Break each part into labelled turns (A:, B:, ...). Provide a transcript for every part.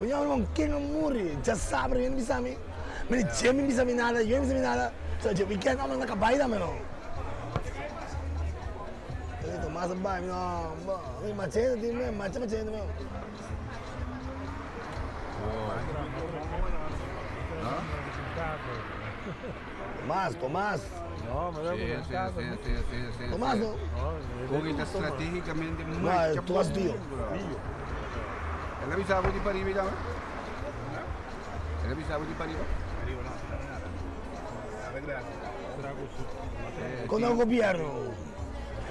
A: Mi ruman ken a muri djasabra yo no bisa mi, mi di dje mi bisa mi nada, yo no bisa mi nada, so dje weekend amo na cabai tambe no. Entonces Tomas a bai, mi no, bo, mi machete tin me, macha machete me. Tomas, Tomas. Tomas no.
B: Kogi ta strategicamente
A: No, Tomas Dio.
B: El a bisa bo di pariba tambe? El a bisa bo di pariba?
A: Con el gobierno.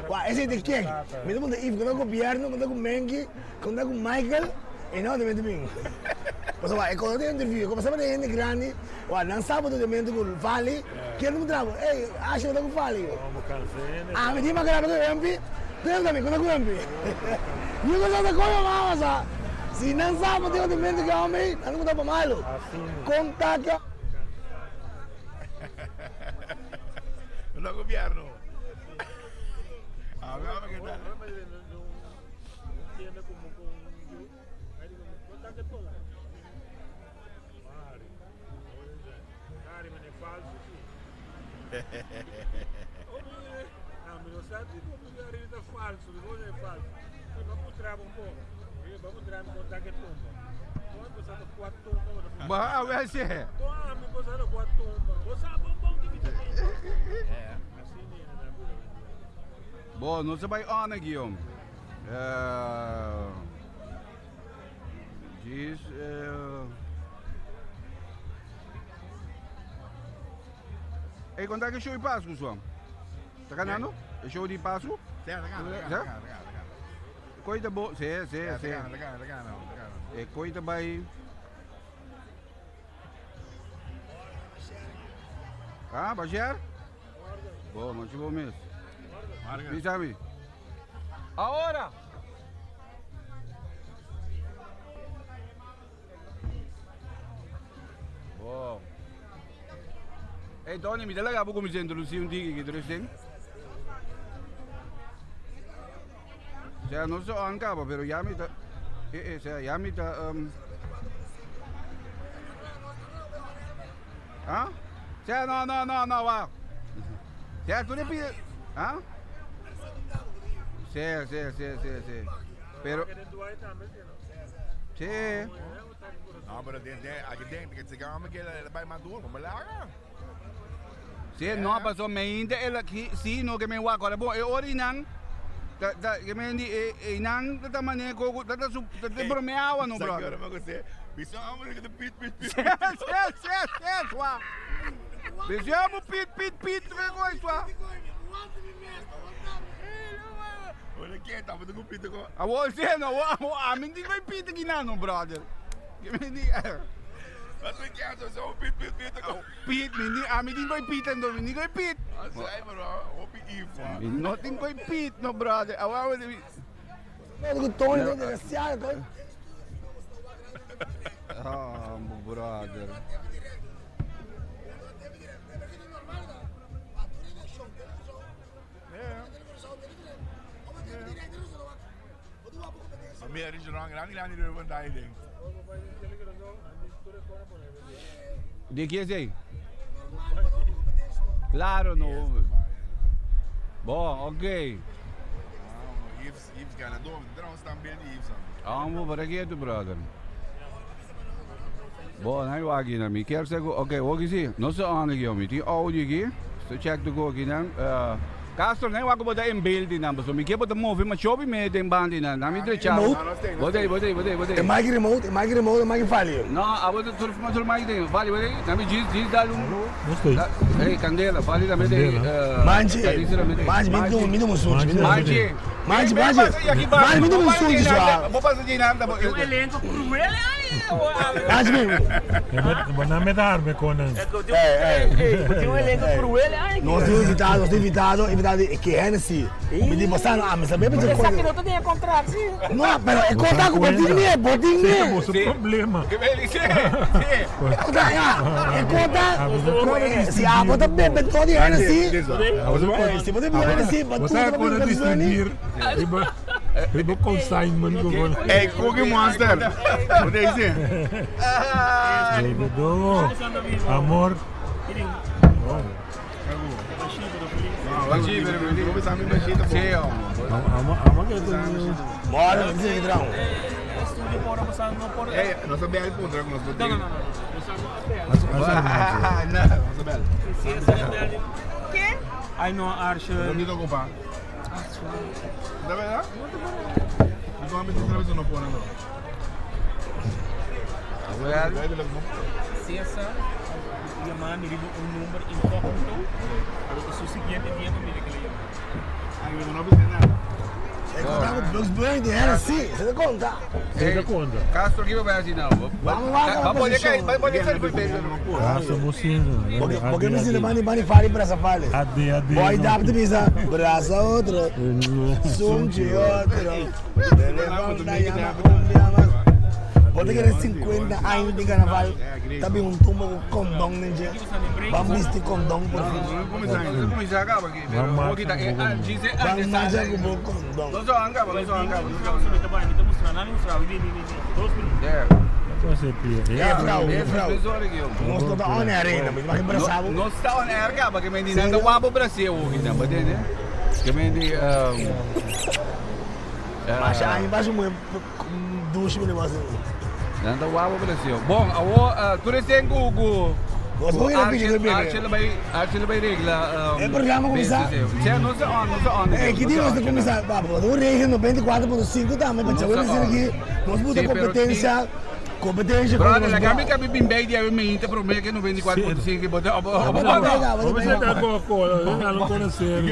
A: Wa, ese de quién? Mi ta punta Yves, con el gobierno, con el Mengi, con el Michael, y no, de bin. Pasobra, e con el interview, como sabe de hende grandi, wa, nan sabe de mente cu Vali, quién ta puntra bo? Ey, Ashley, con Vali. Ah, mi tin macarena cu Wempi, pero tambe con Wempi. Yo no sa con mama sa. Si nan sabe de mente cu hombre, nan no ta pa malo. Contacto.
C: No gobierno. A ver, a ver qué tal.
B: Bah, a ver si. Bo, no se bai on Guillaume. Uh, Djis, eh. Ey, konta ke show di Pasku, Swan? Ta ganando? E show di Pasku?
C: Sí, ta gana, ta gana, ta gana, ta gana.
B: Koi ta bo, sí, sí, sí.
C: Ta gana, ta gana, ta gana, ta gana.
B: E koi ta bai. Ah, Bashar? Bo, mas bo mes. Bisa mi. Ahora! Bo. Hey Tony, mi ta laga bo kuminsá introducí un tiki ki terug Sea, no so on caba, pero ya mi ta eh eh, sea, ya mi ta um, Ah? Sea, no, no, no, no, wa. Sea, tú le pides, ah? Sí, sí, sí, sí, sí. Pero Sí.
C: No, pero den, den, aquí den, que se gama que la vai mais duro, me laga.
B: Sí, no, pasó me inte el aquí, sí, no que me wa, ahora bon, e orinan, ta, ta, que me di, e, e nan, ta ta mane, ko, ta ta su, ta ta bromeaba no, brother.
C: Sa que me Bisa hombre que te pit, pit, pit.
B: Sí, sí, sí, sí, swa. Bisa mo pit, pit, pit, me gooi, swa.
C: Olha que tá, mas com pit com.
B: Awo, sí, no, awo, a mim digo pit aqui não, no, brother. Que me di,
C: Mas o que é, só pit, pit, pit com.
B: Pit, mi di, a mi digo pit, ando, mi digo pit.
C: Ah, sai, bro, hopi if.
B: Mi no tingo pit, no, brother. Awo, awo,
A: No, ku Tony, no, desgraciado, Tony.
B: Ah, brother.
C: A mi era grande, grande, grande, grande, grande.
B: De que é aí? Claro, no. Bom, ok.
C: Yves, Yves ganador, trouwens também Yves.
B: Amo para aqui, tu brother. Bom, nou aqui na mi. Quero ser, ok, hoje sim. Não sei onde aqui, homem. Tem áudio aqui. So check to go aqui, né? Castro, nem wako botar em building, não. So me quer botar move, mas chove me tem bandi, não. Na mi trecha. Botei, botei, botei, botei.
A: E mic remote, e mic remote, e mic fale.
B: No, a bota tur tur mic tem. Vale, botei. Na mi diz, diz dá um.
D: Gostei.
B: Ei, candela, vale também tem.
A: Manchi, manchi, mi dá mi dá um susto, mi dá um
B: Manchi.
A: Manchi, manchi. Manchi, mi dá um susto, swa.
B: Vou passar de nada.
E: Um elenco cruel.
A: Manchi, mi.
D: Não me dá arme com
E: Tem um elenco cruel.
A: Nos tem invitado, nos tem invitado, invitado que Hennessy. Mi di basta, ah, mi sabe
E: Você sabe que não tem contrato, sim?
A: No, pero é contar com botinho, né? Botinho, né?
D: Esse é o problema.
B: Sim, sim.
A: Conta, é conta. Se a bota bebe todo de Hennessy. Se bota bebe Hennessy,
D: Você
A: bota
D: pode distinguir. Riba consignment ku bo.
C: Ey, Cookie Monster. Wat is dit?
D: Baby dogo. Amor.
B: Sí, hombre.
D: Amor, amor que tu.
A: Bora, não precisa entrar um.
E: Estúdio por passando no por.
C: Ey, no se bel punto con nosotros.
E: No, no, no, no.
C: Ah, no, no se bel.
E: ¿Qué? Ay no, Archer.
C: Bonito compa. ¿De verdad? No, me estoy no pone no.
E: César llamando riba un número incógnito. Pero su siguiente día no mire que le llama.
C: Ay, no puse nada.
A: É contar com Bugs Bunny, de Hennessy. Você não conta.
D: Você dá conta.
B: Castro aqui vai assim não.
A: Vamos lá,
B: Vai poder cair, vai poder sair por bem.
D: Ah, somos sim.
A: Porque, porque me ensina bani bani fale pra essa fale.
D: Ade, ade.
A: Boy, dá pra bisa. Braça outro. Sunte outro. Levanta, llama, llama. Pode querer 50 anos de carnaval. Tá bem um tumbo com condão, ninja. Vamos vestir condão por fim.
B: Vamos começar acaba aqui.
D: Vamos
B: Aqui tá, diz
A: Vamos mais com o condão.
B: Não só acaba, não só acaba.
D: Você pia.
A: É, frau, é, frau.
B: Não
A: Nós estamos on air ainda, mas vai abraçar.
B: está on air acaba que me diz nada guapo Brasil hoje, não, mas né? Que me diz
A: Mas aí embaixo um duche me negócio.
B: Nada guapo Brasil. Bom, a tu recém Google
A: Nós vamos ir a pedir bebê.
B: Archie vai regla.
A: É programa começar.
B: Sim, não sei on, não sei on.
A: É, que dia nós começar? Papo, o rei 94.5 também, mas eu vou dizer aqui, nós botamos competência, competência.
B: Brother, la cami capi bimbe di ave me inter pro me que 94.5 bota.
D: Vamos sentar Coca-Cola, eu não conhecer.
B: Me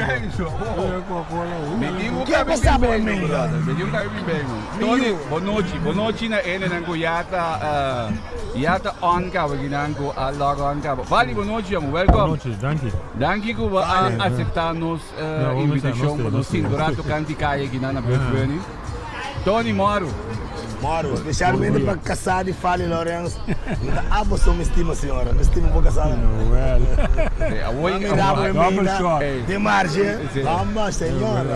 A: Que é passar por mim,
B: brother? Me digo capi bimbe. Tony, boa noite, boa noite na ene nang yata yata on ka ginang ko log on ka. Vale, boa noite, amo.
D: Boa
B: Welcome.
D: noite, danke.
B: Danke ku ba aceitar nos
D: Não, vamos
B: invitação
D: nós
B: para nos
D: três.
B: sindurato canti caia ginana Bernie. Tony Moro.
A: Moro, especialmente para casar de Fale Lourenço. Ah, você me estima, senhora, me estima por casar.
D: Well.
B: Oi,
A: Me dá por
D: Double
A: mim,
D: shot.
A: de margem. Vamos, senhora.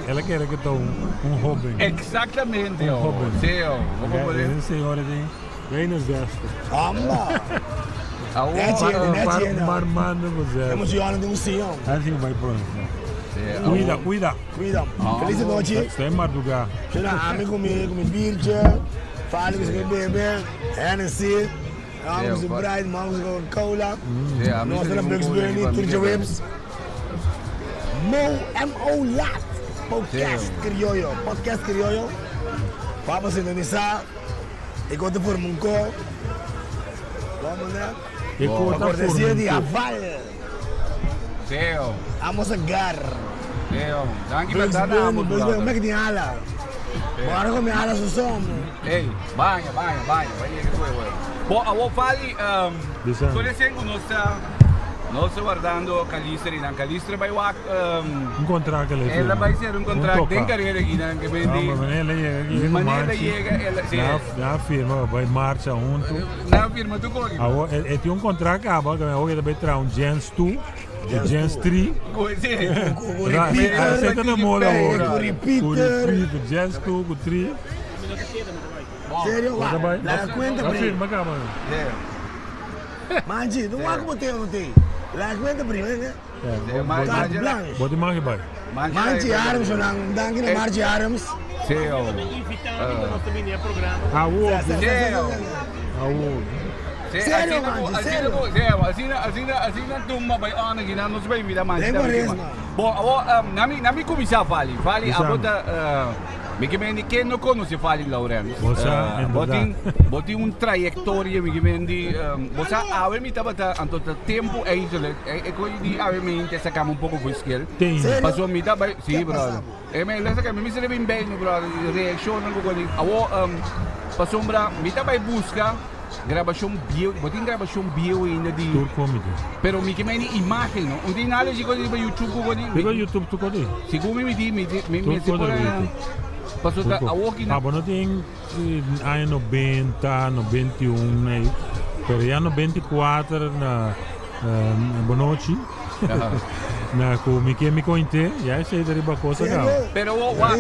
D: Ela quer que tô um jovem.
B: Exactamente, ó.
D: Jovem.
B: Sim, ó. Vamos poder.
D: Essa senhora tem bem nos gestos.
A: Vamos. Né, tia, né?
D: Marmando você.
A: Temos senhora de um senhor.
D: Assim vai pronto. Cuida, cuida.
A: Cuida. Feliz noite.
D: Está em madrugada.
A: Senhora, ame comigo, me birja. Fale com o bebê. Hennessy. Vamos com Sprite, vamos com Coca-Cola. Nós temos Bugs Bunny, Turja Whips. Mo, M.O. Lat. Podcast Criollo. Podcast Criollo. Vamos sintonizar. E conta por Munco. Vamos, né?
D: E
A: A cortesia de Aval.
B: Sim, ó.
A: Vamos a gar.
B: Sim, ó. Danke
A: Bugs
B: per
A: Bunny,
B: dare
A: Bugs Bunny. Como é que tem ala? Bora comer ala, Susson.
B: Ei, banha, banha, banha. Vai que foi, foi. Bom, a vou fali,
D: Bisa.
B: Tô dizendo nossa nós guardando Calistre, não Calistre vai wa
D: Um contrato ali.
B: ela vai ser um contrato tem carreira aqui, né, que vende.
D: Não, mas ela chega aqui.
B: Maneira chega, ela sim.
D: Na firma, vai marcha junto.
B: Na firma tu corre.
D: E tem um contrato acaba, que eu também traz um Gens 2, Gens 3.
B: Sim.
D: Você tá na moda agora.
A: Com repeater.
D: Repeater, Gens 2, com 3.
A: Sério?
D: Vai.
A: Lá cuenta,
D: Na
A: primo.
D: firma acaba.
A: Manji, não há como tem ou não tem. Lá cuenta, primo, né? Carte blanche.
D: Bota mais vai.
A: Margie Adams, não, danke na Margie Adams.
B: Sim, ó.
E: Invitando nós também no programa.
D: A outro.
B: Sim,
D: A outro.
A: Sério, Manji, sério.
B: Assim, assim, assim, na tumba vai on aqui, não se vai invitar mais.
A: Tem mesmo.
B: Bom, nami, nami começar fali, fali, a bota, me que me quem não conhece fali Laurence.
D: Você, é
B: botin, botin um trajetória me que me você a ver me tava tá, anto tempo é isso, é coisa de a ver me interessa um pouco com esquerda.
D: Tem.
B: Passou me dá, sim, brother. É me lesa que me se bem bem, brother, reação não com a o passou bra, me tá vai busca gravação bio, botin gravação bio ainda de
D: Tour comedy.
B: Pero mi que me ni imagen, no? Un dia nada chico de YouTube ko ni.
D: Digo YouTube tu kodi.
B: Sigo mi mi mi mi mi se por Passou da a walking.
D: Ah, bueno, tem año 90, 91, né? Pero ya 94 na Bonochi. Na ku mi ke mi kointe, ya esei ta riba kos a kaba.
B: Pero wo wa,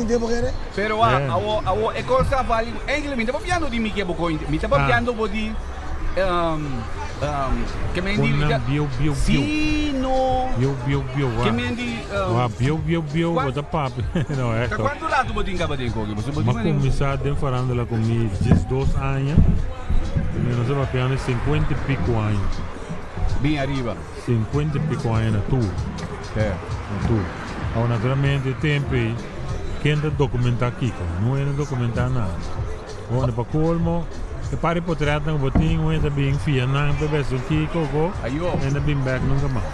B: pero wa, awo, awo e kos ta vali, eigenlijk mi ta papiando di mi ke bo kointe, mi ta papiando bo di, ke men di,
D: Konan bieu bieu bieu.
B: Si no.
D: Bieu bieu bieu wa.
B: Ke men di,
D: Wa bieu bieu bieu bo ta papia, no
B: Ta
D: echt.
B: kuantu ratu bo tin kaba den koki? Bo
D: Ma kuminsá den farándula ku mi 12 aña, mi no sa papiando 50 y pico aña.
B: Bin ariba.
D: 50 y pico aña na tur. Na tur. Awor naturalmente e tempo ei ken ta documenta kiko? No hende documenta nada. Bueno, pa colmo e par di potretnan ku bo tin un hende ta bin fia nan pa bes un kiko go
B: Ayo.
D: hende bin bek nunca mas.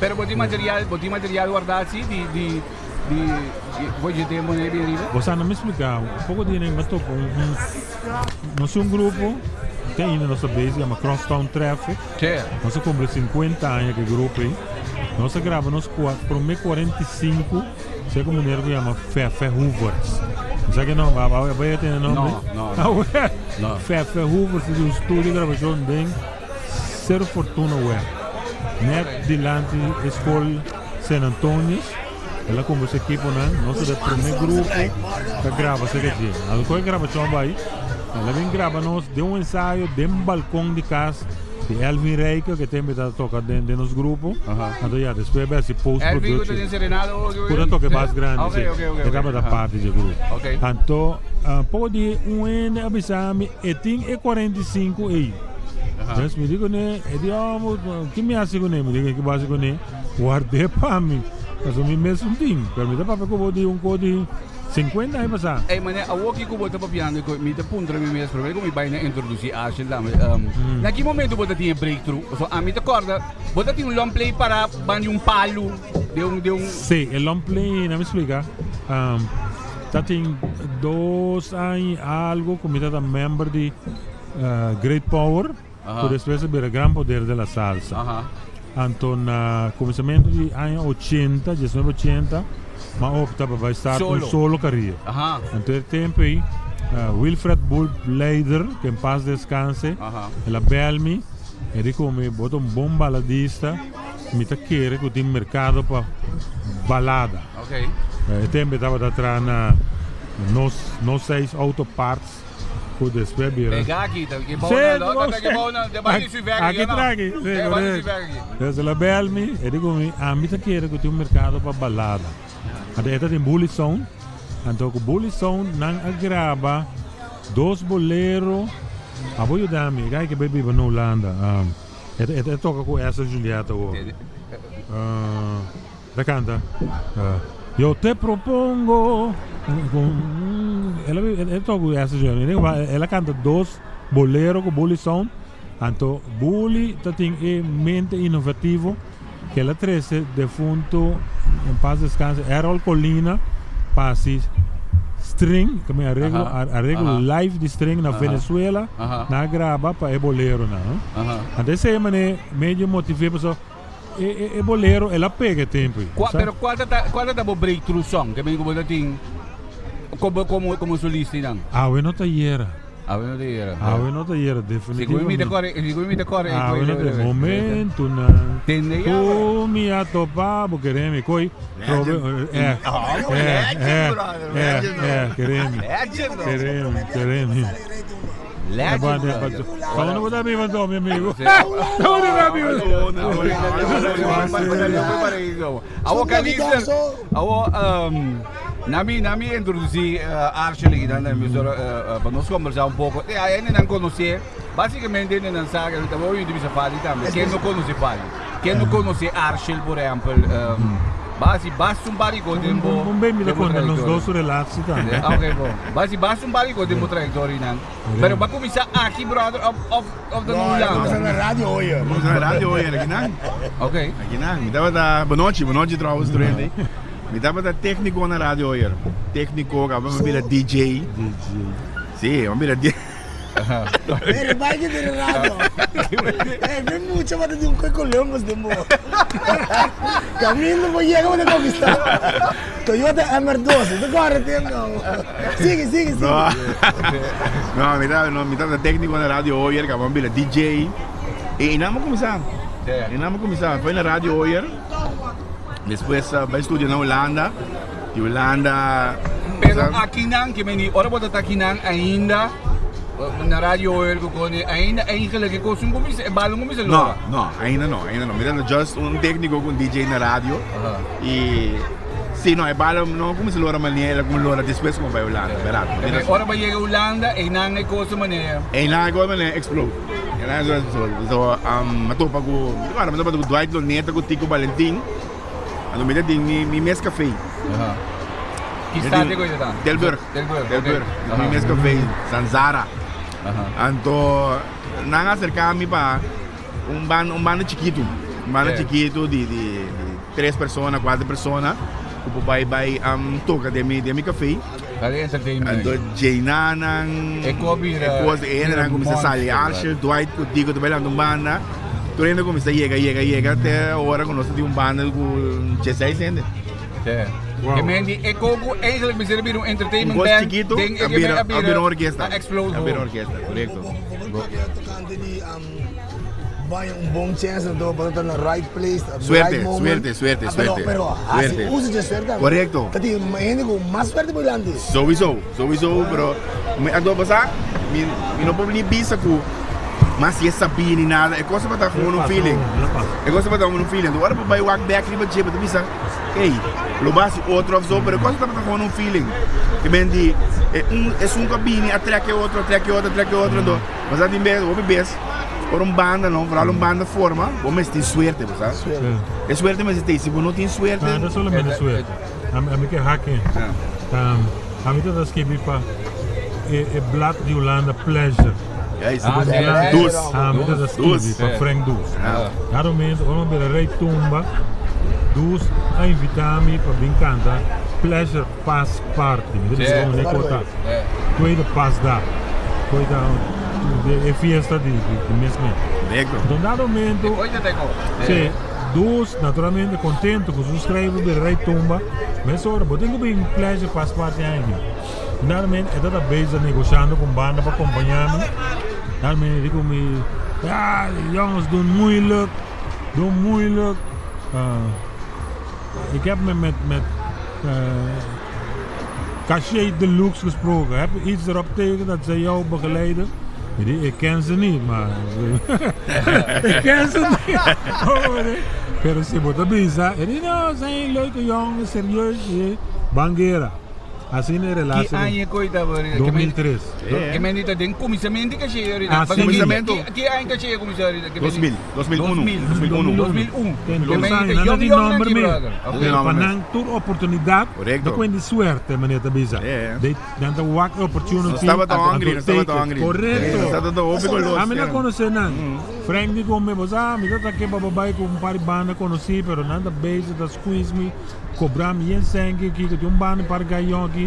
B: Pero bo tin material, bo tin material guarda si di di di for dje tempo nei bin ariba?
D: Bo sa no mi explica, poco dia nei mi a topa un un nos un grupo te ainda nos ta bezig yama Crosstown Traffic. Nos a cumpli 50 aña cu e grupo ey. Nos a graba nos prome 45 sea cu meneer cu yama Fefe Hoeverts. Bo sa ki nomber? Abo abo ya tene nomber?
B: No, no, no.
D: Fefe Hoeverts tin un studio di grabacion den Cerro Fortuna Weg. Net dilanti e school Sint Antonius. El a cumpra su equiponan. Nos ta e prome grupo ta graba cerca dje. Nos a coge grabacion bay. El a bin graba nos den un ensayo den balcon di cas di Elvin Rijke que tembe ta toca den nos grupo. Anto ya despues a haci post
B: Elvin cu ta
D: production.
B: den Serenada o
D: Cu ta toca e bas grandi,
B: Ok,
D: si.
B: ok, ok,
D: E tabata
B: ok.
D: parti dje grupo.
B: Ok.
D: Anto poco di un hende a bisa mi e tin e 45 ey. Dus mi di cune, e di oh, ki mi haci cune? Mi di ki bo haci cune? Ward'é pa mi, pasobra mi mes un tin. Pero mi ta papia ku bo di un ko di 50 aña pasá.
B: Ey, mane, awor ki ku bo ta papiando ku mi ta puntra mi mes promé ku mi bai na introdusí Ashel tambe. Na ki momento bo ta tin e breakthrough? Pasobra ami ta kòrda bo ta tin un long play pará ban di un palu, den un, den un.
D: Sí, e long play, na mi splika, ta tin dos aña i algu ku mi ta ta member di Great Power. Ku despues a bira Gran Poder de la Salsa. Anto na kuminsamentu di aña ochenta, diesnuebe ochenta, m'a opta pa bai start un solo karier. Anto e tempu ei Wilfred Bulb Leider, ke en pas deskanse, el a bel mi, e di ku mi, Bo ta un bon baladista, mi ta kere ku tin merkado pa balada. E tempu e tabata traha na Nos Seis Auto Parts. Ku despues bira.
B: Pega aki, ta ki bou na lo, ta ki bou na, de bai di su verki
D: Aki traki, si, korekto. Des el a bel mi, e di ku mi, ami ta kere ku tin un merkado pa balada. Anto e ta tin Bully Sound, anto ku Bully Sound nan a graba dos bolero, abo yuda mi, e guy ke bai biba na Hulanda, e ta toka ku Esther Juliet awor. Ta canta Yo te propongo El toca cu esta El a canta dos bolero cu Bully Sound Anto Bully ta tin e mente innovativo que el a trece defunto en paz descanse Errol Colina pa haci string arreglo arreglo live di string na Venezuela nan a graba pa e boleronan Anto esey mane medio motive pasobra E bolero el a pega e tempo ei.
B: Kua, pero kua ta ta, kua ta ta bo breakthrough song? Ke men ku bo ta tin komo komo komo solista einan?
D: Awe no ta yera.
B: Awe no ta yera.
D: Awe no ta yera
B: Sigur mi ta
D: definitivamente.
B: kore, sigur mi ta kore e
D: Awe no ta Momentunan
B: Tende ya.
D: ku mi a topa bo kere mi koi trobe eh eh eh eh eh kere mi kere mi kere mi.
B: Legend, brother.
D: Como no ta biba anto, mi amigo?
B: Awo Kalister, awo nami nami introduci Arshel aki nan emisora pa nos conversa un poco. E ai nan conoce, basicamente nan sa que ta hoy bisa Fali tambe. Ken no conoce Fali? Ken no conoce Arshel por ehempel? Basi basta un bariko den bo.
D: Un ben mi ta conta nos dos relatie tambe.
B: Ok, bon. Basi basta un bariko den bo trayectoria nan. Pero ba cuminsa aki brother of of of ta na Hulanda?
A: No, na radio hoor.
C: Cuminsa na radio hoor aki nan.
B: Ok.
C: Aki nan. Mi tabata bonochi, bonochi trouwens tur hende. Mi tabata tecnico na radio hoor. Tecnico, caba mi bira DJ.
D: DJ.
C: Si, mi bira DJ.
A: Hey, bai ki den radio. Hey, ven mucho bata di un koi Columbus den bo. Camino bo yega bo ta conquista. Toyota MR2, ta corre tempo. Sigue, sigue, sigue.
C: No, no, mi ta, no, mi ta técnico na Radio Hoyer, que vamos bila DJ. E namo começar. E namo começar. Foi na Radio Hoyer. Despues bai studia na Hulanda, di Hulanda.
B: Pero akinan ke meni ora bo ta ta akinan ainda na radio hoor ku koni ainda eigenlijk e kos un kuminsa e bal un kuminsa
C: lora. No, no, ainda no, ainda no. Mi ta just un técnico ku un DJ na radio. Y si no e bal no kuminsa lora manera el a kuminsa lora despues ku mi bai Hulanda, berdad.
B: Ora bo yega Hulanda einan e kos manera.
C: Einan e kos manera explode. So, um, topa ku, mi topa ku Dwight Loneta ku Tico Valentin. Anto mi ta tin mi, mi mes café.
B: Aha. Ki stad e koe ta?
C: Tilburg.
B: Tilburg,
C: Tilburg.
B: Okay.
C: Mi mes café, Zanzara.
B: Aha.
C: Anto nan a acerca mi pa un banda, un banda chikitu. Un banda
B: Yeah.
C: chikitu di, di, di tres persona, cuatro persona. Ku por bai bai um, toca den mi, den mi café.
B: Dale entertainment.
C: Anto djeinanan,
B: E ko bira-
C: e kos, e hendenan kuminsá sali Arshel, Dwight ku Dico ta bailando un banda. Tur hende kuminsá yega, yega, yega te ora ku nos ta tin un banda ku dieseis hende.
B: Sí.
D: Wow.
B: E men di e ko ku eigenlijk mester bira un entertainment
C: Un kos
B: band.
C: chikitu
B: den e
C: a bira, a bira un orkesta.
B: A explode.
C: A bira un orkesta, korekto.
A: Bo por papia tokante di Baña un bon chance anto pa ta na right place at the
C: Suerte,
A: right moment.
C: suerte, suerte,
A: Ah, pero,
C: suerte.
A: pero hasi
C: Suerte.
A: uso dje suerte tambe.
C: Correcto.
A: Ta tin hende ku mas suerte por dilanti.
C: Sowieso, sowieso, pero mi anto pasá, mi, mi no por ni bisa ku mas si e sabí ni nada, e cosa tabata gewoon un feeling. E cosa tabata gewoon un feeling. Anto ora bo bai wak bek riba dje, bo ta bisa, ey, lo bo hasi otro of so, pero e cosa tabata gewoon un feeling. Ke men di, e un, esun ku a bini a trek e otro, a trek e otro, a trek e otro, anto, bo sa tin bes, hopi bes, Ora un banda no, vooral un banda forma, bo mester tin suerte, bo sa. E suerte mester tin, si bo no tin suerte.
D: No, no solamente suerte. Ami ke hak in. Ami ta skibi pa e e blad di Hulanda Pleasure.
C: Ah, Does.
D: Ami ta skibi pa Frank Does. Na momento ora mi bira Rey Tumba, Does a invita mi pa bin canta Pleasure Pass Party. Mi ta bisa como ne kota. Tweede Paasdag. Koe ta e fiesta di di mes mes.
C: Correcto.
D: Don dado momento, sí, dus naturalmente contento cu su schrijver bira rey tumba, mesora bo tin cu bin Pleasure Pass Party aña. Dado momento e tata bezig negociando cu un banda pa acompaña mi. Dado momento e di cu mi, ah, jongens doen moeilijk, doen moeilijk. Ik heb me met, met Caché Deluxe gesproken. Heb je iets erop tegen dat ze jou begeleiden? Ik ken ze niet, maar. ik ken ze niet. Oh, nee. Pero si bo ta bisa, e di no, zijn leuke jongens, serieus. Banguera. Asina e
B: Ki
D: relatie.
B: aña koe ta bo?
D: 2003.
B: Ke men di ta den kuminsamentu di Caché ahorita.
D: Ah, sí.
C: Kuminsamentu.
B: Ki aña Caché a kuminsá ahorita?
C: 2000, 2001, 2001.
B: 2001.
D: Ten
B: Ke
D: dos
B: men
D: aña,
B: di ta
D: nan
B: yong
D: tin
B: yong
D: nomber
B: aki,
D: meer.
B: brother.
C: Tin
B: Okay.
C: nomber
D: Pa
C: meer.
D: nan tur oportunidad,
C: Correcto.
D: no kwen di suerte, meneer ta bisa.
C: Yeah.
D: They, nan ta wak e opportunity.
C: Nos tabata
D: anto
C: hungry, nos
D: take
C: tabata
D: it.
C: hungry.
D: Correcto.
C: Nos tabata hopi con los.
D: Ami no conoce nan. Frank di con mi, bo sa, mi ta ke baba bai cu un par di banda conoci, pero nan ta bezig ta squeeze mi, cobra mi yen senki aki, cu tin un banda un par gayon aki.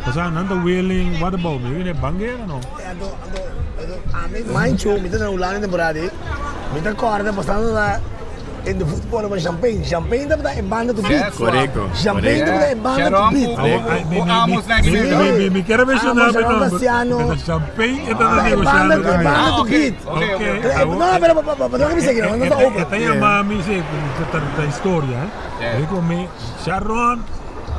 D: Bo sa, nan ta willing, what about mi? Mi bangera no.
A: Anto, anto, anto, ami, mancho, mi ta na Hulanda temporada ei, mi ta corda pasando na in de voetbal van Champagne. Champagne tabata e banda to beat.
C: Correcto.
A: Champagne tabata e banda to
B: Sharon
A: beat.
B: ku-
D: Awo, ay, mi,
B: ku
D: mi,
B: Amos na
D: mi,
B: Guinea.
D: mi, mi, mi quiere mencionar
A: Amos,
D: mi
A: Sharon
D: nombre.
A: Bastiano.
D: Pero Champagne está
A: Ah, e banda,
D: negociando
A: e
D: también.
A: banda
B: Ah,
A: to
B: ok.
A: beat.
B: Ok, ok.
D: Ok.
A: No, pero pa, pa, pa, pa, mi seguir, no está open.
D: Esta llama mi, sí, esta, esta historia, eh.
B: Yeah.
D: Digo mi, Sharon,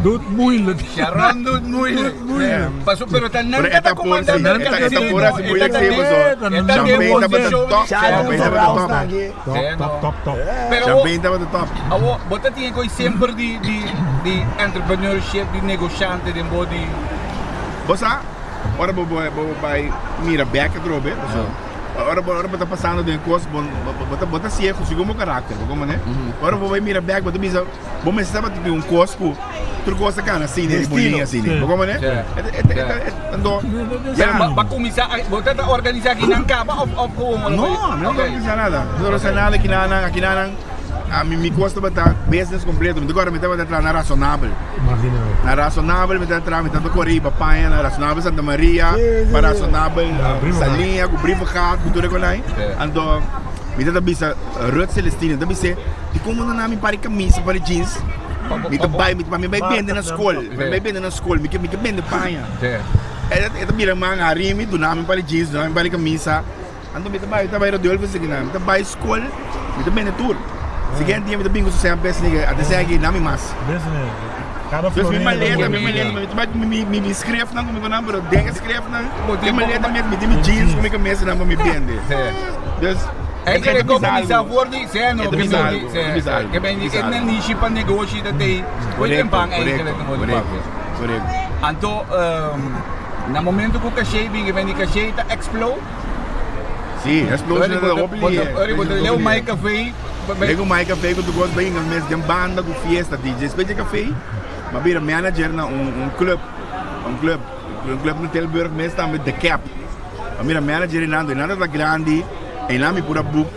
D: doet moeilijk.
B: Sharon doet moeilijk.
D: moeilijk.
B: Paso, pero ta nan
C: Pero
B: ta
C: esta por
B: comandando
C: sí,
B: el
C: esta, esta
B: casino,
C: por así moeilijk
B: esta
C: sí,
B: den-
C: so.
B: esta den
C: Champagne tabata
B: position-
C: top.
A: Sharon
C: Champagne tabata
A: Rouse
C: top.
A: aquí.
D: Top,
B: Sí,
D: top,
B: no.
D: top, top.
B: Pero
C: Champagne tabata top.
B: Awo, bo ta tin koi semper di di di entrepreneurship, di negociante den bo di
C: Bo sa, ora bo bo bo bai mira bek atrobe, so. Ora bo ora bo ta pasando den kos, bo bo ta bo ta ciego segun bo karakter, bo komo ne? Ora bo bai mira bek, bo ta bisa bo mester tabata tin un kos ku tur kos ta kana asina, di bolinha asina, bo komo ne? E ta e ta e anto ya.
B: Ba ba kuminsá, bo ta ta organisá kinan kaba of of gewoon ora
C: No, mi no ta organisá nada. Mi no ta organisá nada kinanan, akinanan. Ami mi kos tabata business kompleto. Mi ta kòrda mi tabata traha na Rasonabel.
D: Imagina.
C: Na Rasonabel mi tabata traha, mi tabata kore riba paña na Rasonabel Santa Maria,
A: Sí, sí,
C: pa
A: sí.
C: Rasonabel
D: Na Brievengat.
C: Saliña ku Brievengat ku tur e konai.
B: Sí.
C: Anto mi tabata bisa Ruth Celestino, mi ta bis'é, dikon bo no na mi par di kamisa, par di jeans? Mi ta bai, mi bai bende na skol, mi bai bende na skol, mi ke mi ke bende paña.
B: Sí.
C: E ta bira man hari mi, duna mi un par di jeans, duna mi un par di kamisa. Anto mi ta bai, mi ta bai Rodolfo esaki nan, mi ta bai skol, mi ta bende tur. Siguiente dia mi ta bin ku su sèn pes nigga, a desea aki nami mas. Dus mi maleta, mi maleta, mi ta mi mi mi schriftnan ku mi konan, pero den e schriftnan, mi maleta mes, mi tin mi jeans ku mi kamesanan pa mi bende. Dus,
B: Eigenlijk e kuminsá for di seno, ke men di, ke men di e nanishi pa negoshi ta tei, for di ban eigenlijk no por papia.
C: Korekto.
B: Anto, na momento ku kashei bin, ke men di kashei ta explode.
C: Sí, explosion ta hopi lihe.
B: Ora bo ta leu Mike Café.
C: Leu Mike Café ku tur kos bai hinga mes den banda ku fiesta DJ Specie Café m'a bira manager na un club, un club, un club na Tilburg mes tambe The Cap. M'a bira manager einan, einan tabata grandi, einan mi por a boek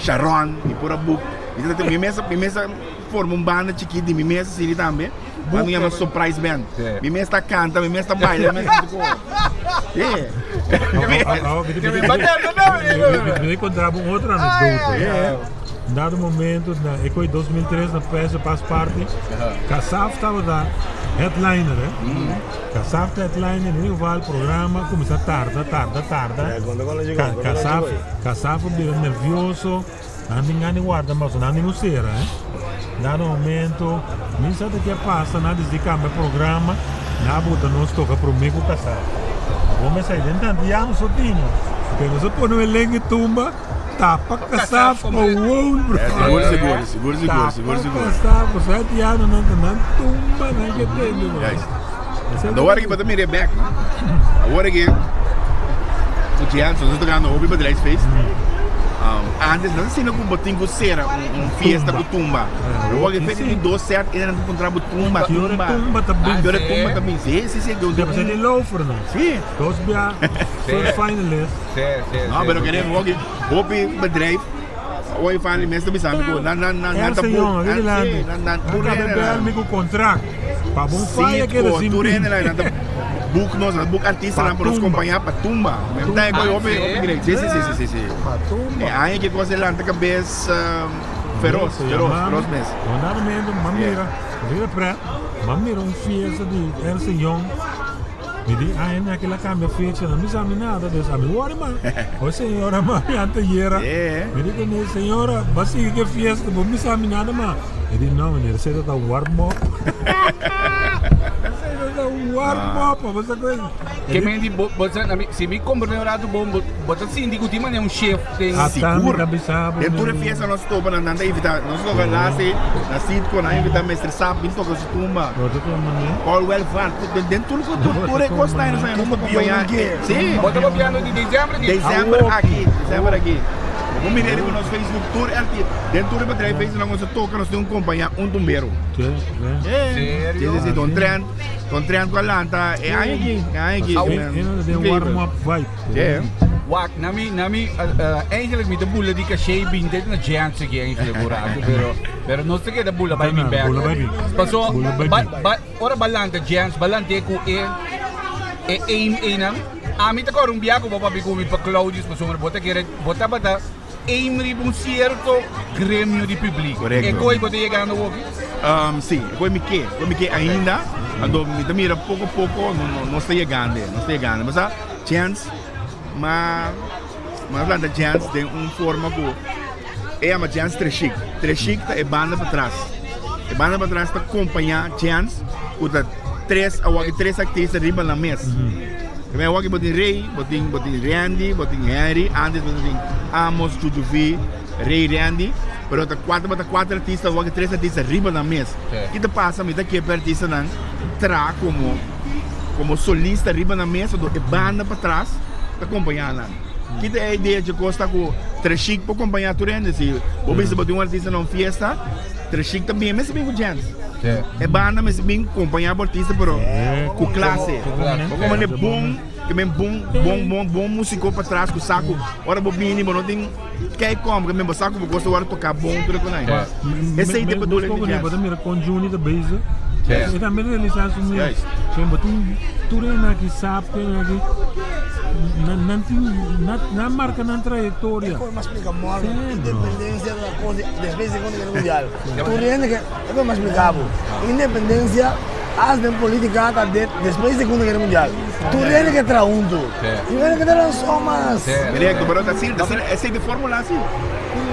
C: Sharon, mi por a boek, mi mes mi mes a forma un banda chikit di mi mes asina tambe. Mi yama Surprise Band. Mi mes ta canta, mi mes ta baila, mi mes ta tuco. Yeah.
D: Mi ta conta bo un otro anecdota. Dado momento, na e coi 2003 na Prijs Pas Party, Kasaf tabata headliner, eh. Kasaf ta headliner, in ieder geval programa cuminsa tarda, tarda, tarda. Kasaf, Kasaf a bira nervioso. Nan tin gana di warda mas, nan tin ku sera eh. Dado momento, mi sa ta ke a pasa, nan disidi kambia programa, nan a buta nos toka prome ku kasá. Bo mester sai den tantu ya nos a tino, pero nos a pone un elenco di tumba, tapa kasá gewoon bro.
C: Sigur sigur, sigur sigur, sigur sigur.
D: Tapa kasá, bo sa di ya no nan nan tumba nan ke tende bro.
C: Juist. Anto awor aki bo ta mira e bek, no? Awor aki ku Jens nos a tokando hopi bedrijfsfeest. Antes no ta asina ku bo tin ku sera un fiesta ku tumba. Awor aki fecha tin dos set i nan ta puntra bo tumba, tumba.
D: Ki ora tumba ta bin?
C: Ki ora tumba ta bin? Si, si, si.
D: Debe ser di lofer no?
C: Si.
D: Dos bia soort finalist.
C: No, pero kere awor aki hopi bedrijf awor e fali mes ta bisa mi ku nan nan nan ta boek.
D: Nan nan tur hende nan. Mi ku kontrakt. Pa bon faya keda sin
C: Tur hende nan ta boek nos, nan boek artistanan pa nos kompañá pa tumba. Mi ta e hopi hopi great. Si si si si si.
D: Pa tumba.
C: E aña ki kos e lanta kabes feros, feros, feros mes.
D: Un dado momento m'a mira, riba pret, m'a mira un fiesta di Ernst en Young. Mi di, ay, mi a cambia fecha, no mi sabi nada, dus a mi worry man. O señora ma mi antayera. Mi di con señora, ba sigui ke fiesta, bo mi sabi nada ma. Mi di, no meneer, esei ta warm up. Esei ta warm up, bo sa con.
B: Ke men di, bo, bo sa, si mi comprende un rato bon, bo, bo ta sinti cu tin manera un shift den.
C: Sigur. Den tur e fiesta nos topa nan, nan ta invita, nos toca laatste na Citgo, nan invita Mister Sap bin toca su tumba. Paul Welvaart. Den tur tur e kosnan nos ta kompañá. Sí.
B: Bo ta papiando di december aki?
C: December aki, december aki. Bo por mira riba nos Facebook tur artista, den tur e bedrijf Facebook nos ta toka nos tin un kompañá un tumbero.
B: Serio?
C: Sí, sí, sí, Don Trent, Don Trent ku a lanta e aña aki, e aña aki.
D: Den warm up vibe.
C: Sí.
B: Wak, na mi, na mi, eigenlijk mi ta bula di caché binte na Jens aki eigenlijk un rato, pero, pero nos ta keda bula bai bin bek.
D: Bula bai bin.
B: Paso,
D: Bula bai
B: ba,
D: bin.
B: ba, Ora balanta Jens, balant'é ku e e aim einan. Ami ta kòrda un bia ku bo papia ku mi pa Claudius pasobra bo ta kere bo tabata aim riba un sierto gremio di publiko.
C: Korekto.
B: E koi bo ta yegando awoki?
C: Si, e koi mi ke. E koi mi ke ainda. Anto mi ta mira poko poko nos ta yegando, nos ta yegando. Bo sa Jens ma ma planta Jens den un forma ku E yama Jens Treshik. Treshik ta e banda patras. E banda patras ta kompañá Jens ku ta tres awor tres artista riba nan mes. Primer awor bo tin Rey, bo tin bo tin Randy, bo tin Henry, antes bo tin Amos, Juju V, Rey, Randy, pero ta kuater bo ta kuater artista awor tres artista riba nan mes. Ki ta pasa mi ta ke pa e artistanan traha komo komo solista riba nan mes pasobra e banda patras ta kompañá nan. Kita e idea dje kos ta ku Treshik por kompañá tur hende. Si bo bisa bo tin un artista na un fiesta, Treshik ta bin, mester bin ku Jens. E banda mester bin kompañá bo artista pero ku klase. Bo komo bon, ke men bon, bon, bon, bon músiko patras ku sa ku ora bo bini bo no tin kei kom, ke men bo sa ku bo kos ta wòrdu toká bon tur e konai. Esei ta e bedoeling di Jens.
D: Bo ta mira kon Juni ta bezig. E tambe realisá su mes. Bo tin tur hende aki sap, tur hende aki. Nan tin, nan marca nan trayectoria.
A: E cosa mas splica Morgan, independencia ta cosa despues di Segunda Guerra Mundial. Tur hende ke, e cosa mas splica bo, independencia as den politica ta despues di Segunda Guerra Mundial. Tur hende ke traha huntu.
B: Sí.
A: Tin hende ke ta nan so mas.
B: Sí.
C: Correcto, pero ta así, ta así, esei de fórmula así.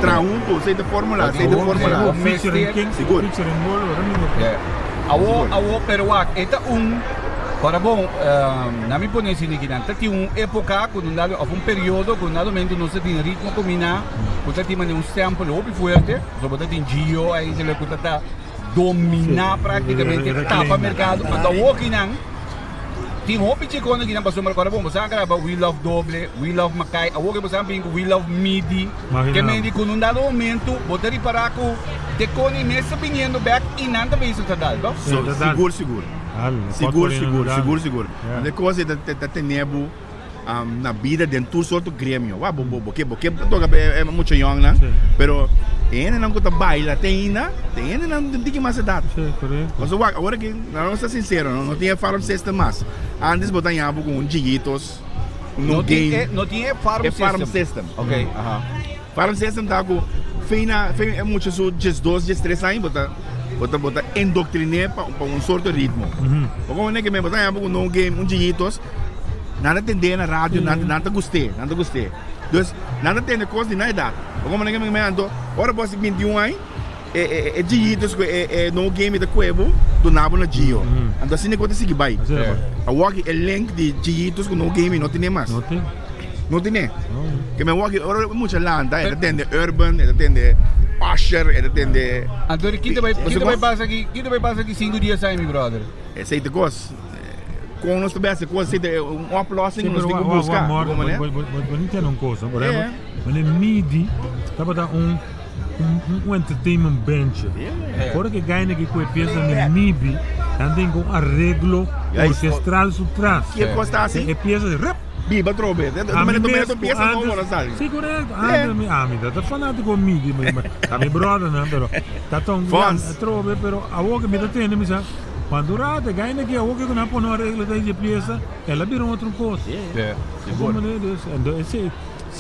C: Traha huntu, esei de fórmula, esei de fórmula.
B: Sigur.
D: Featuring King,
C: Sigur.
D: featuring Bolo, ora mi
B: Yeah. Awo, awo, pero wak, e ta un, para bon, na mi pone asina aki nan, ta tin un epoca cu un dado, of un periodo cu un dado momento nos ta tin ritmo combina, cu ta tin manera un stempel hopi fuerte, so bo ta tin Gio, Eisele cu ta ta domina practicamente, tapa mercado, anto awo aki nan, Tin hopi chikonan ki nan pasobra kòrda bon, bo sa graba We Love Doble, We Love Makai, awor ke bo sa bin ku We Love Midi, ke mende ku nun dado momento bo ta ripará ku te koni mes ta biniendo bèk i nan ta bezig ta dal, toh?
C: So, sigur sigur. Sigur sigur, sigur sigur. E kos ei ta tene bo na bida den tur sorto gremio. Wak bo bo ke bo ke toka e mucha yòngnan, pero e hendenan ku ta baila te ainda, te hendenan den tiki mas edat. Pasobra wak awor aki nan nos ta sinsero no, no tin e farm system mas. Antes bo ta haña bo ku un chikitos, un game.
B: No tin e farm system.
C: E farm system.
B: Ok, aha.
C: Farm system ta ku feina feina e mucha su diesdos, diestres aña bo ta bo ta bo ta endoctriné pa pa un sorto ritmo. Bo komo neke men bo ta haña bo ku no game un chikitos nan ta tendé na radio nan nan ta gust'é nan ta gust'é. Dus nan ta tende kos di nan edat. Bo komo neke men anto ora bo hasi bintiun aña e e e chikitos ku e e no game ta kue bo duna bo na Gio. Anto asina ku bo ta sigui bai. Awor aki e link di chikitos ku no game no tene mas. No tene. Ke men wak ora mucha lanta e ta tende Urban, e ta tende Usher, e ta tende.
B: Anto ki ta bai ki ta bai pasa aki ki ta bai pasa aki sinku dia sai mi brother?
C: Esei ta kos. Kon nos ta bai hasi kos esei ta un oplossing ku nos tin ku buska.
D: Bo no tende un kos no. Por ehempel, wanneer midi tabata un un entertainment bench. Ora ku e gaina ki ku e piesa di midi nan tin ku un areglo orkestral su tras.
C: Ki e kos ta hasi?
D: E piesa di rep.
C: Biba trobe.
D: A mi mes ku
C: antes,
D: si korekto, antes mi ami ta fanatiko midi, ta mi brothernan pero ta ton atrobe pero awor ke mi ta tende mi sa cuando rato e gaina aki awor ke ku nan pone un areglo den dje piesa el a bira un otro kos.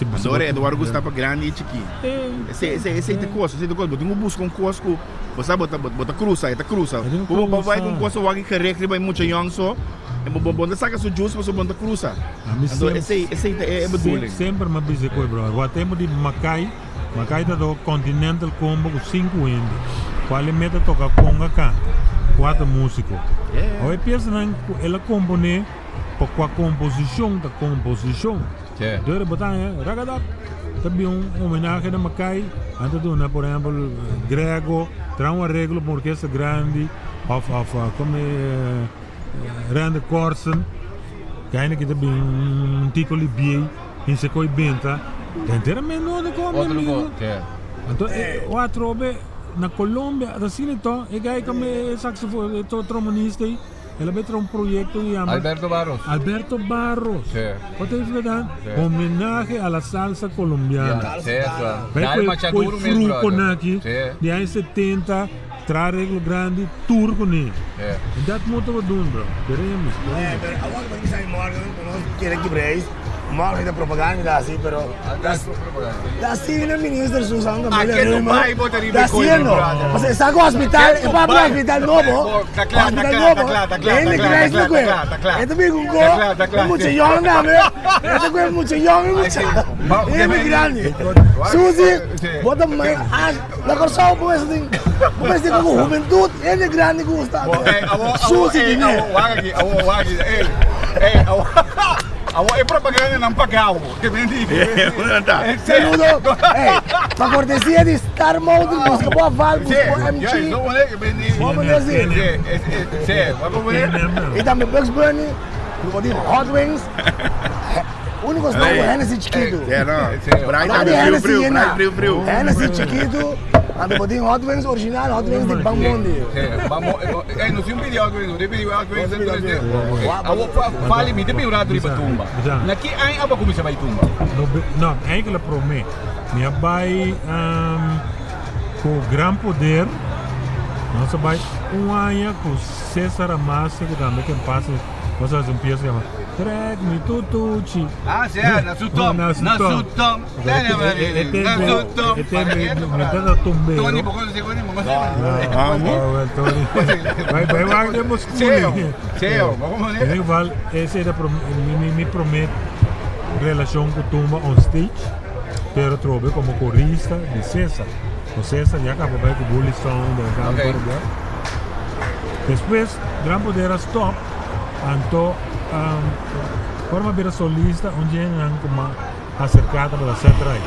C: Andor Eduardo gusta pa grandi i chikí. Esei esei esei ta kos, esei ta kos. Bo tin ku buska un kos ku bo sa bo ta bo ta krusa, e ta krusa. Bo bo bai ku un kos awor gerekt riba e mucha yòn so. Bo bo ta saka su juice pasobra bo ta cruza. Anto esey esey ta e bedoeling.
D: Semper mi a bisa cu e brother. Wak tempo di Makai, Makai ta toca Continental Combo cu sinku hende. Cual e meta toca conga canta. Cuater musico. Awe e piesanan cu el a compone pa cua composicion ta composicion. Dor bo ta haña ragadap ta bin un homenahe na Makai. Nan ta duna por ehempel Grego traha un areglo pa un orkesta grandi of of como e. Rende Corsen, kaina ki ta bin un tiko libiei, hinse koi benta, ta enteramente no ta come amigo. Anto e o atrobe na Colombia ta asina to, e gai come e saxofon, e trombonista ei, el a bai traha un proyecto ku yama
B: Alberto Barros.
D: Alberto Barros. Wat heeft gedaan? Homenahe a la salsa colombiana. Bai koi frukonan aki di aña 70. Traha reglo grandi tur ku ni. En dat moeten we doen bro. Queremos, queremos.
A: Pero awor bo ta bisa mi Morgan ku nos kere kibra eis. Morgan ta propaganda ta hasi pero ta asina minister Susan Camelia Römer ta haciendo. Pasobra e sa ku hospital e papia hospital nobo hospital nobo hende krijs lo kue. E ta bin ku go e mucha yòn tambe e ta kue mucha yòn i mucha hende grandi. Susi bo ta mai Na Kòrsou bo mester tin bo mester tin ku hubentut hende grandi gusta Susi di mi.
B: Wak aki awo wak aki ey ey awo awo e propaganda nan pagao ke men di
A: Saludo ey pa kortesia di Star Motor buska bo aval buska bo MG bo mester si i tambe Bugs Bunny bo tin Hot Wings. Único snack ku Hennessy chikitu.
C: Yeah, no. Bright
A: Nada di
C: frio,
A: Hennessy
C: frio,
A: yena.
C: Bright frio, frio.
A: Hennessy chikitu, anto bo tin Hot Wings original, Hot Wings di Bang Mondi.
B: Eh, no tin pidi Hot Wings, no tin pidi Hot Wings.
A: No tin pidi Hot Wings.
B: Awo, fali, mi ta bin un rato riba tumba. Na ki aña abo a kuminsá bai tumba?
D: No, eigenlijk promé. Mi a bai ku Gran Poder. Nos a bai un aña ku Cesar Amasia, ku tambe ken pasa. Nos a hasi un piesa yama Trek mi tutuchi.
B: Ah, sea, na su tom.
D: Na su
B: Na su
D: tom.
B: tom.
D: E
B: Na su tom.
D: tempo mi tata tumbero.
B: Tony, bo konosé Tony? Bo konosé?
D: Ah, wel, Tony. Bai, bai wak den bo
B: Seo,
D: skuli.
B: seo, bo konosé?
D: In ieder geval, ese era mi, mi, mi promé relashon ku tumba on stage, pero trobe komo korista di Cesar. Ku Cesar ya kaba bai ku Bully Sound en kaba
B: Oké.
D: por allá. Despues, Gran Poder a stop, anto um, ora mi a bira solista, un dje nan ku mi a aserká tabata Seth Wright.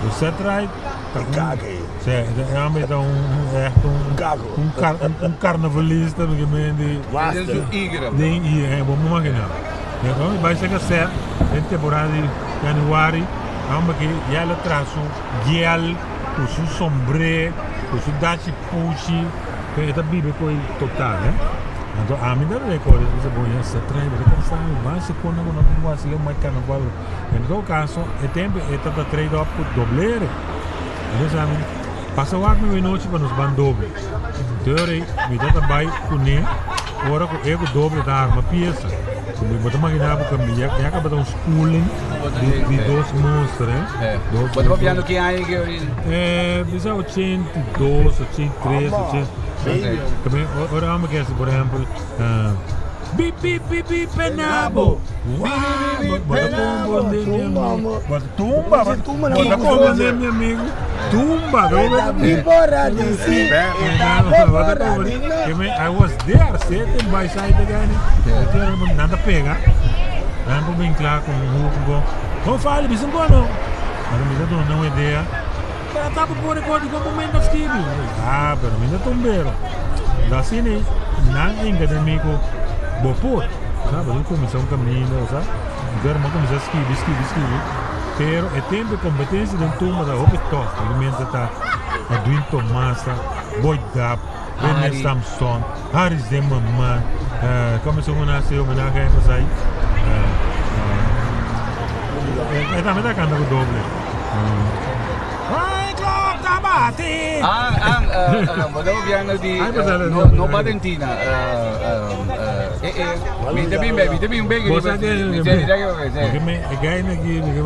D: Dus Seth Wright ta un,
A: Kaka ei.
D: sí, e homber ta un, un echt un,
A: Kago.
D: un, kar, un, un karnavalista, mi ke meen di
B: Den
A: Master.
B: su igre.
D: Den i eh, bo imaginá. Enton mi bai seka Seth den temporada di januari, homber ki ya el a traha su giel ku su sombré, ku su dachi pushi, ke e ta biba ku e total, eh. Anto ami ta rekorda, mi bisa, bon, ya Seth traha, bo ta kansa mi, mas sekunda ku no tin ku hasi leu mai karnaval. En todo kaso, e tempu e tabata trade up ku doblere. Entonces ami pasa wak mi nochi pa nos ban doble. Deur mi tata bai kuné ora ku e ku doble ta arma piesa. Mi bo ta imaginá bo ku mi ya ya kaba ta un schooling di di dos monster eh. Dos
B: Bo ta papiando ki aña ki ori?
D: Eh, bisa 82, 83, 80. Tambe ora amo ke por ehempel eh, Bip bip bip bip penabo. Bota tumba, bota tumba, bota tumba, mi amigo. Tumba, I was there, sitting by side again. Nada pega. Nan por bin kla con un hoek go. Go fale, bisa go no. Pero mi ta duna un idea. Pero ta por record di momento skibi. Ah, pero mi ta tumbero. Asina nan inga den mi ku bo por. Sabe, bo kuminsá un kaminda, sa. Entonces mi a kuminsá skibi, skibi, skibi. Pero e tempu e kompetensia den tumba ta hopi tòf. Realmente ta Edwin Tomasa, Boy Dap, Rene
B: Harry.
D: Samson, Harry Zimmerman, eh, komo esun ku nan hasi homenahe aña pasá ei? Eh, eh, e tambe ta kanta ku doble. Ay, klok ta bati!
B: Ah, ah, eh, eh, bo ta papiando di
D: Ay, pues,
B: eh,
D: eh,
B: no,
D: no,
B: no
D: eh.
B: Valentina. Eh, eh, eh, eh, mi ta bin be, mi ta bin be.
D: Bo sa que
B: Mi ta mi ta que
D: Porque me, e guy aki, mi ke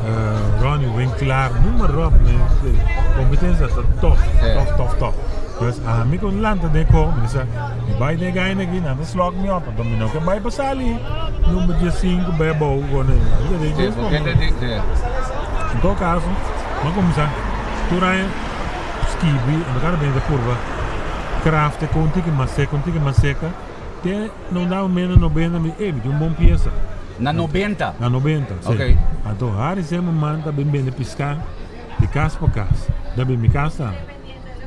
D: eh, Ronnie Winkelaar, noem maar op. Nee, competencia ta tof, tof, tof, tof. Dus ami kon lanta den ko, mi sa, mi bai den guy aki, nan ta slok mi op, anto mi no ke bai pa sali number 15 bai abou kon.
B: Sí, porque te di, sí.
D: En todo caso, mi a cuminsa tur aña skibi, mi cada bes ta purba craft con un tiki mas seca, un tiki mas seca, te na un dado momento nobenta mi, ey, mi tin un bon pieza.
B: Na nobenta?
D: Na nobenta, si.
B: Ok.
D: Anto Harry Zimmerman ta bin bende pisca di cas pa cas, ta bin mi cas tambe.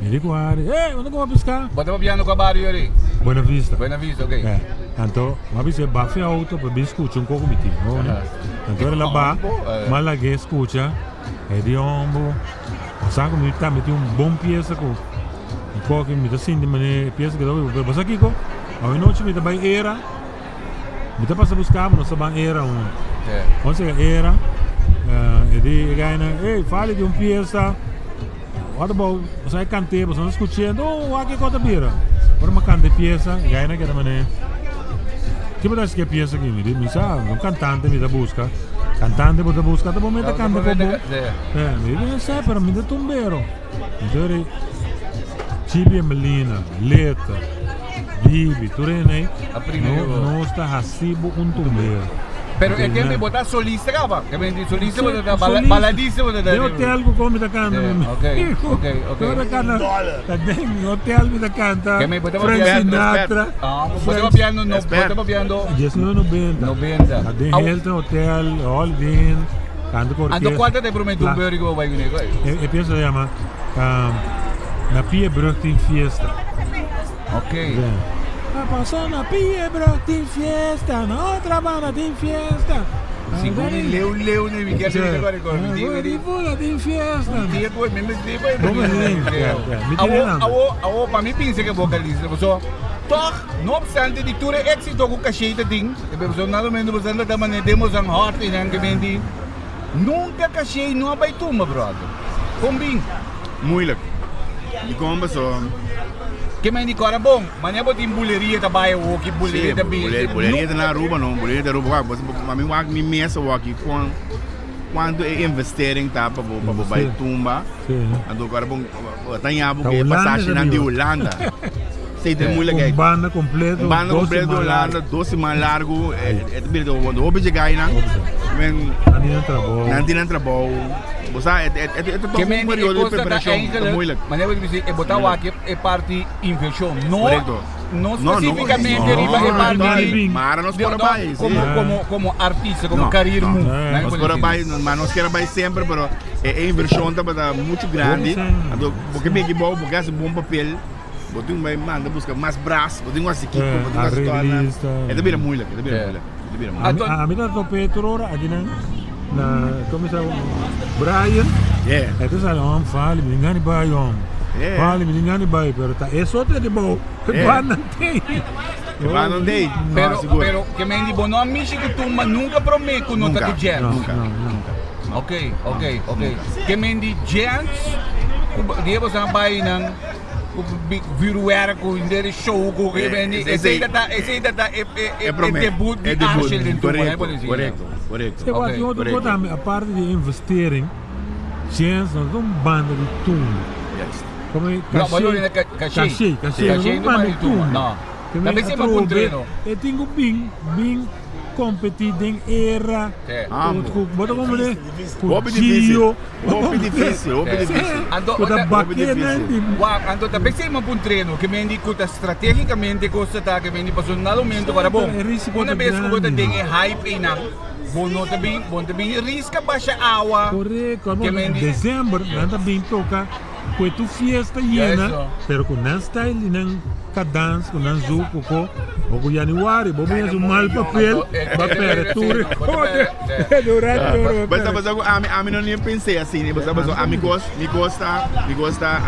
D: Mi di ku Harry, Hey, unda ku bo a pisca?
B: Bo ta papiando kua bario eri?
D: Buena Vista.
B: Buena Vista, ok.
D: Eh, anto, mi a bisa ba fi auto pa bin scucha un poco mi tin, no? Anto el a ba, mi a lag'é scucha, e di hombo, bo sa ku mi tambe tin un bon pieza ku mi koki, mi ta sinti manera e pieza keda hopi, pero bo sa kiko? Awe nochi mi ta bai era, mi ta pasa buska bo, nos ta ban era huntu. Ora chega era, e di e gainan, Hey, fali di un pieza. What about, bo sa e kant'é, bo sa no skuch'é, oh, wak e kos ta bira. Ora mi a kanta e piesa, e gai na keda manera, ki bo ta hasi ku e piesa aki? Mi di, mi sa, un kantante mi ta buska. Kantante bo ta buska, ta bo mi ta kanta ku bo. Eh, mi di, mi sa, pero mi ta tumbero. Entonces, Chibi Emelina, Leta, Bibi, tur hende ei, no, nos ta hasi bo un tumbero.
B: Pero e tempo bo ta solista caba? Ke men di solista bo ta baladista bo ta
D: Den hotel ku kon mi ta kanta mi
B: Ok, ok, ok.
D: Mi ta kanta ta den hotel mi ta kanta
B: Ke men bo ta
D: Frank Sinatra.
B: Ah, bo ta papiando no, bo ta papiando
D: Dies nuebe nobenta.
B: Nobenta.
D: Ta den Hilton Hotel, Holiday Inn, kanta ku orkesta.
B: Anto kual ta e prome tumbeuri ku bo bai kuné?
D: E piensa ta yama Na Pie Brug tin fiesta.
B: Ok.
D: A pasa na Pie Brug tin fiesta, na otra banda tin fiesta.
B: Sigur mi leu leu ne mi kier mi ta record mi di mi di.
D: Pula tin fiesta.
B: Dia ku mi mi di pa
D: Bo mi di. Mi tin
B: Awo
D: nan.
B: awo awo pa mi pinsa ke vocalista paso toch no obstante di tur e exito ku Caché ta tin e paso nada menos paso nan ta mane demos nan hot i nan ke men di nunka Caché no a bai tumba brother. Kon bin?
C: Moeilijk. Dikon paso.
B: Ke men di kora bon, manera bo tin buleria ta bai awoki, buleria ta bin.
C: Sí, buleria ta na Aruba no, buleria ta Aruba. Wak, ma mi wak mi mes awoki kon kuantu e investering ta pa bo pa bo bai tumba. Anto kora bon, bo ta ña bo ke pasashinan di Hulanda. Esei ta e moeilijkheid.
D: Un banda kompleto,
C: Un banda kompleto di Hulanda, dos siman largu, e ta bira hopi djegainan.
D: Nan tin nan trabou.
C: Nan tin nan trabou. Bo sa, e ta toch un periodo di preparacion, ta moeilijk.
B: Manera bo ta bisa, e bo ta wak e parti inversion, no no specificamente riba e parti di
C: Maar nos por a bai, si.
B: Como como como artista, como career move.
C: Nos por a bai, maar nos kier a bai semper, pero e inversion tabata mucho grandi. Anto bo ke meki bou, bo ke hasi bon papel, bo tin bai manda buska mas bras, bo tin ku hasi kiko, bo tin ku hasi torna. E ta bira moeilijk, e ta bira moeilijk.
D: Ami ta tope tur ora akinan na como se Brian.
C: Yeah.
D: E ta sali hom fali mi ngani bai hom.
C: Yeah.
D: Fali mi ngani bai pero ta e sote di bou.
C: Yeah.
D: Banan tei.
C: Banan tei.
B: Pero
C: sigur.
B: pero ke men di bo no a mishi ku tumba nunca prome ku no ta
C: Nunca.
B: ku jazz.
D: No,
C: Nunca.
D: no, no.
C: Nunca.
B: Ok, ok, ok. Ke men di jazz ku di e bo sa bai nan Ku vuurwerk ku henter e show ku esei ta ta esei ta ta e e debut di Arshel den tumba né por disi.
C: Korekto, korekto.
D: Te wak tin otro kos tambe aparte di e investering Jens no ta un banda di tumba. Como e
B: Caché,
D: Caché, Caché no ta un banda di tumba.
B: Ta mester pa puntreno.
D: E tin ku bin bin competi den era
C: Amo.
D: Bo ta comprende? Ku
C: Hopi difícil.
D: Gio.
C: Hopi difícil, hopi difícil.
B: Anto,
D: Ku ta
B: ota-
C: Hopi
D: bakenan
C: difícil.
D: di
B: Wak, anto ta pesei man pun treno, ke men di ku ta strategicamente kos ta ta, ke men di paso na momento para bon.
D: E risiko
B: Una
D: ta
B: bes ku bo ta
D: grandi.
B: den e hype einan, bo no ta bin, bo no ta bin riska basha awa.
D: Korekto,
B: Ke men di-
D: December nan ta bin toka ku e tur fiesta yena,
B: Eso.
D: pero ku nan style di nan kadans, ku nan zuku ko, bo ku januari bo bin hasi un mal papel, bo a perde tur e kos. Durante tur bo
C: Basta
D: perde.
C: basta ku ami ami no ni pensé asina, basta basta ami kos mi kos ta mi kos ta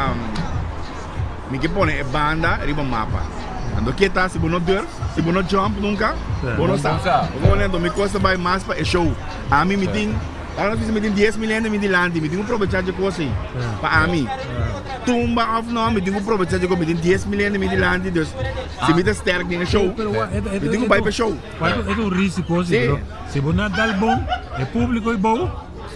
C: mi ke pone e banda riba mapa. Anto ke ta si bo no durf, si bo no jump nunka, bo no sa. Bo kono anto mi kos ta bai mas pa e show. Ami mi tin Laga nos bisa mi tin 10.000 hende mi dilanti, mi tin ku probechá dje kos ei. Pa ami. Tumba òf no, mi tin ku probechá dje kos. Mi tin 10.000 hende mi dilanti, dus si mi ta sterk den e show, mi tin ku bai pa e show.
D: E ta un risiko si, pero si bo na dal bon, e públiko ei bou,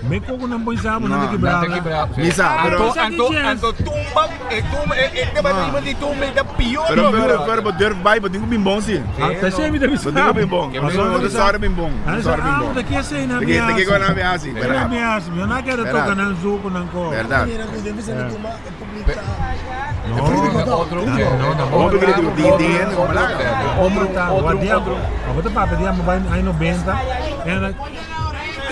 D: me koko nan bon sa bo nan ta kibra.
C: Mi sa, pero.
B: Anto, anto tumba, e tumba, e tabata riba di tumba ei ta pior.
C: Pero, pero, pero bo durf bai, bo tin ku bin bon si.
D: Ta esei mi ta bisa.
C: Bo tin ku bin bon. Bo ta sòru bin bon. Bo ta sòru bin bon.
D: Ta ke esei nan
C: mi hasi. Ta ke nan mi hasi.
D: Bèrdat. Mi hasi. Mi no a kere toka nan zuku nan ko.
C: Bèrdat.
D: No.
C: Hopi kritiko. Di di hende ku palabra.
D: Otro ta. Otro. Abo ta papia di amo bai aña 90.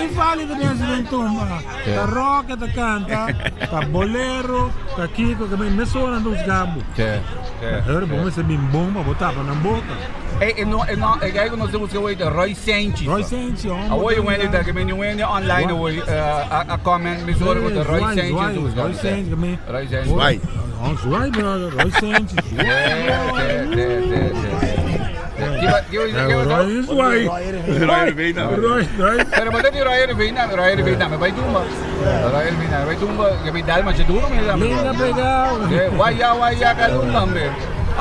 D: E vale ta den den tumba. Ta rock ta canta, ta bolero, ta kiko, que me sona nos gambo. Heur bo mester bin bon pa bo tapa nan boca.
B: Ey, e no, e no, e guy ku nos ta buska awor ta Roy Sanchez.
D: Roy Sanchez, hombre.
B: Awor un hende ta, ke meni un hende online awor a comment mesora ku ta Roy Sanchez ta buska.
D: Roy Sanchez, ke me.
B: Roy Sanchez.
C: Zwaai.
D: Oh, zwaai, brother. Roy Sanchez.
B: Sí, sí, sí, sí.
D: Roy Zwaai.
C: Roy Rivena.
D: Roy, Roy.
B: Pero bata di Roy Rivena, Roy Rivena me bai tumba. Roy Rivena me bai tumba, ke mi dal masha duro mi dame.
D: Linda pegao.
B: Waya waya kalumba me.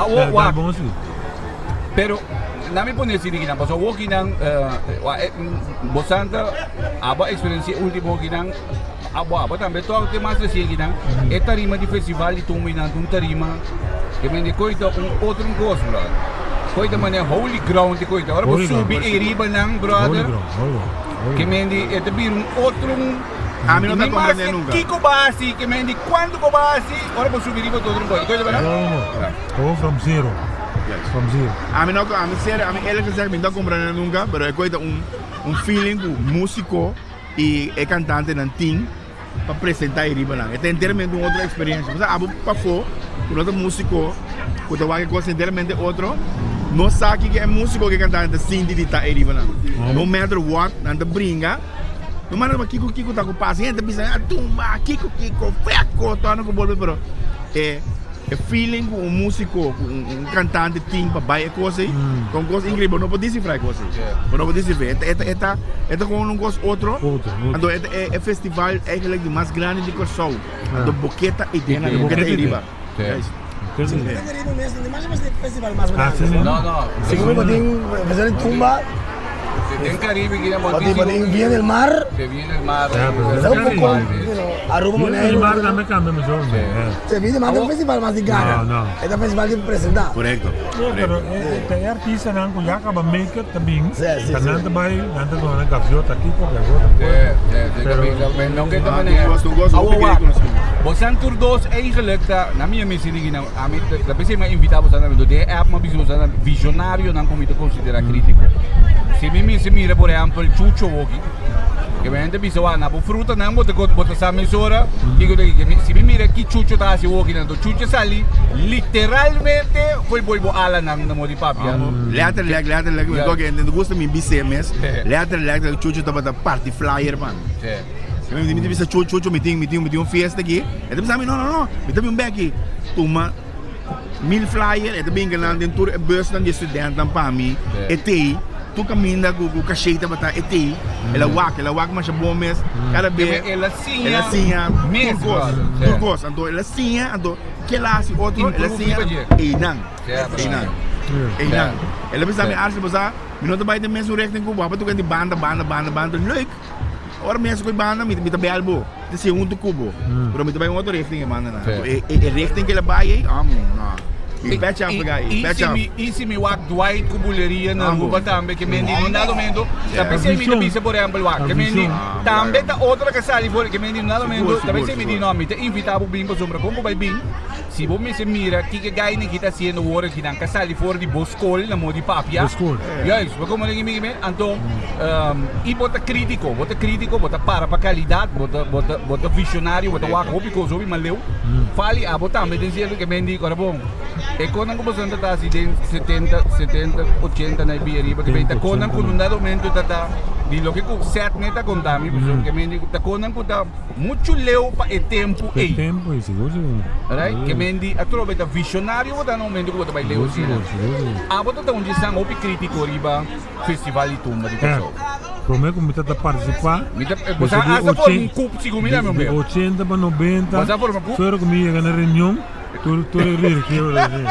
B: Awo wa. Pero na mi pone así kinan, paso awo kinan bosanta abo experiencia ultimo kinan abo abo tambe to te mas recién kinan e tarima di festival di tumba inan un tarima ke men koita un otro kos brother. Koita mane holy ground di koita. Ora bo subi e riba nan brother. Ke men di e ta bira un otro
C: Ami no ta comprende nunca.
B: Kiko bo hasi ke men di cuanto bo hasi ora bo subi riba otro koita. Koita bera?
D: Oh, from zero. From zero.
C: Ami no, ami serio, ami eerlijk gezegd, mi no ta comprende nunca, pero e koita un un feeling ku musico y e cantantenan tin pa presenta e riba nan. E ta enteramente un otro experiencia. Pasobra abo pafó ku no ta musico, ku ta wak e kos enteramente otro, no sa kiko e musico ku e cantante ta sinti di ta e riba nan. No matter what, nan ta bringa. No matter what kiko kiko ta ku pasa, hende ta bisa, ah, tumba, kiko kiko, feko, tòg ku bolbe, pero e E feeling ku un músiko, ku un kantante tin pa bai e kos ei, ta un kos inkreibel. Bo no por desifrá e kos ei. Bo no por desifrá. E ta, e ta, e ta komo un kos otro. Anto e ta e festival eigenlijk di mas grandi di Kòrsou. Anto Boketa ei den, Boketa ei riba.
D: Sí.
A: Den Caribe mes, no tin masha festival mas
D: Ah,
A: grandi.
D: sí,
B: No, no.
A: Segun mi tin festival di tumba,
B: Den Caribe ki
A: bo tin bo tin Villa del Mar,
B: Se viene el mar.
D: Ja, pero
A: Sa un
D: Caribe.
A: poco, you know, Aruba,
D: Villa del
A: Boneiru.
D: Mar tambe cambia mesor.
B: Sí.
A: Se Villa del Mar ta un festival mas di gana.
D: No, no.
A: E ta festival di presenta.
C: Correcto.
D: Sí, pero e artistanan ku ya kaba make it ta bin,
A: Sí, sí,
D: ta
A: sí.
D: nan ta bai, nan ta duna gaviota kiko, gaviota
B: Sí,
D: kua.
B: sí, sí,
D: Pero-
B: no ke
C: Ah,
B: manera.
C: tu gosto, tu gosto,
B: Awo,
C: hopi
B: wak.
C: grei ku nos.
B: Bosan tur dos eigenlijk ta, na mi misi digi na, ami ta pensei ma invita bosan na, de app ma bisa bosan visionario nan komi ta considera critico. Si mi misi mira por ehempel Chucho woki, ke men ta bisa wa na bo fruta nan bo ta bo ta sa mesora, kiko ta ki, si mi mira ki Chucho ta hasi woki nan, to Chucho sali literalmente foi boy bo ala nan na modi papia.
C: Letterlijk, letterlijk.
B: Ja.
C: Ja. Mi gusta mi bisé mes.
B: Sí.
C: Letterlijk, dat Chucho tabata parti flyer man.
B: Sí.
C: Mi mi bisa Chucho, Chucho, mi tin, mi tin, mi tin un fiesta aki. E ta bisa mi, no, no, no, mi ta bin bek Tuma 1000 flyer, e ta bin ganan den tur e bus nan di studentan pa mi.
B: Sí.
C: E tei, tu caminda ku ku cachete tabata e tei. El a wak, el a wak masha bom mes. Cada
B: Que
C: be.
B: el a siña
C: El a siña
B: mes,
C: tur cos,
B: brother. Sí.
C: tur cos. Anto el a siña, anto ke la hasi otro, el a
B: Improve
C: siña.
B: riba dje.
C: Einan,
B: Sí, brother.
C: einan.
D: Sí.
C: Einan. El a bisa mi
B: Sí.
C: Arce, bosa, mi no ta bai den mes richting ku bo, pa tu di banda, banda, banda, banda. Leuk. Ora mes ku banda, mi mi ta bel bo. Te si junto kubo. Pero mi ta bai un otro richting e banda na.
B: Sí.
C: E e e richting ke la bai, ei, amo, no. Mi petje af, guy,
B: E
C: petje
B: si
C: af.
B: mi, e si mi wak Dwight ku buleria na
C: Amo.
B: Aruba tambe, ke mendi no dado momento,
C: Yeah.
B: tambe se mi
D: Vision.
B: bisa por ehempel wak, ke mendi
D: Vision.
C: Ah,
B: tambe
C: claro.
B: ta otra que sali for, ke mendi no dado momento,
C: Sigur,
B: tambe
C: sigur,
B: se mi di
C: sigur.
B: no, mi te invita bo bin pasobra kon bo bai bin, si bo mi se mira kiko guy ni kita haciendo wora ki nan ka sali for di bo skol na modi papia.
D: Bo skol.
B: Juist, bo como mi mi anto i bo ta critico, bo ta critico, bo ta para pa calidad, bo ta bo ta bo ta visionario, bo ta wak hopi cos hopi maleu. Fali abo tambe den cierto ke mendi ora bon. E konan ku boso ta hasi den 70, 70, 80 na bi ariba ke ta konan ku un dado momento ta ta di loke ku set ne ta konta mi, pasobra ke mendi ta konan ku ta mucho leu pa e tempo
D: E
B: ei.
D: tempo ei, sigur, sigur.
B: Right? Ke mendi atrobe ta visionario bo ta na momento ku bo ta bai leu
D: Sigur,
B: asina.
D: sigur, sigur, sigur.
B: Abo ta ta un dje san hopi crítico riba Festival di Tumba di Kòrsou.
D: Promé ku mi ta ta partisipá,
B: Mi ta, bo sa hasta forma un kup sigur mi dame un
D: di
B: beo.
D: 80 pa 90,
B: Bo sa forma kup?
D: solo ku mi yega na reunion, tur tur e rirkeo ta así.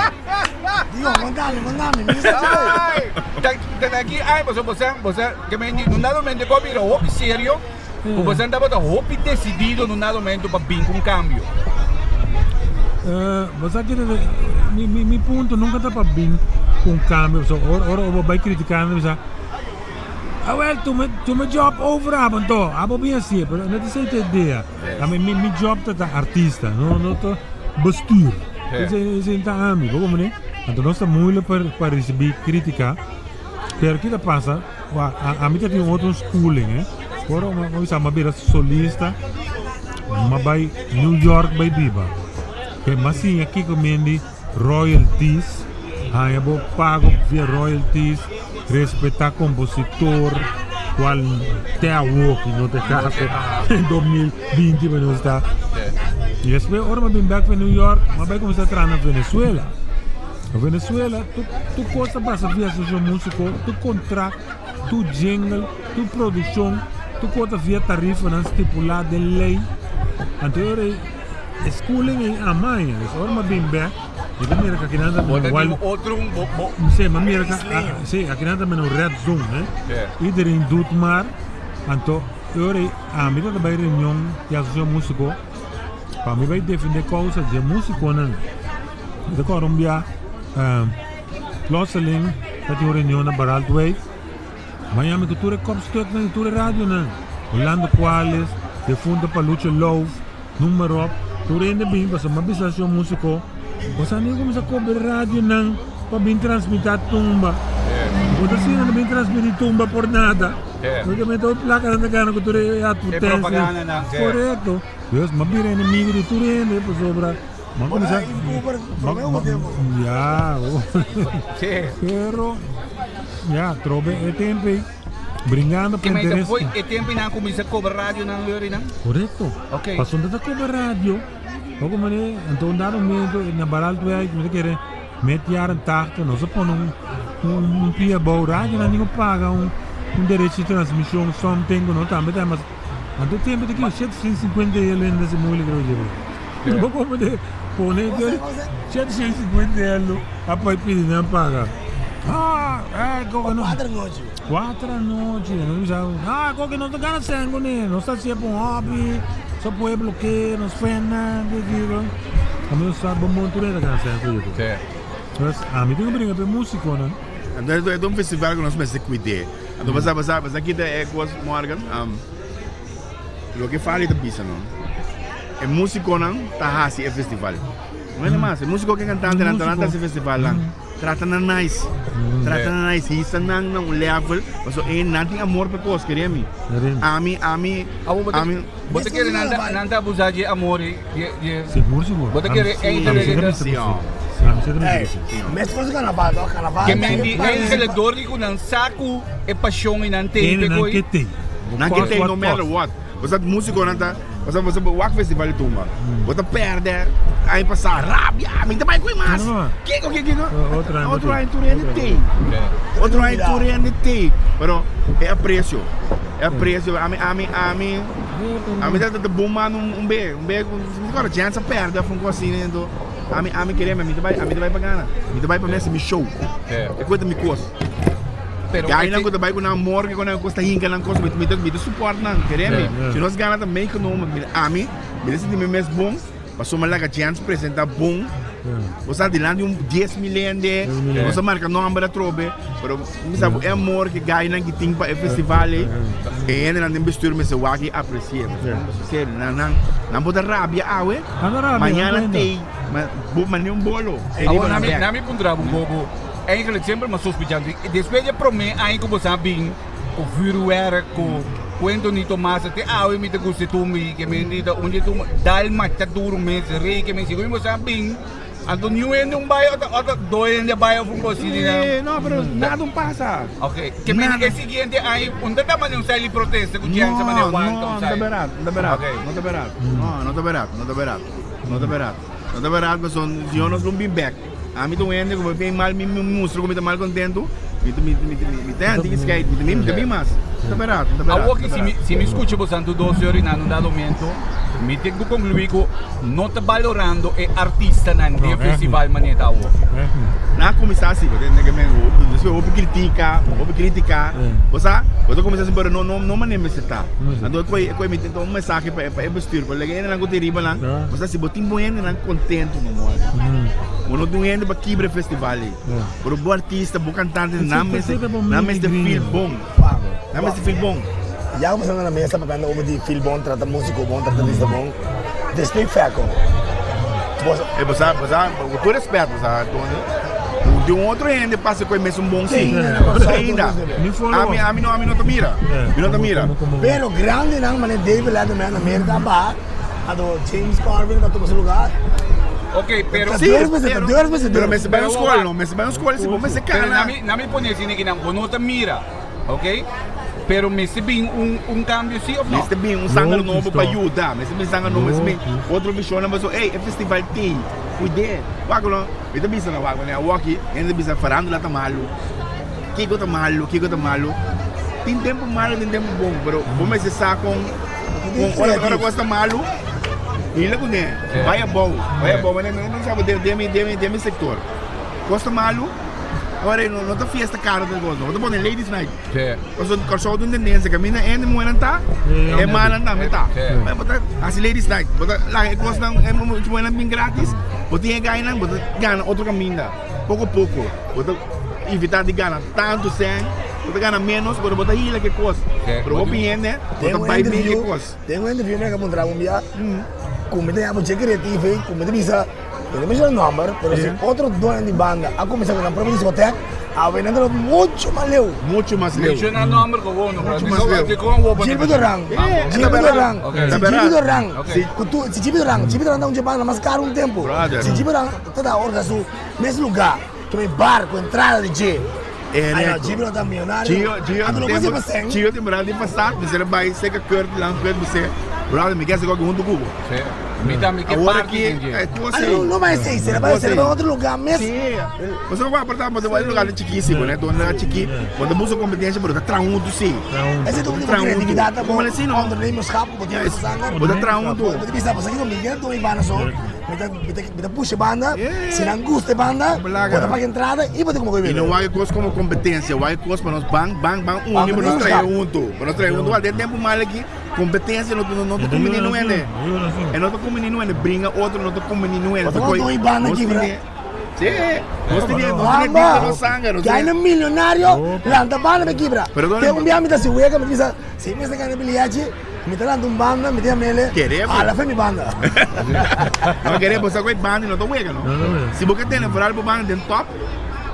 A: Digo, mandami, mandami, mi sa chai.
B: Ay, ta ta aki ay pasobra bo sa bo sa ke men di un dado momento ku a bira hopi serio, ku bo sa tabata hopi desidido un dado momento pa bin ku un kambio.
D: Bo sa kere mi mi mi punto nunca ta pa bin cu un cambio pasobra ora ora bo bay critica nan ta bisa awel tuma tuma job over abo anto abo bin hacié pero no ta esey ta idea ami mi mi job ta ta artista no no ta bestuur esey esey no ta ami bo comprende anto nos ta moeilijk pa pa ricibi critica pero ki ta pasa ami ta tin otro schooling eh ora bo bisa mi a bira solista mi a bay New York bay biba. Ke mas siña kiko men di royalties, haña bo pago via royalties, respetá kompositor, kual te awoki no ta e kaso, 2020 pa nos ta. I despues ora mi a bin bek pa New York, mi a bai kuminsá traha na Venezuela. Na Venezuela tur tur kos ta basa via Asosiashon Músiko, tur kontrakt, tur jingle, tur produkshon, tur kos ta via tarifanan stipulá den lei. Anto e ora ei. E schooling ei amaña, dus ora mi a bin bek, mi ta mira ku akinan ta
B: Bo ta
D: igual.
B: tin otro un bo bo.
D: Sí, mi a mira ku sí, akinan ta mira un red zone, eh. Iedereen doet maar. Anto e ora ei ami ta bai reunion di asosiashon músiko pa mi bai defende kousa dje músikonan. Mi ta kòrda un bia plotseling ta tin un reunion na Baraltwijk. Miami ku tur e kopstuknan i tur e radionan. Orlando Cuales, defunto Palucho Loof, noem maar op. Tur hende bin pasobra mi a bisa su músiko, bo sa ni kuminsá kobra e radionan pa bin transmitá tumba. Bo ta asina nan bin transmití tumba por nada. Porque tur e plaka nan ta gana ku tur e advertensia. Korekto. Dus mi a bira enemigo di tur hende pasobra mi a kuminsá. Ya. Pero. Ya, trobe e tempo ei, bringando pa
B: Ke mei ta
D: interes.
B: foi e tempo ei nan kuminsá kobra radio nan lori nan?
D: Korekto.
B: Ok.
D: Pasobra ta kobra radio, oko manera, anto un dado momento na Baraltwijk, mi ta kere met jaren tachtig, nos a pone un un un pia abou, radio nan tin ku paga un un derecho di transmishon, something ku no tambe ta mas, anto e tempo ta ki 750 euro hende ta hasi moeilijk riba dje. Bo como de pone 750 euro a pa pidi nan paga. Ah, eh, no.
A: Cuatro nochi.
D: Cuatro nochi. No bisa, ah, ko que no te gana sengo ni, no está siempre un hobby. So pueblo que nos fena, que digo. A mí no sabe bom bom tureta gana sengo yo.
B: Sí.
D: Pues, a mí tengo brinca pe músico, no?
C: Anto e ta un festival ku nos mester kuid'é. Anto bo sa bo sa bo sa kita e kos Morgan, loke Fali ta bisa no, e musikonan ta hasi e festival. No hende mas, e musiko ku e kantantenan ta nan ta hasi e festivalnan. Trata nan nice, trata nan nice, hisa nan na un level, pasobra e nan tin amor pa e kos, kere mi. Ami, ami, ami.
B: Bo ta kere nan ta nan ta abusa dje amor ei, dje dje.
D: Sigur sigur.
B: Bo ta kere eigenlijk.
C: Sí, oh.
A: Ey, mes cos carnaval toch? Carnaval.
B: Ke men di eigenlijk door di ku nan sa ku e pasion ei nan tei
D: Nan
B: pe
D: ke tei.
C: Nan ke tei no matter what. Bo sa musiconan ta, bo sa bo sa wak festival di tumba. Bo ta perde aña pasa rabia, mi ta bai ku e mas. Kiko kiko kiko. Otro aña tur hende tei. Otro aña tur hende tei. Pero e aprecio. E aprecio ami ami ami ami ta ta bon manda un be un be mi ta kòrda Jens a pèrdè òf un kos asina anto ami ami kere mi ta bai ami ta bai pa gana mi ta bai pa mester mi show e kos ta mi kos gainan ku ta bai ku nan amor ku nan kos ta hinka nan kos mi ta mi ta support nan kere mi si nos gana ta meegenomen ami mi ta sinti mi mes bon. Pasobra mi laga Jens presenta bon. Bo sa dilanti un 10.000 hende, bo sa marca nomber atrobe, pero mi sa e amor ke gainan ki tin pa e festival ei, e hendenan den bestuur mester wak i aprecia. Serio, nan nan nan por ta rabia awe, mañana tei, ma bo manda un bolo.
B: Awor na mi na mi puntra bo un poco, eigenlijk semper mi a sospecha, despues di e prome aña ku bo sa bin, Ku vuurwerk, ku cuento ni Tomasa, te awe mi ta gusta e tumba i ke men di ta un di e tumba dal macha duro mes, rei ke men si ku mi bo sa bin, anto niun hende un bai ota ota do hende a bai of un cos asina na.
C: Eh, no, pero nada un pasa.
B: Ok, ke men e siguiente aña un ta ta manda un style di protesta ku chance manda e wanta un
C: No, no ta berat, no ta berat, no ta berat, no, no ta berat, no ta berat, no ta berat, no ta berat pasobra si yo nos lo bin bek. Ami ta un hende ku mi bin mal mi mustra ku mi ta mal kontentu mi ta mi mi mi ta henti ki skeit mi ta mi ta bin mas ta berat ta berat.
B: Awor ki si mi si mi skucha bo santu dos ora i nan un dado momento mi tin ku konklui ku no ta balorando e artistanan den festival manera ta awor.
C: Nan a kuminsá asi bo ta tende ke men despues hopi kritika hopi kritika bo sa bo ta kuminsá asi pero no no manera mester ta anto e koi e koi mi tin un mensahe pa e bestuur pa lege hendenan ku tin riba nan bo sa si bo tin bo hendenan kontentu no mor. Bo no tin un hende pa kibra e festival ei. Pero bo artista, bo cantante, nan mester, nan mester feel bon. Nan mester feel bon.
A: Ya ku na mesa papiando over di feel bon, trata musico bon, trata artista bon. Despues Fecco.
C: Bo eh, bo sa, bo sa, ku tur respet, bo sa, Tony, di un otro hende pasa ku e mesun bon si. Ainda. Ami, ami no, ami no ta mira. Mi no ta mira.
A: Pero grandenan manera David Letterman na Merca a baha. Anto James Carville ta tuma su lugar.
B: Ok, pero...
C: Sí, pero, pero mester bai un school, no? Mester bai un school, si bo mester
B: Pero
C: cana.
B: nami, nami pone asina ki nan, bo no ta mira, ok? Pero mester bin un, un cambio sí of no?
C: Mester bin un sanger
D: Logisch
C: nobo pa
D: toch?
C: yuda. Mester bin sanger nobo, mester bin
D: Logisch.
C: otro visionnan pasobra, ey, e festival tei, cuid'é. Wak no, mi ta bisa na wak, wanneer awoki, hende ta bisa farandula ta malu. Kiko ta malu, kiko ta malu. Tin tempo malu, tin tempo bon, pero bo mester sa con Con ora ora cos ta malu, hila kuné, bai abou, bai abou, manera mi no sabi den den den den mi sector. Cos ta malu, ora no no ta fiesta caro ta cos, no ta pone ladies night. Pasobra Kòrsou ta un tendencia kaminda hende muhernan ta, e mannan tambe ta. Bo ta hasi ladies night, bo ta laga e cosnan e muhernan bin gratis, bo tin e gainan bo ta gana otro kaminda. Poko poko bo ta evita di gana tantu sèn, bo ta gana ménos pero bo ta hila ke kos. Pero hopi hende bo ta bai bin ke kos.
A: Den un interview mi a puntra un bia ku mi ta yama dje creativo ei ku mi ta bisa mi no menciona nomber pero si otro doño di banda a kuminsá ku nan propio diskotek awe nan ta lo mucho mas leu.
C: Mucho mas leu.
B: Menciona nomber gewoon
C: Mucho mas leu.
A: Gilbert Doran, Gilbert Doran, si Gilbert Doran, si Gilbert Doran, Gilbert Doran ta un dje banda mas karo un tempu. Si Gilbert Doran Ta ta orga su mes lugar, ke mi bar ku entrada di dje. Ay no, Jimmy no ta millonario.
C: Gio, Gio,
A: Anto lo por siempre sen.
C: Gio temporada di pasá, mi ser bai seka Kurt, lang Kurt, mi se. Brother, mi ke hasi kòke huntu ku bo.
B: Sí. Mi tambe ke
C: Awor
B: parti
C: aki,
B: den dje.
C: e kos
A: Ah,
C: ei.
A: no, no mas ei, será
C: Kos
A: será
C: ei.
A: otro lugar mes.
C: Sí. Pasobra ku apartá, pasobra e lugar ta chikísimo, ne? Don ta chikí. Bo ta buska kompetensia, pero ta traha huntu sí.
A: Ese ta un
C: Traha huntu.
A: creatividad ta
C: Como así, no?
A: ondernemerschap, bo tin
C: Yes.
A: sanger.
C: Bo ta traha huntu.
A: Bo ta bisa, pasobra mi ke doi banda so. Mi ta mi ta mi ta pusha banda.
C: Yeah.
A: Si nan gusta e banda,
C: Belaga.
A: bo ta paga entrada i bo ta kuma koe
C: I no
A: bebe.
C: wak e kos komo kompetensia, wak e kos pa nos ban, ban, ban uni, pa nos traha huntu. Pa nos traha huntu. Wak den tempu mal aki, Competencia no no ta conveni no hende. E no ta conveni no hende. Bringa otro no ta conveni no hende.
A: Otro no banda kibra.
C: Sí. Nos tiene nos tiene dentro nos sangre. Nos
A: tiene millonario lanta banda me kibra.
C: Pero
A: Te un día mi ta si wega mi bisa si mi se gana biliachi mi ta lanta un banda mi ta mele.
C: Queremos.
A: A la fe mi banda.
C: No queremos sa banda no ta wega no. Si bo ke tene vooral bo banda den top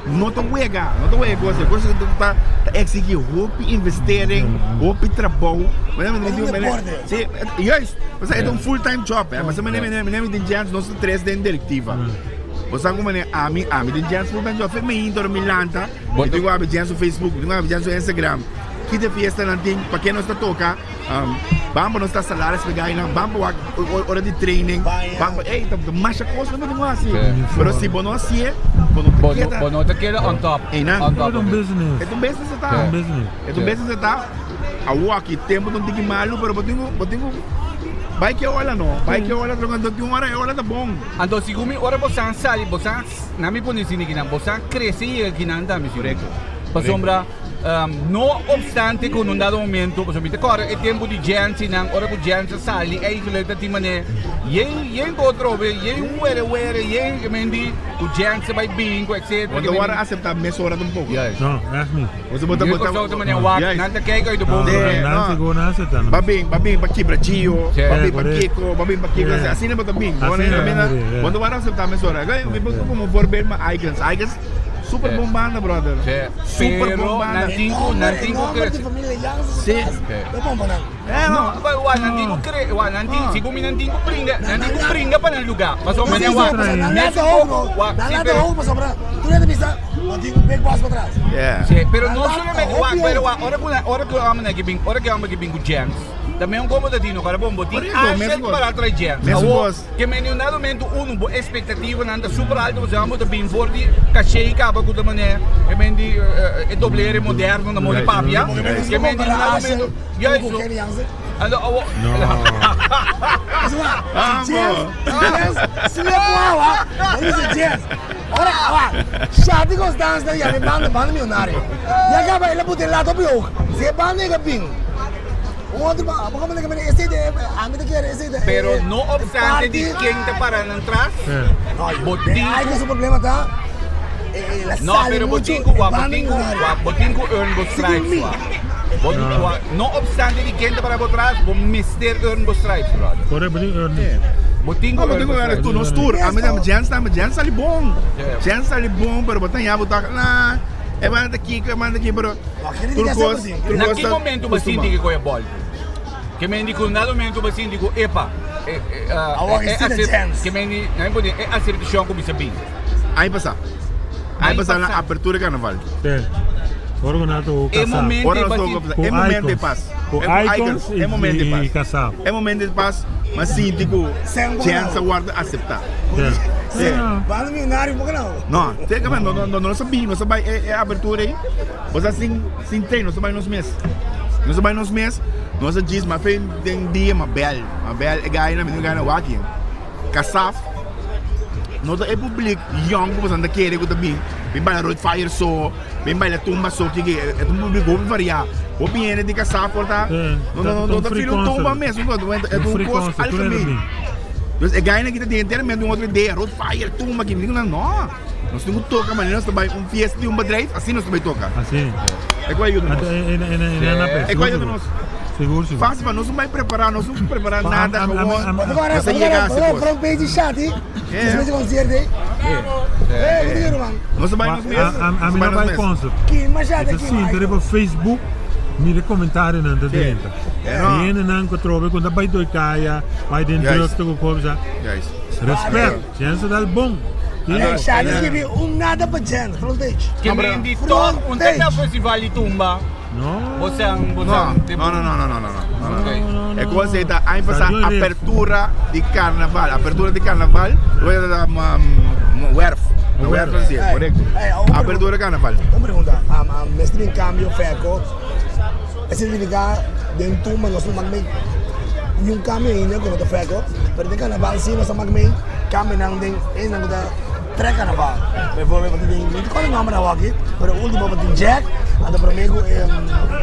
C: No ta wega, no ta wega cosa. Cosa ku ta ta exigí hopi investering, hopi trabou.
A: Es un deporte.
C: Sí, juist. Osea, e ta un full time job, eh. Pasobra mene, mene, mene mi tin chance, nos ta tres den directiva. Bo sa ku mene ami, ami tin chance full time job. Fe mi hinta ora mi lanta, mi tin ku habri chance su Facebook, mi tin ku habri chance su Instagram. Ki te fiestanan tin, pa ke nos ta toka. Ban pa nos ta salaris pa e gainan, ban pa wak ora di training, ban pa, ey, ta masha kos lo bo tin ku hasi. Pero si bo no hasié, bo no ta keda.
B: Bo no ta keda on top.
C: Einan.
B: On top
D: E ta un business.
C: E ta un business e ta.
D: Un business.
C: E ta un business e ta. Awor aki tempu ta un tiki malu, pero bo tin ku, bo tin ku bai ke ola no, bai ke ola, pero tin un ora e ola ta bon.
B: Anto segun mi ora bo san sali, bo san, nan mi pone asina kinan, bo san krese yega kinan tambe si.
C: Korekto.
B: Pasobra. No obstante ku un dado momento, pasobra mi ta kòrda e tempu di Jensinan, ora ku Jens a sali eigenlijk ta tin manera yen yen ku otro be, yen were were, yen ke men di ku Jens a bai bin ku etcetera.
C: Bo ta wòrdu aseptá mesora tampoco.
B: Juist.
D: No, ègt niet.
C: Bo ta
B: Yo kòrsou ta manera wak, nan ta kijk uit de boom.
C: Nee,
D: Nan
C: no.
D: sigur nan aseptá no.
C: Ba bin, ba bin pa kibra Gio, ba bin pa Kiko, ba bin pa Kiko, asina bo ta bin.
D: Asina bo ta bin,
C: Bo ta wòrdu aseptá mesora. Mi por komo voorbeeld ma Icons. Icons Super bon banda brother. Super bon banda.
B: Pero nan tin ku nan tin ku krese.
C: Si.
B: No, wa nan tin ku kre, wa nan tin, si mi nan tin ku bringa, nan tin ku bringa pa nan luga. Pasobra
A: Nan
B: wa,
A: lata hoog, nan lata hoog pasobra tur hende bisa bo tin un big boss patras.
B: Si, pero no solamente wa, pero wa ora ku ora ku homber nan ke bin, ora ku homber ke bin ku Jens, ta mesun komo ta dino, kara bon bo tin Ashel para trae Jens. Awor Ke men di un dado momento uno bo expectativanan ta super alto pasobra bo ta bin for di caché y caba cu ta manera ke men di e doblere moderno na modo di papia ke men di un dado momento juist zo ando awo Pero no obstante di ken ta para nan tras, bo tin ku. No, pero bo tin ku wak, bo tin ku wak, bo tin ku earn bo stripes wak. Bo wak, no obstante di ken ta para bo tras, bo mester earn bo stripes, brother.
D: Correcto, bo tin earn it.
B: Bo tin ku earn bo stripes.
C: Tu nos tur, ami ta Jens tambe, Jens sali bon. Jens sali bon, pero bo ta haña bo ta, nah, e banda ta kiko, e banda ta kiko, pero tur kos, tur
B: Na
C: kos
B: ki
C: ta
B: momento bo sinti
C: kustumá.
B: ke koe bòltu? Ke men di ku na momento bo sinti ku epa e
A: Awor
B: e
A: e si de chance.
B: Ke men di na mi pone e asertishon ku bisa bin.
C: Aña pasá. Aña
B: Aña
C: pasá na
B: pasá.
C: apertura di karnaval.
D: Te. Ora ku nan ta
B: E
D: kasá.
B: momento
C: Ora
B: e
C: nos
B: basi
C: toka
D: Ku
C: e momento e
D: Icons.
C: pas.
D: Ku
C: E ku
D: Icons
C: Icons, e momento e
D: i
C: pas.
D: kasá.
C: E momento e pas, ma sinti ku
A: Sem
C: chance a
A: ku
C: wòrdu aseptá.
D: Te.
C: Sí.
A: Banda milionario por no?
C: No, te ke no no no sa bin, nos a bai e apertura ei. Bo sa sin sin trein nos ta bai nos mes. Nos ta bai nos mes, nos a djis ma fe den dia ma bel, ma bel e gainan, mi tin un gaina wak yen. Kasaf no ta e publik yong ku boso ta kere ku ta bin, bin baila road fire so, bin baila tumba so, kiko e ta un publik hopi variá. Hopi hende di Kasaf por ta no no no ta feel un tumba mes, e ta un kos algemeen. Dus e gainan ki ta den enteramente un otro idea, road fire, tumba, ki mi di no. Nos tin ku toka manera nos ta bai un fiesta di un bedrijf, asina nos ta bai toka.
D: Así.
C: E ku a yuda nos. E ku a yuda nos.
D: Sigur, sigur.
C: Fácil pa nos no bai prepará, nos no prepará nada, gewoon
A: Nos
C: nos a yega hasi kos.
A: Front page di Shati, despues di concierto ei. Eh, ku di ruman?
C: Nos a bai nos mes.
D: A mi no bai concert.
A: Kima Shati,
D: Mi ta
A: kima.
D: sinta riba Facebook, mira e comentarionan ta drenta. E hendenan ku trobe ku ta bai doi kaya, bai den drukte ku kobsa. Respect. Jens ta dal bon.
A: Ey, Shadi skibi un nada pa Jens, front page.
B: Ke men di toch un ta na festival di tumba.
D: No.
B: Bosan,
C: No,
B: bosan.
C: no, no, no, no, no, no, no.
B: Ok.
D: No, no.
C: E kos ei ta aña pasá
D: Stadion Rif.
C: apertura di karnaval. Apertura di karnaval, lo ta werf. Na werf lo si, korekto. Apertura di karnaval.
A: Un pregunta, mester bin kambio fèko, e signifiká den tumba nos no mak mei niun kambio ainda ku no ta fèko, pero den karnaval si nos a mak mei kambionan den esnan ku ta trè karnaval. Bijvoorbeeld bo tin, mi no ta kòrda e nòmber awoki, pero ultimo bo tin Jack, anto promé ku e.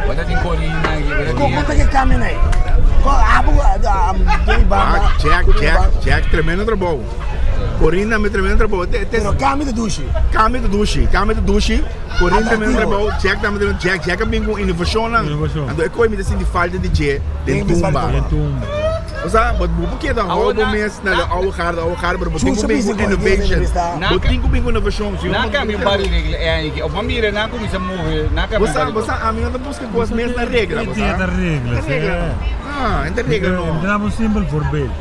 B: Bo ta tin Corina aki, bo ta tin.
A: Kon ta ke kambionan ei? Kon abo ku den banda.
C: Jack, Jack, Jack tremendo trabou. Corina mi tremendo trabou.
A: Pero cambio ta dushi.
C: Cambio ta dushi, cambio ta dushi. Corina tremendo trabou, Jack tambe tremendo. Jack, Jack a bin ku inovacionnan. Anto e koe mi ta sinti falta di dje den tumba.
D: Den tumba.
C: Osea, bo bo keda hou bo mes na de oude garde, oude garde, pero bo tin ku bin ku innovation. Bo tin ku bin ku innovacion. Si
B: Nan cambia un par di regla e aña aki. Of bo mira nan cuminsa move, nan cambia un par di
C: Bo sa, ami no ta busca cos mes na regla, bo sa.
D: Ta regla, si.
C: Ah, e ta regla no.
D: Mi ta daba un simpel voorbeeld.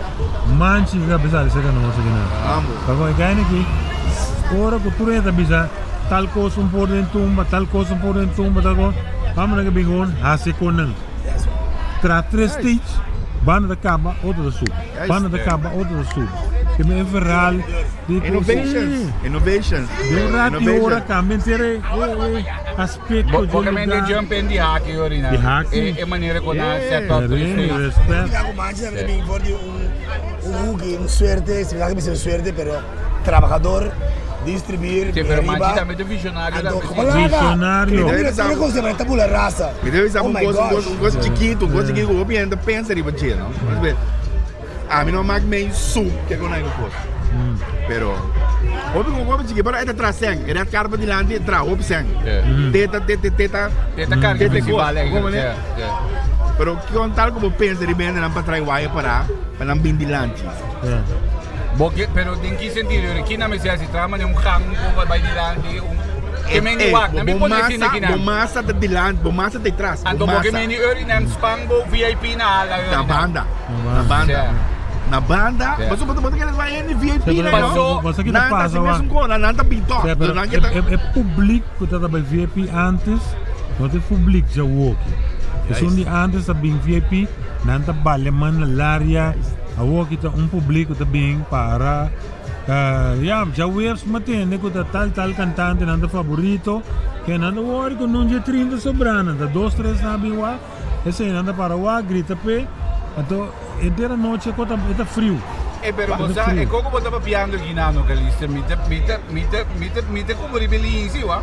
D: Manchi ku a bisa di serka nos aki nan. Pasobra e kaina aki, ora ku tur hende ta bisa tal kos un por den tumba, tal kos un por den tumba, tal kos, bamos nan ke bin gewoon hasi kon nan. Traha tres stage, banda ta kaba, otro ta subi. Banda ta kaba, otro ta subi. Ke men e verhaal di ku
C: Innovations, innovations.
D: Di un rato i ora kambia henter e aspecto
B: Bo ke men de jump in di haki orina.
D: Di haki.
B: E manera ku nan set up tres stage.
D: Respect.
A: Mira ku manchi tambe ta bin for di un un hoek, un suerte, si mi ta bisa un suerte, pero trabajador, distribuir,
B: Sí, pero manchi
A: riba.
B: tambe ta visionario
A: Anto,
B: tambe.
A: como laga?
D: Visionario.
A: Mira, mira como se llama, tabula rasa.
C: Mi debe sa
A: Oh
C: un
A: my
C: kos, un kos,
A: gosh.
C: un kos chikitu, un kos chikitu ku hopi hende ta pensa riba dje, no? Mas be, ami no mak mei su ke ku nan kos. Pero hopi ku hopi chiki, pero e ta tra sèn, e red carpet dilanti e tra hopi sèn. Teta, teta, teta.
B: Teta karga
C: Teta
B: festival
C: kos,
B: eigenlijk,
C: komo ne?
B: ja, ja.
C: Pero kon tal ku bo pensa riba hendenan pa trai waya pará, pa nan bin dilanti.
B: Bo ke, pero den ki sentido? Yori, kina mester hasi? Traha manera un gang ku bai dilanti, un ke meni wak, nan mi pone asina
C: Bo
B: kinan.
C: masa ta dilanti, bo masa ta detrás, bo
B: Anto bo ke
C: masa.
B: meni ori nan span bo VIP na hala ori
C: Na
B: nan.
C: banda, na banda, na banda. Pasobra bo ta kere bai hende VIP
D: Sí,
C: nan,
D: pero
C: no?
D: Paso- Bo sa ki ta
C: Nan ta
D: pasa,
C: hasi mesun
D: wak.
C: kos, nan ta bin tòg.
D: Sí, pero
C: Nan ke ta.
D: e publiek ku ta bai VIP antes, no ta e publiek djawoki. Esun di antes ta bin VIP, nan ta bale man na laria. Awoki ta un publico ta bin para ya djaweps mi a tende cu ta tal tal cantante nan ta favorito ke nan ta wori cu nun dje 30 sobra nan ta dos tres nan a bin wak esey nan ta para wak grita pe anto henter anochi e ta e ta friu.
B: E pero bo sa e koko bo ta papiando aki nano Calista mi ta mi ta mi ta mi ta mi ta como riba e liña si wa.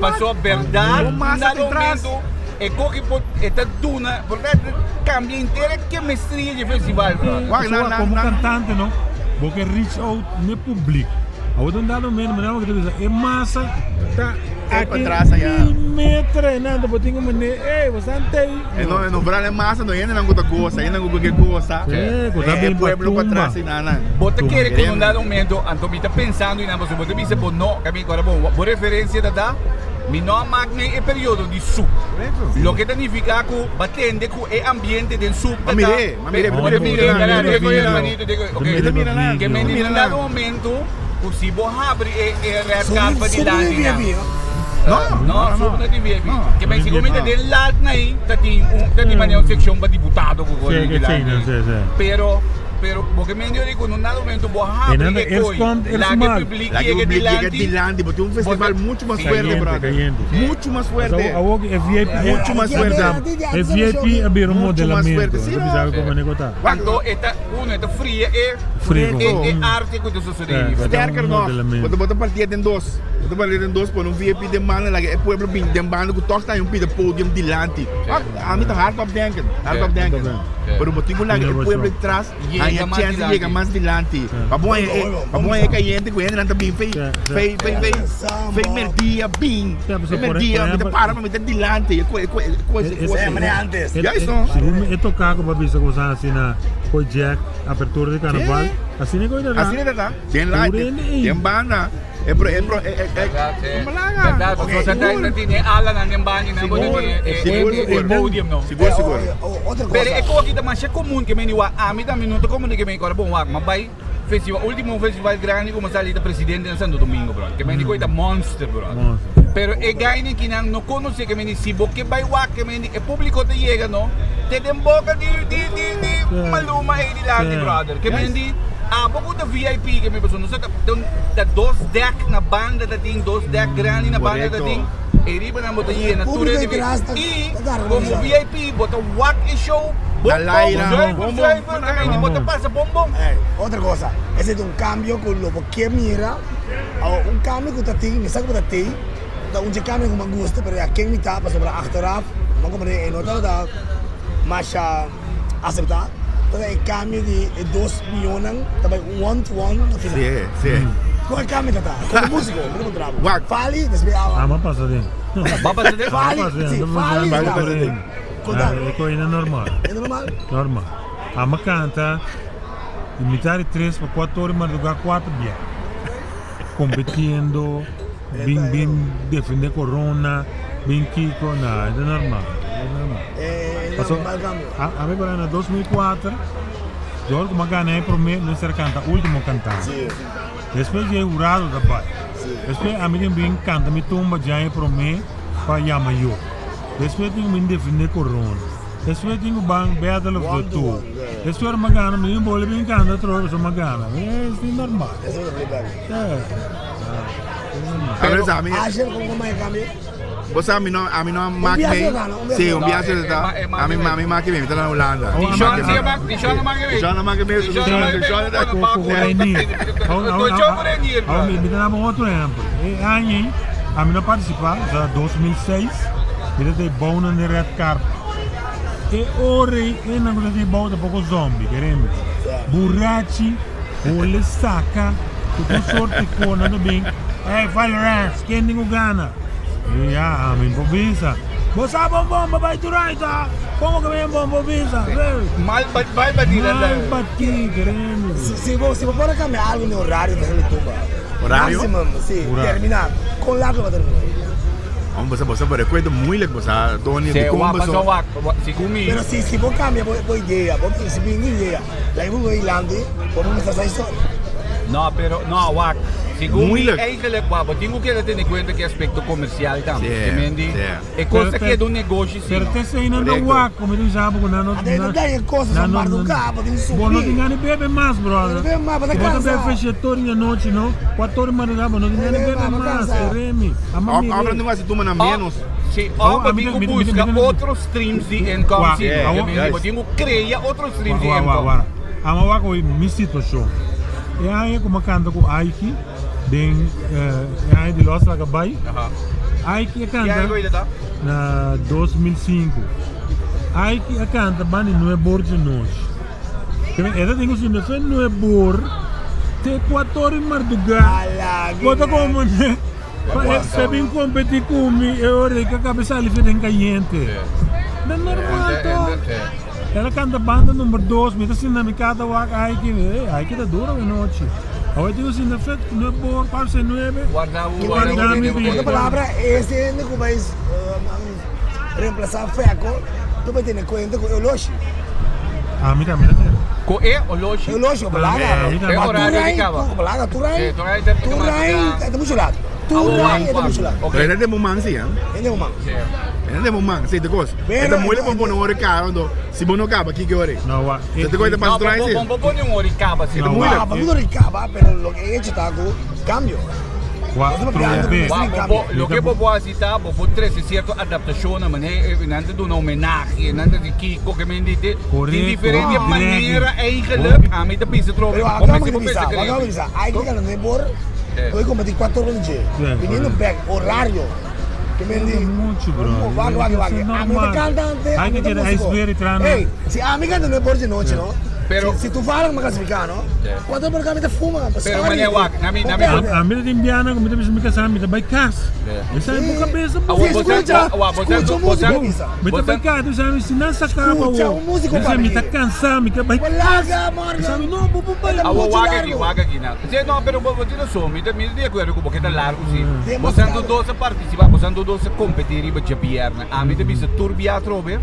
B: Paso berdad un dado momento e koki por e ta duna por ta cambia henter e chemistria dje festival bro.
D: Pasobra como cantante no bo ke reach out n'e public. Awor ta un dado momento manera bo ke ta bisa e masa ta aki mil meter einan bo tin ku mane ey bo san tei.
C: E no e no bra e masa no hendenan ku ta gosa hendenan ku ke gosa e pueblo patras einanan.
B: Bo ta kere ku un dado momento anto mi ta pensando einan pasobra bo ta bisa bo no ka mi kora bo bo referencia ta ta mi no a mak den e periodo di sup loke ta nifica ku bo a tende ku e ambiente den sup ta ta bo ta mire ke men di un dado momento ku si bo habri e red carpet dilanti nan.
C: No,
B: no, no, no tin VIP. Ke men si comenta den laat nai, ta tin un, ta tin manera un seccion pa diputado ku kos di dilanti. Pero, pero bo ke men di ku no nada momento bo habri e koi, laga e publiek yega dilanti.
C: dilanti, bo tin un festival mucho mas fuerte, brother. Mucho mas fuerte.
D: Awor e VIP,
C: mucho mas fuerte.
D: E VIP a bira un modelamento. Bo bisa como ne kota.
B: Anto e ta uno e ta fria e e arte ku ta sosode.
C: Sterker nog, bo ta partia den dos. Bo ta partia den dos, pone un VIP den banda, laga e pueblo bin den banda ku tòg ta hay un pida podium dilanti. Ami ta hardop denken, hardop denken. Pero bo tin ku laga e pueblo atras haña chèns di yega mas dilanti. Pa bo haña e, pa bo haña e kayente ku hendenan ta bin fei, fei, fei, fei, fei merdia bin. Fei merdia, mi ta para pa mi ta dilanti. E kos, e kos, e kos, e kos. Juist no.
D: Segun mi e toka ku bo a bisa ku bo sa hasi na Koi Jack, apertura di karnaval, asina e koi ta ta.
C: Asina e ta ta. Den la, den banda. E pro, e pro, e, e, e,
B: Berdad, berdad, pasobra ta ta tin e alanan den banda nan bo ta tin e, e, e podium no.
C: Sigur, sigur.
B: Pero e koki ta masha komun ke meni wak, ami tambe no ta komun ke meni kora bon wak, ma bai festival, ultimo festival grandi ku mi a sali ta presidente na Santo Domingo brother, ke meni koe ta monster brother. Pero e gainan kinan no conoce ke meni si bo ke bai wak ke meni e publico ta yega no te den boca di di di di Maluma ey dilanti brother ke meni abo ku ta VIP ke meni pasobra nos ta ta dos deck na banda ta tin dos deck grandi na banda ta tin ey riba nan bo ta yena tur e y como VIP bo ta wak e show bom bom zuiver zuiver ke meni bo ta pasa bom bom.
A: Otra cosa ese ta un cambio ku lo bo ke mira. Awor, un cambio cu ta tin, mi sa cu bo ta tey, ta un dje cambio cu mi a gusta, pero ya ken mi ta, pasobra achteraf, mi a comprende e no tabata masha acepta, ta e cambio di e dos mionnan ta bay one to one na final.
C: Sí, sí.
A: Con e cambio ta ta? Como musico, mi ta puntra bo.
C: Wak.
A: Fali, despues awa.
D: Amo pasa den.
B: Ba pasa den?
A: Fali, sí, fali
D: Amo
A: ta.
D: pasa den.
A: Conta.
D: E coi na normal.
A: E normal?
D: Normal. Amo canta. Di mitad di tres pa cuatro ora di madruga cuatro bia competiendo bin bin defende corona bin kico na e ta normal e ta normal paso a mi para na 2004 dor cu mi a gana e prome mi mester a canta ultimo cantante despues di e hurado ta bay despues ami tin bin canta mi tumba dja e prome pa yama yo despues tin bin defende corona despues tin cu ban battle of the two. Despues mi a gana, mi bole bin canta otro vez, mi a gana. Es di normal.
A: Eso es playback.
C: Pero sa mi,
A: Asher, ¿cómo cómo hay cambio?
C: bo sa mi no, a mi no mak
A: viaje
C: mee.
A: gana, un viaje
C: Sí, un
A: gana.
C: viaje
B: No,
C: ta.
B: e- e-
C: A mi a mi mak mee, mi ta na Holanda.
D: Oh,
B: Dishon
D: ah,
B: si a mak, Dishon a mak mee.
C: Dishon a mak mee,
B: Dishon a mak mee.
C: Dishon ta-
B: Con
D: Con Reinier.
B: Con Reinier,
D: Awor mi ta daba un otro ehempel. E aña ei, ami no participa, o sea 2006, mi ta te bou nan den red carpet. E ora ei e nan ku ta tin bou ta poko zombi, kereme. Burachi, hole saka, ku tur sorti ko nan ta bin, Ey Valorant, ken tin ku gana? Mi ya, ami por bisa. Bo sa bon bon, bo bai tur aita. Komo ke mi bon por bisa?
B: Mal mal batí nan ta.
D: Mal batí, kereme.
A: Si, si bo, si bo por a cambia algo den horario ta sali tumba.
C: Horario?
A: Maximum, si,
D: Horario.
A: termina. Kon laat lo ba termina?
C: Om bosa bosa pero recuerdo moeilijk bosa Tony
B: Se
C: de
B: wak
C: kom
B: paso
C: boso.
B: wak, segun mi.
A: Pero si, si bo cambia bo, bo idea, bo si bin idea, laat bo Irlandi, bo no mester sa historia.
B: No, pero no wak. Segun mi
C: Moeilijk.
B: eigenlijk wak, bo tin ku keda tene kuenta ku e aspekto komersial tambe.
C: Sí,
B: Te mendi,
C: sí.
B: e kos ta
D: Pero-
B: keda un negoshi si
D: Pero
B: no.
D: te sei nan
C: Correcto.
D: wak, como tu sabe ku nan no.
A: Ate no daña cosas,
D: nan
A: son
D: no-
A: marduga, bo tin
D: Bo no
A: subi.
D: tin gana di bebe mas, brother.
A: No bebe mas, bo ta
D: Bo ta
A: cansa.
D: bebe fechetori na nochi, no? Cuatro ora di madruga, bo no tin gana di
A: Bebe
D: bebe
A: mas, bo
D: mas,
A: cansa.
D: Remy. Ama
C: Of
D: mi
C: of
D: re.
C: no was tuma na menos.
B: Si,
D: Oh,
B: of
D: a
B: bo
D: mi
B: tin ku
D: mi- mi-
B: buska
D: mi- mi-
B: otro streams di income
D: Wa-
B: si.
D: yeah,
B: Te mendi,
C: yes.
B: bo tin ku krea otro streams di
D: Wa, wa,
B: income.
D: wa. Ama wak hoy mi situacion. E aña ku mi canta ku Aiki, den eh, e aña di Los Laga Bai.
B: Aha.
D: Aiki a
B: Ki
D: canta
B: aña ku ta?
D: na 2005. Aiki a canta banda di nuebe or di nochi. E ta tin ku sinta fe nuebe or te cuatro or di marduga. Bo ta como ne? Pa e bin competi cu mi e ora ei ka cabe sali fe den cayente. Ta normal to. El a canta banda number dos, mi ta sinta mi cata wak Aiki, ey Aiki ta duro awe nochi. Awe tin ku sinta fe nuebe or, cuarto se nuebe.
B: Guarda
A: Ki
B: guarda
D: Guarda mi
A: Ku
D: bida.
A: otro palabra, ese hende ku bai reemplasa Feco, tu bai tene cuenta ku e oloshi.
D: Ami tambe ta kere.
B: Ku e oloshi.
A: E oloshi, ku balaga.
D: Ah,
B: E horario di kaba.
A: Ku balaga, tur ai.
B: Sí, tur ai ta
A: Tur ai, e ta mucho laat. Tur ai e ta mucho laat.
B: Ok.
C: Pero é de man sí, hè?
A: E de man.
B: Sí.
C: É de man, sí, de cos.
A: Pero-
C: É de moeilijk om pone ore cara, want si bo no caba, kiko ore.
D: No, wa.
C: Te te cuenta
B: No,
C: pas tur ai sí.
B: bo bo pone un ori kaba si.
D: No,
B: No,
C: moeilijk.
A: Ah, pa no ricaba, pero lo que he hecho ta ku cambio.
D: Wa, trobe.
B: Wa, bo bo loke bo por hasi ta bo por trese sierto adaptashonnan manera e nan ta duna homenahe, nan ta di kiko ke men di te tin diferente manera eigenlijk ami ta bisa trobe
A: Pero
B: bo
A: acá
B: mester
A: mi
B: por
A: bisa,
B: pensa
A: acá mi
B: kreativo.
A: bisa, hay que ganar por voy competir cuatro con G. Viniendo back horario. Que men di
D: Mucho, bro.
A: Wak, wak, wak. A mi ta cantante, a
D: Hay
A: mi
D: que
A: ta
D: quedar
A: músico.
D: ijsbeer trano.
A: Hey, si a mi canta no por de noche, no?
B: Pero-
A: si, si tu fala me clasificar, no? Cuatro por acá me fuma,
B: Pero mané wak, na mi- na mi-
D: A mi ta tin biana ku mi ta bisa mi kasá mi ta bai kas. Mi sa bo kabesa bo.
B: Awor
A: Si
B: bo sa-
A: escucha,
B: wa- bo sa-
A: escucha un
B: bo sa-
A: músico bisa.
D: Mi ta bai kas, mi sa mi si nan saka pa
A: Escucha
D: wo.
A: un músico
D: Mi sa mi ta
A: papi.
D: kansá mi ta bai kas.
A: Walaga,
D: Mi
A: morgan.
D: sa mi no bo bo bai.
B: Awor
A: Mucho
B: wak aki,
A: largo.
B: wak aki na. Si no, pero bo bo tin razon, mi ta mi ta di akuerdo ku bo ke ta largo si.
A: Demasiado.
B: Bo san tur dos a partisipá, bo san tur dos a kompetí riba djabièrnè. Ami ta bisa tur bia atrobe.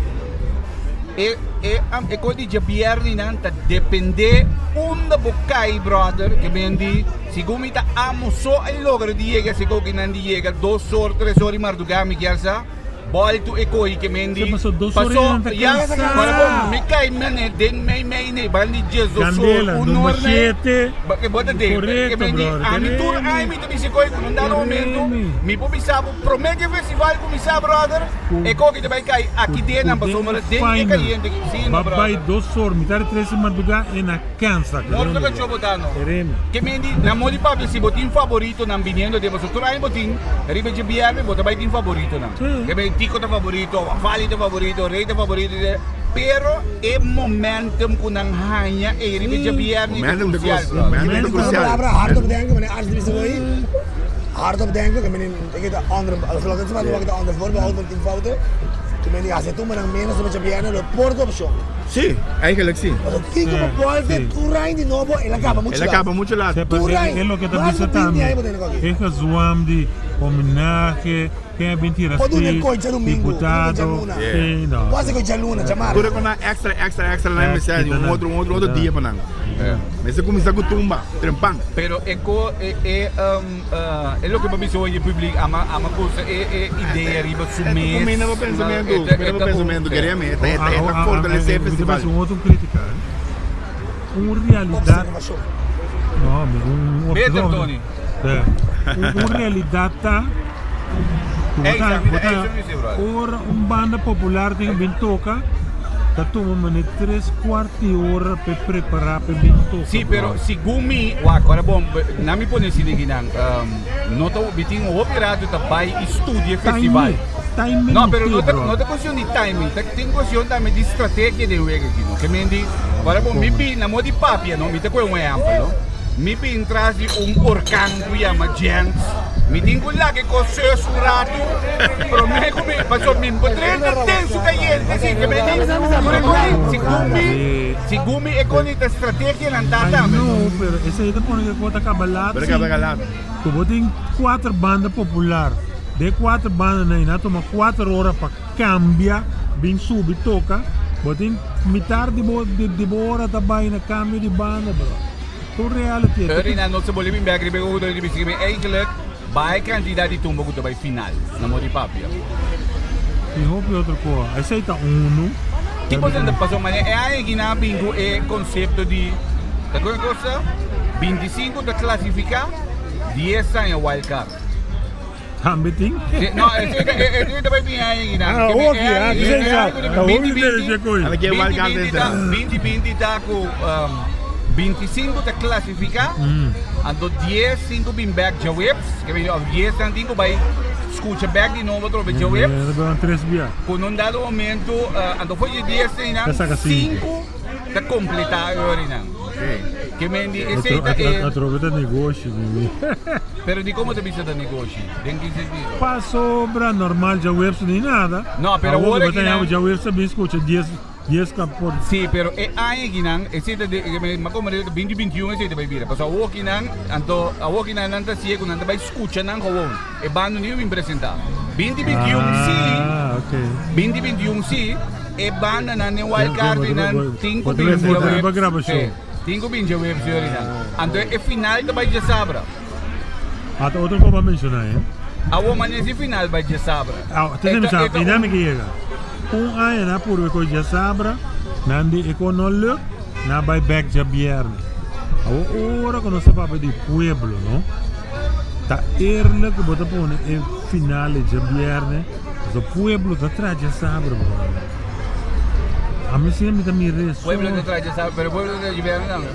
B: E e e kos di djabièrninan ta dependé unda bo kai brother ke men di segun mi ta amo so a logra di yega si kokinan di yega dos or tres or di mardugá mi kier sa bòltu e kohi ke men di
D: Sí, paso dos or
B: paso
D: nan ta
B: ya
D: kansá.
B: ora bo mi kai mane den mei mei nei ban di diesdos or
D: Candela,
B: un
D: number
B: or nei
D: siete.
B: ba ke bo ta den ke
D: Correcto,
B: men di
D: brother.
B: ami tur
D: Keremi.
B: ai mi ta bisa kohi ku no dado momento
D: Keremi.
B: mi por bisa bo promé ke festival kuminsá brother E koki ta bai kai aki den nan pasobra den e kayente si no
D: Ba bai
B: brother.
D: dos or, mitar di tres di madrugá e na kansa.
B: Morto kachó bo ta no.
D: Keremi.
B: Ke men di na modi papia si bo tin favoritonan biniendo den pasobra tur aña bo tin riba dje bièrnè bo ta bai tin favoritonan.
D: Sí.
B: Ke men Tico ta favorito, Fali ta favorito, Rey ta favorito pero e momentum ku nan haña ei riba dje bièrnè ta
C: Momentum ta
B: krusial
C: kos,
B: brother.
C: momentum ta krusial.
A: Palabra hardop denken, meneer Arts di bisa hoy. Hardop denken, ke men Ik ta onder, als lo dat maar ta onder voorbehoud van 10 fouten. Toen ben ik als toen maar menos dan met je lo por option.
C: Sí, eigenlijk sí.
A: Paso kiko
D: Sí,
A: po volte
D: sí.
A: tu rain di nobo e la capa mucho
C: El a caba mucho laat.
D: Sepa,
A: Tu
D: e,
A: rain.
D: e lo que ta
A: Mas
D: bisa
A: de 20
D: tambe.
A: aña bo tene koki.
D: E gezwam di homenahe, ken a bin tira
A: Por doen
D: speech,
A: el coach domingo,
D: diputado.
A: luna.
D: Sí, no.
A: Quase ko luna, chamar.
C: Pura con extra, extra, extra na mesa di un otro, un otro, otro dia pa nan. Mester cuminsa cu tumba, trempan.
B: Pero e ko e e um, E loke bo bisa hoy e publiek ama ama gusta e e idea riba su mes.
C: Kumina bo pensamentu, kumina bo pensamentu, kereme, e ta e ta e ta fortalece e festival.
D: Un otro critica, un realidad. No, un
B: Beter Tony.
D: Un realidad ta ku bo ta bo ta ora un banda popular tin bin toca ta tuma mane tres cuart di ora p'e prepara p'e bin toca.
B: Sí, pero segun mi, wak, ora bon, Na mi pone asina kinan, no ta mi tin hopi rato ta bai i studia e festival.
D: Timing,
B: No, pero no ta
D: bro.
B: no ta cuestion di timing, ta tin cuestion tambe di strategia den wega aki, no. Ke men di, ora bo mi bin na modo di papia, no, mi ta coge un ehempel, no. Mi bin tras di un orkan ku yama Jens, mi tin ku laga e kos seus un ratu prome ku mi, pasobra mi por drenta den su kayente, si, ke men di, tur e kos di, segun mi, segun mi e kos di ta strategia nan ta
D: I
B: tambe.
D: know, pero esei ta pone ku ta kaba laat
C: Pero
D: si.
C: kaba laat.
D: Ku bo tin kuater banda popular, de kuater banda nan a tuma kuater ora pa kambia bin subi toka, bo tin mitar di bo di bo ora ta bai na kambio di banda bro. Ta un reality. E ta
B: Eri nan no se bolbe bin bek riba e jugador di bisikleta, mi eigenlijk bai kantidat di tumba ku ta bai final na modi papia.
D: Tin hopi otro koa. Esei ta unu.
B: Ki bo ta pasobra manera e aña aki nan a bin ku e konsepto di ta kon e kos ta? 25 ta klasifiká, dies ta haña wild card.
D: Tambe tin?
B: Si, no, esei ta esei ta bai bin e aña aki nan.
D: Ah,
B: Ke
D: oki,
B: e
D: ah,
B: aña
D: ki
B: e
D: sa.
B: aña ku
D: Ta hopi
B: 20
D: diferencia koe.
C: Ala ke wild card
B: 20 ta
C: ese.
B: 20 ta ku 25 ta klasifiká, anto 10 tin ku bin bèk djaweps, ke bin òf 10 nan tin ku bai Scucha bek di nobo trobe djaweps.
D: Mi ta bebe tres bia.
B: Cu nun dado momento, anto for dje dies einan,
D: Ta saca
B: cinco ta completa e orinan. Ke men di esey ta e.
D: Atrobe ta negoshi, mi.
B: Pero di como ta bisa ta negoshi? Den ki sentido?
D: Pasobra normal djaweps ni nada.
B: No, pero
D: Awor
B: awor
D: bo ta
B: akinan.
D: Djaweps ta bin scucha dies. Dies ka por.
B: Sí, pero e aña akinan, esei ta de, mi a komprende ta binti bintiun esei ta bai bira. Pasobra awor akinan, anto awor akinan nan ta si'e ku nan ta bai skucha nan gewoon. E banda no bin presentá. Binti 21 sí,
D: Ah, ok.
B: binti 21 sí, e bandanan den wild card
D: Bo-
B: nan
D: bo-
B: tin ku
D: bo-
B: bin
D: bo- bo-
B: djaweps.
D: bo grabashon.
B: Sí, tin ku bin djaweps yorinan. Anto e final ta bai djasabra.
D: Ata otro ku bo a menshoná, eh.
B: Awor manera si final bai djasabra.
D: Ah, te
B: E ta-
D: sa,
B: e ta
D: i
B: un-
D: mi ke yega. Un aña na purbe ko djasabra, nan di e ko no luk, na bai bek djabièrnè. Awor ora ku nos ta papia di pueblo, no? Ta eerlijk ku bo ta pone e finale djabièrnè, pasobra pueblo ta traha djasabra, bro. Ami siempre mi ta mira eso.
B: Pueblo ta traha djasabra, pero pueblo ta traha djabièrnè tambe.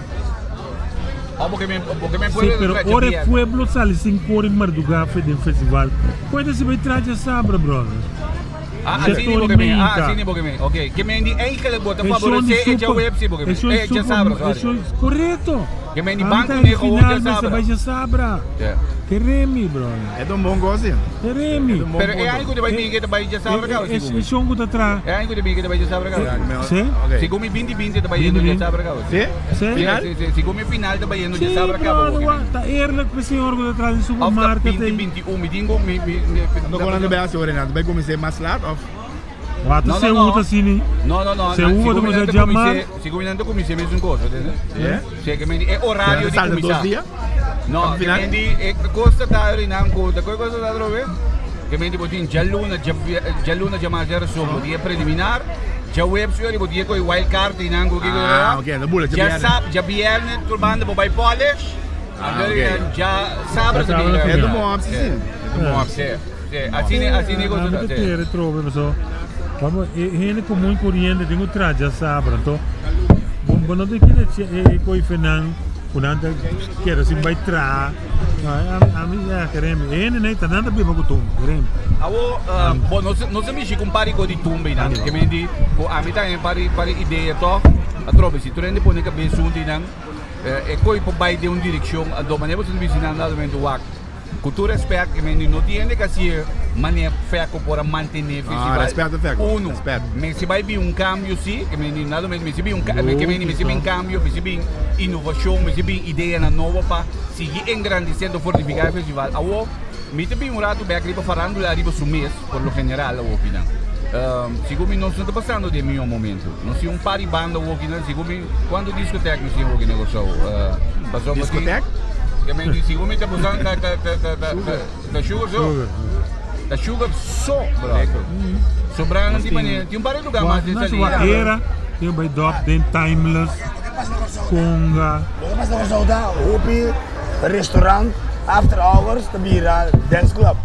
B: Oh, porque mi, porque mi
D: Sí,
B: pueblo
D: pero
B: ta traha
D: ora e
B: djabièrnè.
D: pueblo sali cinco ora di marduga fe den festival, koe ta si bai traha djasabra, brother?
B: Ah,
D: Zet
B: así ni
D: door
B: porque me, ah,
D: minta.
B: así ni porque me. Ok, que me di eigenlijk bo ta
D: E show di
B: favorecer e
D: super-
B: djaweps sí porque me.
D: e show
B: Eh,
D: super-
B: djasabra,
D: e
B: sorry.
D: show- Correcto.
B: Que me di
D: A
B: banco
D: mitad
B: ne
D: di
B: gewoon
D: final
B: djasabra.
D: mester bai djasabra.
B: Ja.
D: Keremi, brother.
C: E ta un bon gosi.
D: Keremi.
C: Un bon
B: Pero e
C: punto.
B: aña ku te bai bin ke ta bai djasabra kaba,
D: E
B: segun mi.
D: show ku ta tra.
B: E aña ku te bin ke ta bai djasabra kaba.
D: Sí?
C: Ok.
B: Segun mi 2020 ta bai yendo
D: 2020.
B: djasabra kaba.
C: Sí?
D: Sí?
C: Final?
B: Sí, sí, segun mi final ta bai yendo
D: Sí,
B: djasabra kaba.
D: brother,
B: porque
D: wa-
B: mi-
D: ta eerlijk pe señor ku ta tra den
B: Of ta
D: supermarket. ei.
B: 2021, mi tin ku mi mi mi
C: No kon nan ta bai hasi ora nan? Ta bai kuminsá mas laat of?
D: Wata
B: No, no,
D: se
B: no.
D: uta sini.
B: No, no, no.
D: Se uva tu comenzar a llamar.
B: Seguramente comecei mesmo cosa, entende?
C: É?
B: Sì, che mi e orario di
C: Salta
B: cominciare.
C: dos dia?
B: No,
C: Al
B: che
C: final?
B: quindi e costa ta rinan ko, da quel cosa da dove? Che mi tipo tin già luna, già già luna già ma già so, dia preliminar, già web su arrivo dia coi wild card in ango che
C: Ah, ok, da bula, già
B: Già
C: viernes.
B: sab, già viernes turbando bo by polish.
C: Ah,
B: Allora,
C: ok.
B: Già sabato
D: Già sabato
C: É do bom, sim. É do bom.
B: Sì, sì, así así
D: Ah,
B: cosa
D: mi
B: da.
D: te tere trove, so. Vamos, e hene comum e corriente, tengo traja sabra, então. Bom, bom, não tem que e coi fenan, kunanta quero sim vai tra. A mim é queremos. Hene nem tá nada bem com tum, queremos.
B: Awo, bo, no se, no se mi con pari di tumbe nan, che mi di, ko a metà in pari pari idea to, a trobe si tu rende pone cabeça un di nan, e coi po bai de un direzione, a domani posso vicinare andando mento wak. Cultura respect, che mi no tiene che si mane feco por mantenere festival.
C: respeto, feco,
B: Uno,
C: respeto.
B: me si vai bi un cambio sì, che mi nado me si bi un che mi mi si bi un cambio, mi si bi innovazione, mi si bi idea na nuova pa, sigui engrandecendo, fortificare il festival. Awo, mi te bi un rato bek riba farandula arriba su mes, por lo general awo opina. Siccome non sto passando del mio momento, non si un pari banda awo opina, siccome quando discoteca non si awo opina lo so. Uh,
C: Discoteca?
B: Che mi siccome te passando ta ta ta ta ta ta sugar so. Ta sugar so, bro. Sobrando di maniera, ti un pari lugar mais
D: Na sua era, tem by dop, tem timeless, conga.
A: Lo que pasa con Sauda, Hopi, restaurant, after hours, te bira dance club.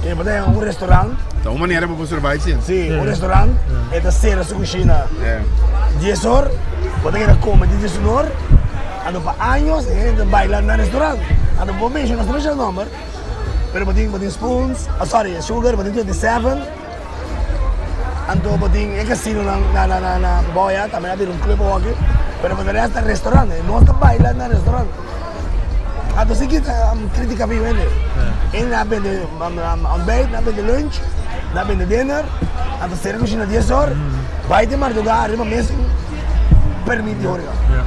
A: Que pode un restaurant,
C: Então, uma maneira para você survive, sim.
A: sí, un restaurant, e ta cera su cucina.
C: É.
A: 10 horas, pode ir a comer 10 horas, ando pa años, e gente baila na restaurant. Ando bom mention, não sei o nome, pero botin botin spoons, ah, sorry, sugar, botin 27. Ando botin e casino na na na na na boia, também abrir um clube aqui, pero botin hasta restaurante, não está bailando na restaurante. Ando sí que um, crítica vivo né? En na bende ontbijt, na bende lunch, na bende dinner, ando cera cucina 10 horas, vai de madrugada, arriba mesmo, permite horas.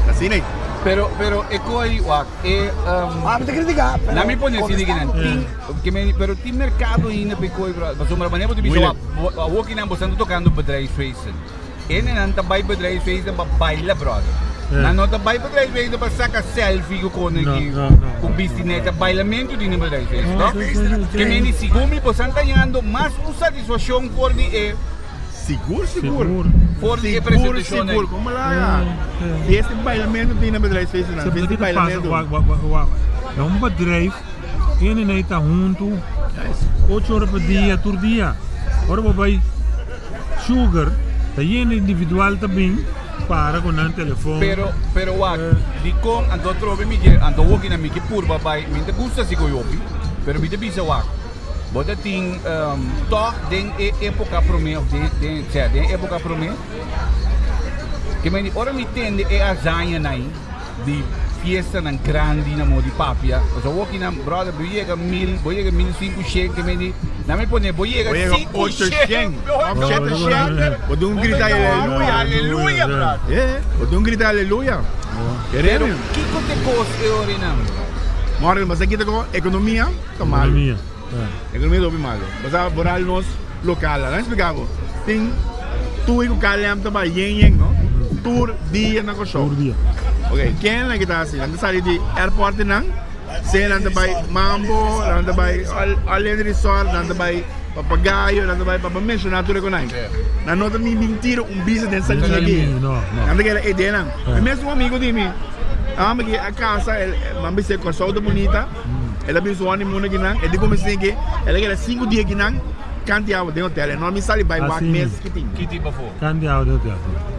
C: Assim, né?
B: Pero pero e coi wak e
A: Ah, me te criticar, pero
B: Na mi pone assim que nan tin que me pero tin mercado ainda pe coi bro. Mas uma maneira de
C: Moeilijk.
B: bisa wa walking nan bostando tocando bedrijfsfeesten. En nan ta bij bedrijfsfeesten pa baila brother.
D: Ja.
B: Na no ta bij bedrijfsfeesten pa saca selfie ko kon
D: No,
B: ki
D: no, no.
B: ku bistineta bailamento di bedrijfsfeest,
D: No,
B: no?
D: sí, sí, sí.
B: Que me ni sigumi bostando ganhando mais uma satisfação por di e
C: Seguro, seguro.
D: Seguro.
B: por di e
C: Seguro,
B: presentação.
C: seguro. Como lá? Fiesta de bailamento tem na bedrijfsfeest, né?
D: Você
C: Fiesta de
D: passa,
C: bailamento.
D: wa, wa, wa, wa. É um bedrijf, ene nem tá junto, 8 horas por dia, todo dia. Ora vai sugar, tá indo individual também, para com o telefone.
B: Pero, pero wak, di con ando trove mi che ando walking na mi che purba bai, mi te gusta si goiopi, pero mi te bisa wak. Bota ting toch den e época pro me of den den cioè, den época pro me. Che mi ora mi tende e azanya nai di fiesta nan grandi na mo di papia. So walking na brother boyega mil, boyega mil cinco shen che mi di na mi pone boyega
C: Boyega
B: cinco
C: ocho
B: shen.
C: shen. Sete shen. Vou dar um grito aí,
B: Aleluia,
C: aleluia.
B: aleluia, brother.
C: É, vou dar um grito aleluia.
B: Pero
C: Querendo?
B: kiko te cos e orinam.
C: Morgan, mas aqui tá com economia, tá mal.
D: Economia. É.
C: Economia tá mal. Mas a moral nos local, não explicava. Tem tu e o KLM tá ba yen yen, no? Tour dia na show.
D: Todo dia.
C: Ok, quem é que tá assim? Anda sair de airport não? Se anda by Mambo, anda by Allen Resort, anda by Papagayo, anda by para mencionar tudo com nós. Na nota me mentira um business dentro
D: Não,
C: aqui.
D: não, não.
C: Anda que era ideia não.
D: É.
C: Mesmo um amigo de mim. Ah, mas que a casa, ele, mas se cortou de bonita. Ela viu o honeymoon aqui não. Ele começou aqui, ela era cinco dias aqui não. Canteava dentro do hotel. Não me sale by back
D: Assim.
C: mês que tem.
B: Que tipo for?
D: Candy out do teatro.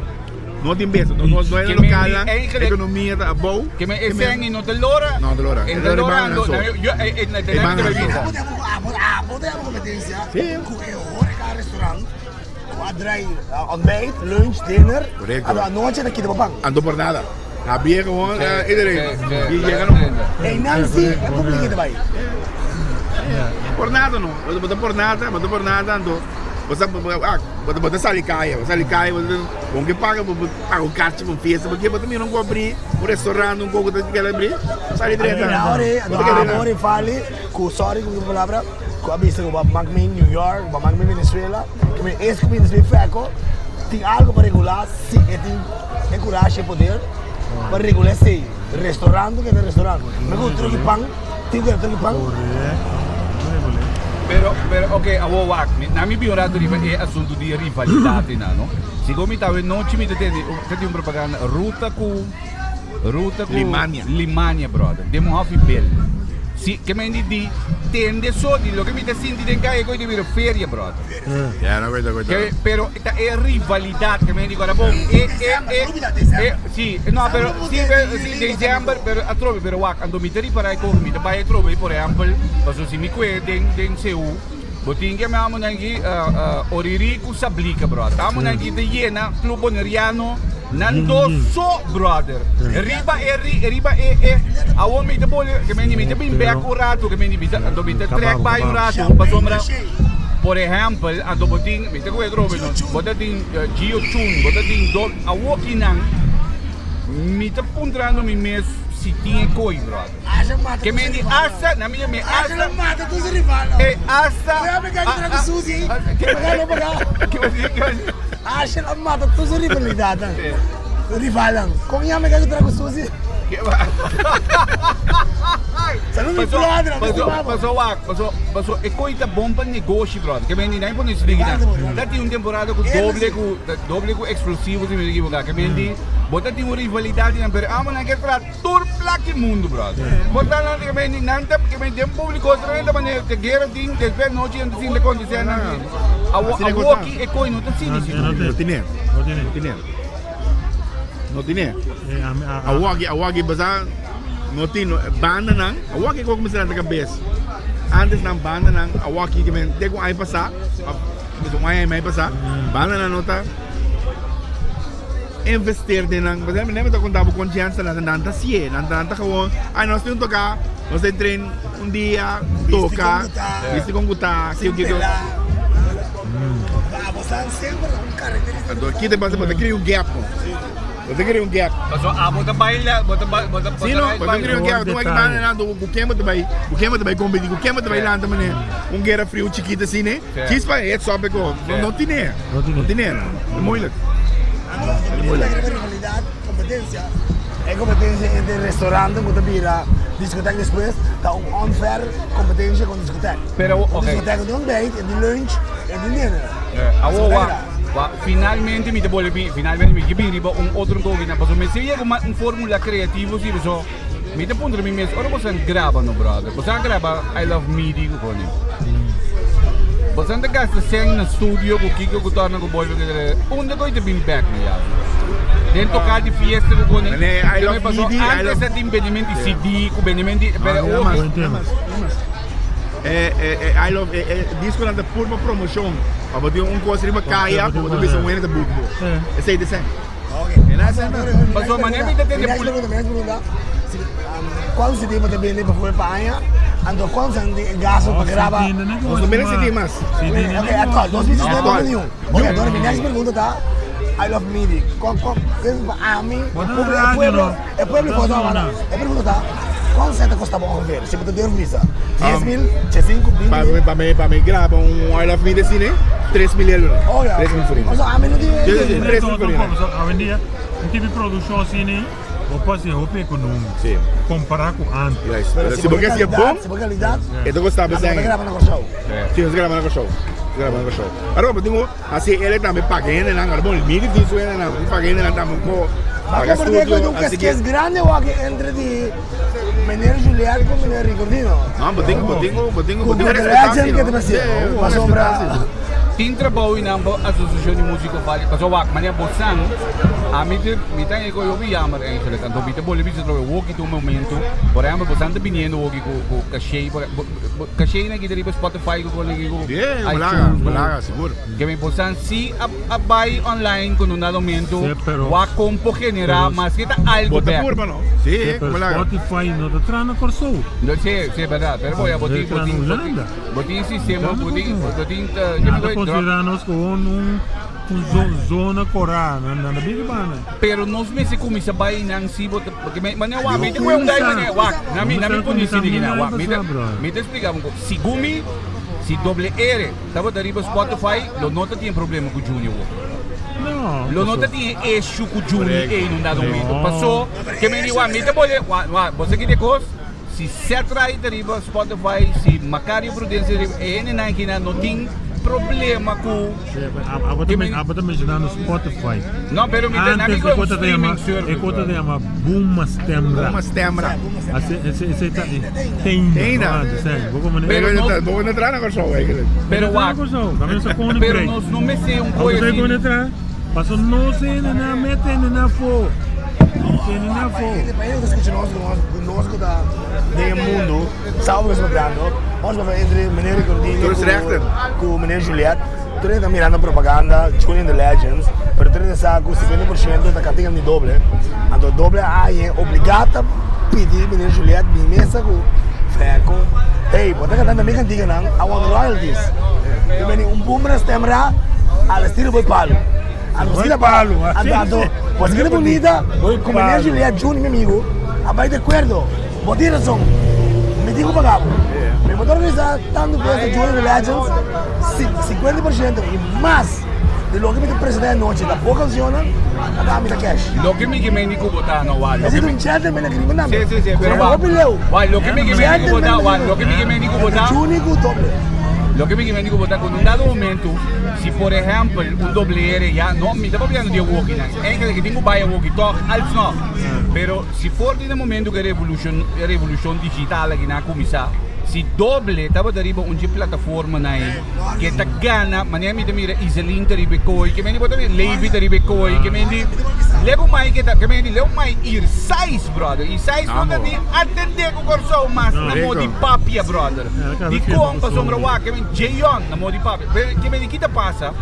C: Não tem besta, não não é
B: Que
C: local,
B: me- eigenlijk-
C: economia tá boa.
B: Que me ese ni no te lora.
C: No te lora.
B: En te lora ando.
C: Zo.
B: Yo eh na te
C: E bang
B: te
C: zo.
B: bisa.
A: Ah, pode competentie.
C: Sì.
A: Ku e horeca restaurant. Ku adrei ontbijt, lunch, dinner.
C: Correcto.
A: Ando anoche da kita papang.
C: Ando por nada. A vieja gewoon,
B: Sí,
C: iedereen.
B: sí, sí.
C: Die llega no.
A: E Nancy, é público erbij.
C: Por nada no. Bota por nada, bota por nada ando. Você ah, bota bota sali caia, sali caia, bom que paga, paga o carte com fiesta, porque bota também não abrir, um restaurante, um pouco que ela abrir, sali direto.
A: Ore,
C: Bota que
A: ore fali, ku sorry ku palavra, Ku a bisa ku bo a mak mi New York, bo a mak mi Venezuela, ku mi es ku mi ta feko, tin algu pa regulá si e tin e kurashi e poder pa regulá esei. Restaurant ku keda restaurant. Mi ku truki pan, tin ku keda truki pan.
B: Pero, pero, ok, awor wak, mi, na mi bin un rato riba e asuntu di rivalidat einan, no? Segun mi tawe nochi mi ta tende, ta tin un propaganda, ruta ku. Ruta ku
C: Limania.
B: Limania brother. Den un hofi bel. Si ke men di di tende so di loke mi ta sinti den kaya koe di bira feria brother.
C: Ya no koe koe.
B: Ke pero ta e rivalidad ke men di kora bon e e e e si no pero si pero si december pero atrobe pero wak anto mi ta ripara e koe mi ta bai atrobe por ehempel paso si mi koe den den Seú bo tin ke mi amo nan ki oriri ku sablika brother. Amo nan ki ta yena club boneriano. Nan dos so brother. Riba e ri riba e e awor mi ta boli ke meni mi ta bin bek un rato ke meni mi ta anto mi ta trek bai un rato pasobra por ehempel anto bo tin mi ta kohe trobe no bo ta tin Gio Chun bo ta tin do awor kinan mi ta puntrando mi mes si tin e koi brother ke meni hasta na mi mi hasta e hasta
A: Asher a mata tur su rivalidadnan. Rivalnan. Kon yama e kaka tra ku Susi? Salud mi brother, a stima bo.
B: Paso wak, paso, paso e koi ta bon pa negoshi brother. Ke mendi nai pone su digi nan. Ta tin un temporada ku doble ku doble ku explosivo si mi no ekivoká. Ke mendi bo ta tin un rivalidad di nan pero amo nan ke tra tur plak di mundu brother. Bo ta nan ke mendi nan ta ke mendi den publico ta manera te guera tin despues anochi nan ta sinta kontesé nan. Awoki e koi no ta sini si.
C: No tine. No tine. No tine. Awoki, awoki basa no tin banda nan. Awoki ko kuminsa lanta kabes. Antes nan banda nan awoki ke men te ku aña pasa, un aña y mei pasa, banda nan no ta investeer den nan. Por ejemplo, mi ta konta bo kon chèns ta nan ta hasié. Nan ta gewoon, ay nos tin toka, nos tin train. Un dia toca, bisti con guta, kiko kiko. Anto aki ta pasa, bo ta crea un gap. Bo ta crea un gap.
B: Paso abo ta baila, bo ta bo ta
C: Si no, bo ta crea un gap. Tu aki banda nan, ku ken bo ta bai, ku ken bo ta bai competi, ku ken bo ta bai lanta mane un guera frio chikito asina, djis pa heads up e ko. No tine, no tine. Ta moeilijk.
A: Anto, rivalidad, competencia. E competencia entre restaurantnan cu ta bira discoteca despues ta un unfair competencia con discoteca.
B: Pero,
A: Un
B: ok.
A: discoteca tin ontbijt, e tin lunch, e tin dinner.
B: Awor wa, wa, finalmente mi ta bolbe bin, finalmente mi ke bin riba un otro toki nan, pasobra mi si yega un formula creativo si, pasobra mi ta puntra mi mes, ora boso a graba no brother, boso a graba I love midi ku koni? Boso ta gasta sèn na studio ku kiko ku torna ku bolbe ku unda ku ta bin bek no ya? Den toka di fiesta ku koni.
C: Mane, I love
B: Paso
C: midi, I
B: antes
C: love-
B: ta tin bendimento di CD ku bendimento di pero
D: Ah,
B: oki.
D: mas,
C: Nada mas. Eh, eh, eh, I love, eh, eh, disco nan ta pur pa promocion. Pa bo tin un cos riba kaya, pa bo ta bisa un hende ta boek bo.
D: Eh.
C: Esei ta sèn.
A: Ok.
C: E na sèn.
B: Paso mane mi ta tende
A: Mi next pregunta, mi next pregunta. Si, um, cuánto CD bo ta bende pa for pa aña? Anto cuánto san di gasto pa graba?
C: Nos no bende CD mas.
A: Ok, actual, 2019 no bende niun. Ok, anto mi next pregunta ta, I love midi. Con, con, pa ami,
D: Bo
A: e
D: ta
A: pueblo, e
D: radio,
A: pueblo,
D: no?
A: e pueblo
D: Bo ta
A: foto
D: zona.
A: E pregunta ta, cuánto cent ta costa bo ongeveer? Si bo ta durf bisa, 10 mil, 5, 20
C: Pa
A: mil?
C: pa mi, pa mi graba un I love midi asina, 3 mil euro.
A: Oh ja.
C: 3 mil florin.
A: O sea, ami no tin
C: Sí, sí, sí.
D: Tres
C: Tres mil
D: tampoco,
C: florin.
D: so, hoy en dia, un tipo de producción así, ni, bo por hacer hopi económico.
C: Sí.
D: Compará cu antes.
C: Juist. Pero si bo ke hasié bon,
A: Si bo calidad,
C: e ta costa
A: ah, bo ta
C: beseng.
A: graba na Kòrsou.
C: Sí, nos graba na Kòrsou. Nos graba na Kòrsou. Ahora bo tin hasi ele tambe paga hendenan. Ahora bon, midi tin su hendenan. Bo paga hendenan tambe un ko.
A: Ma
C: Paga
A: comprende
C: studio.
A: ku un
C: Así que
A: keskes grande wak entre di meneer Juliet ku meneer Ricordino.
C: No, bo tin, bo tin, bo tin, bo
A: Ku
C: tin
A: ku
C: respetá
A: legend
C: sí,
A: ke
C: no?
A: te pasia.
C: Sí, bo
A: Pasobra
C: respetá sí.
B: Tin trabou i nan bo asosiashon di músiko vali pasobra wak manera bo san ami te mi ta e hopi jammer eigenlijk anto mi ta bolbe bisa trobe woki ta un momento por ehempel bo san ta biniendo woki ku ku kashei por bo kashei nan kita riba Spotify ku kon ku
C: Sí, balaga,
B: iTunes ku
C: balaga, sigur.
B: ke mi bo san si a a bai online ku no dado momento
D: Sí, pero-
B: wak kon por genera
D: pero-
B: maske ta algo
C: Bo ta
B: bek.
C: purba no? Sí,
D: Sí, pero
C: balaga.
D: Spotify no ta traha na Kòrsou.
B: No, sí, sí, es verdad. Pero voy a botín,
D: Tra na
B: botín, botín,
D: Hulanda.
B: botín sistema,
D: Tra na
B: botín,
D: Kòrsou.
B: botín,
D: Nan ta konsiderá nos komo un un zo- zona korá, nan nan ta bira banda.
B: Pero nos mester kuminsá bai nan si bo ta, porque me, mane wak, mi ta kue un guy mane wak, na mi, na mi pone
D: Kuminsá
B: sini kina, wak, mi ta,
D: kuminsá, bro.
B: mi ta explica un ko, segun mi, Si Doble R tabata riba Spotify lo no ta tin problema ku Juni awor.
D: No.
B: Lo no ta tin e issue ku Juni ei nun dado momento. Paso ke mi di wak mi ta bole wak wak bo sa kiko kos si Seth Wright ta riba Spotify si Macario Prudencia riba e hendenan akinan no tin problema ku
D: Abo ta abo ta mencionando Spotify.
B: No pero mi ta
D: Antes e kota ta yama e kota ta yama Booma Stemra.
C: Booma Stemra.
D: Ase ese ese ta Teina.
C: Teina.
D: Bo como ne.
B: Pero no
C: Bo no traha na Kòrsou eigenlijk.
B: Pero wak. Pero nos no mester un koe
D: asina. Abo ta Paso nos hende na mete hende na afó. Hende na afó.
A: Pa hende ku ta skucha nos, nos ku ta den e mundu, sa ku nos ta papiando, nos papia entre meneer Ricordino ku meneer Juliet, tur hende ta mirando propaganda Juni and the Legends, pero tur hende sa ku 50% ta kantiga di doble, anto doble a haña obligá ta pidi meneer Juliet bin mesa ku Fèko, hey bo ta kantando mi kantiganan, I want royalties. I bini un boom stemra al estilo Boy Palu. Anto asina pa, anto anto, bo asina bunita ku meneer Juliet Juni mi amigo a bai de akuerdo. Bo tin razon. Mi tin ku paga bo. Mi bo ta organisa tantu fiesta Juni the Legends, 50% i mas di loke mi ta presenta e anochi ta bo cancionnan, a da mi ta cash.
B: Loke mi ke meni ku bo ta no wak.
A: Esei ta un gentleman agreement tambe.
B: Si, si, si, pero wak.
A: Hopi leu.
B: Wak, loke mi ke meni ku bo ta, wak, loke mi ke meni ku bo ta.
A: Juni ku doble.
B: Loke mi ke meni ku bo ta, ku un dado momento, si por ehempel un doble R ya, no, mi ta papiando di awokinan, eigenlijk e tin ku bai awoki tòg, alsnog. Pero si for di. Na momento ku e revolushon e revolushon digital aki nan a kuminsá, si doble tabata riba un dje plataformanan ei ke ta gana, manera mi ta mira Iselin ta riba e koi, ke mende bo ta mira Levi ta riba e koi, ke mende legu mai ke ta, ke mende leu mai Irsais brother, Irsais no ta ni atendé ku Kòrsou mas na modi papia brother, dikon? Pasobra wak ke mende Jeyon na modi papia, pero ke mende kita pasa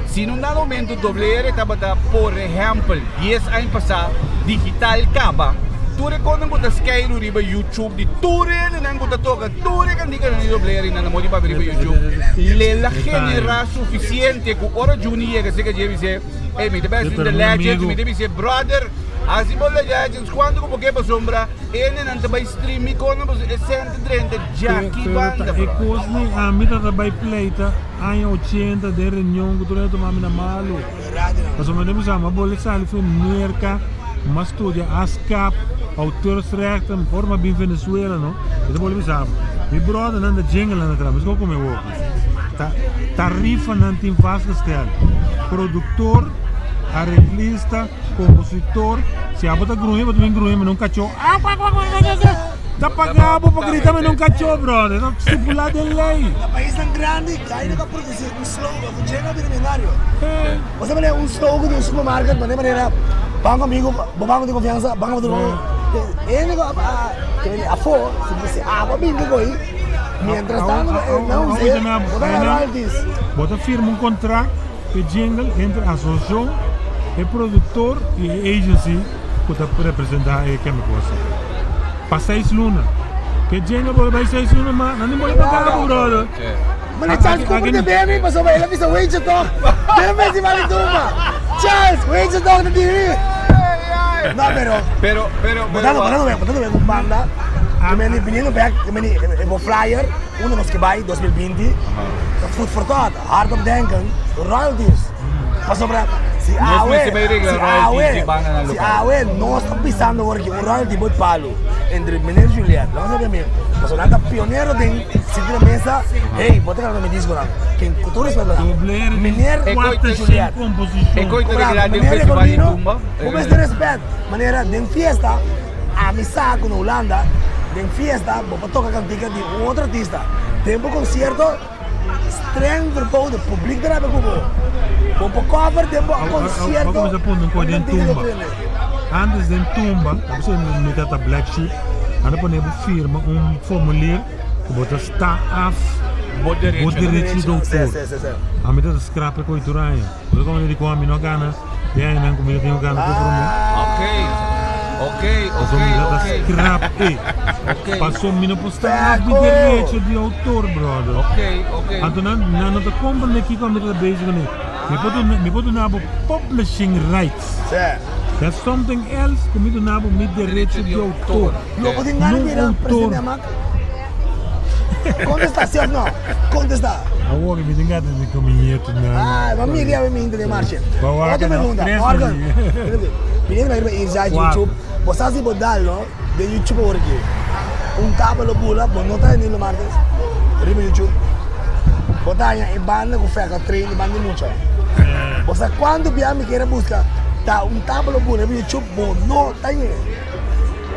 B: si na un dado momento doble ere tabata por ehèmpel. Dies aña pasá digital kaba. Tur e konan ku ta skeiru riba YouTube di tur hendenan ku ta toka tur e kantikanan di doblé riba nan modi papia riba YouTube lela generá sufisiente ku ora Juni yega serka dje bis'é ey mi ta bai hasi un The Legends mi ta bis'é brother hasi bo The Legends kuantu ku bo ke pasobra hendenan ta bai stream mi konan pasobra e sèn ta drenta djaki banda
D: E
B: brother.
D: kos ni ami ta ta bai pleita aña ochenta den reunion ku tur hende ta tuma mi na malu. Pasobra mi ta bisa, mi a bole sali for Merka, mi a studia ASCAP, auteursrechten, ora mi a bin Venezuela no, mi ta bole bisa bo, mi brothernan ta jingle atrás, mi escoge come woki. Ta tarifanan tin vastgesteld, productor, arreglista, compositor, si abo ta gruñe bo ta bin gruñe mi un cacho, Ta paga bo pa grita mi un cacho brother, ta stipula den ley.
A: Na paisnan grandi ya no ta produci un slogan cu dje no bira millonario. Bo sa manera un slogan di un supermarket manera manera banco amigo bo banco di confiansa banco di hende cu a afo si bisa abo a bini cu ey mientras tanto nan use bo ta gana royalties.
D: Bo ta firma un contract pe jingle entre asociacion, e productor y e agency cu ta representa e chemicals pa seis luna. Ke jingle bo ta bay seis luna mas nan tin bo ta paga bo brother.
A: Mane Charles Cooper ta bebe pasobra el a bisa weitje toch den festival di tumba. Charles, weitje toch ta diri. No, pero
B: Pero, pero,
A: bo ta bo ta bo ta un banda ke meni biniendo bek ke meni e bo flyer unda nos ke bai 2020 ta food for thought, hard op denken, royalties. Pasobra si
B: Nos
A: awe
B: mester bai regla
A: si
B: royalties
A: awe
B: di bandanan
A: si
B: lokal.
A: awe nos ta pisando awor aki un royalty bo palu entre meneer Juliet, lo nos a pasobra nan ta pionero den Sinti na mesa, hey, bo ta grabando mi disconan. Ken ku tur respeto nan.
D: Dobler di
A: Meneer
B: E
D: kuater
B: koi-
D: shen
A: Juliet.
B: E
D: komposishon.
B: koi ta
A: Bravo,
B: regla den
A: meneer
B: festival di
A: Recordino,
B: tumba.
A: bo mester respet. Manera den fiesta, ami sa ku na Hulanda, den fiesta bo por toka kantika di un otro artista. Den bo konsierto, streng verboden, publiek ta rabia ku bo. Bo por cover den bo
D: Awo- awo- awo
A: konsierto
D: kuminsá pone un koi
A: un
D: den
A: kantika di
D: tumba.
A: otro hende.
D: Antes den tumba, ta bisa mi tata Black Sheep, anda pone bo firma un formulier ku bo ta sta af
B: Bo derecho.
D: bo derecho di
A: Sí,
D: doutor.
A: sí, sí, sí.
D: Ami ta scrap e koi tur aña. Bo ta komprende dikon ami no a gana den añanan ku mi ta tin ku gana tur promé.
B: Ok, ok,
D: Paso
B: ok,
D: mi ta
B: ok.
D: scrap e.
B: Ok.
D: Paso mi no por sta af mi
A: Paco!
D: derecho di outor, brother.
B: Ok, ok.
D: Anto nan nan no ta komprende kiko ami ta bezig kuné. Mi por duna mi por duna bo publishing rights.
A: Sí.
D: That's something else ku mi duna bo mi derecho di outor.
A: Lo bo tin gana
D: No
A: bira
D: outor.
A: presidente di Amak? Kontestá, sí òf nò? Kontestá.
D: Awor mi tin gana di ku mi nietu nan.
A: Ah, ma mira ya mi hinter den marcha.
D: Ba wak
A: Otro
D: na
A: pregunta,
D: tres
A: Morgan.
D: mi.
A: Mi ta riba Inside
D: Cuatro.
A: YouTube. Bo sa si bo dal no den YouTube awor aki. Un taba lo bula, bo no ta Danilo Martes riba YouTube. Bo ta haña e banda ku feka train di banda di mucha. Bo sa kuantu bia mi kere buska ta un taba lo bula riba YouTube, bo no ta hañ'e.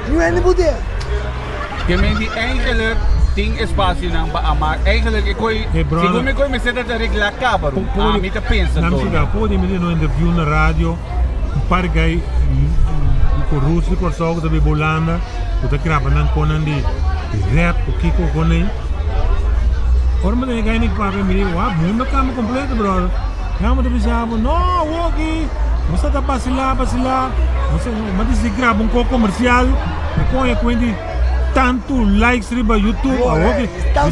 A: Nu hende bude.
B: Ke men di eigenlijk tin espasionan pa ama. Eigenlijk e koi,
D: Hey, brother.
B: segun mi koi mester ta regla kaba ru.
D: Po-
B: A mi ta pensa
D: Nam
B: todo.
D: siga, po di mi no interview na radio, un par guy ku roots di Kòrsou ku ta biba Hulanda, ku ta graba nan konan di rap ku kiko konen. Ora mi tene guy nik papia mi di, wak, mundo a kambia kompleto brother. Ya mi ta bisa bo, no, awoki, bo sa ta basilá, basilá. Bo sa, mi a disidi graba un koko komersial, mi koña kuenti tantu likes riba YouTube, awor ki ta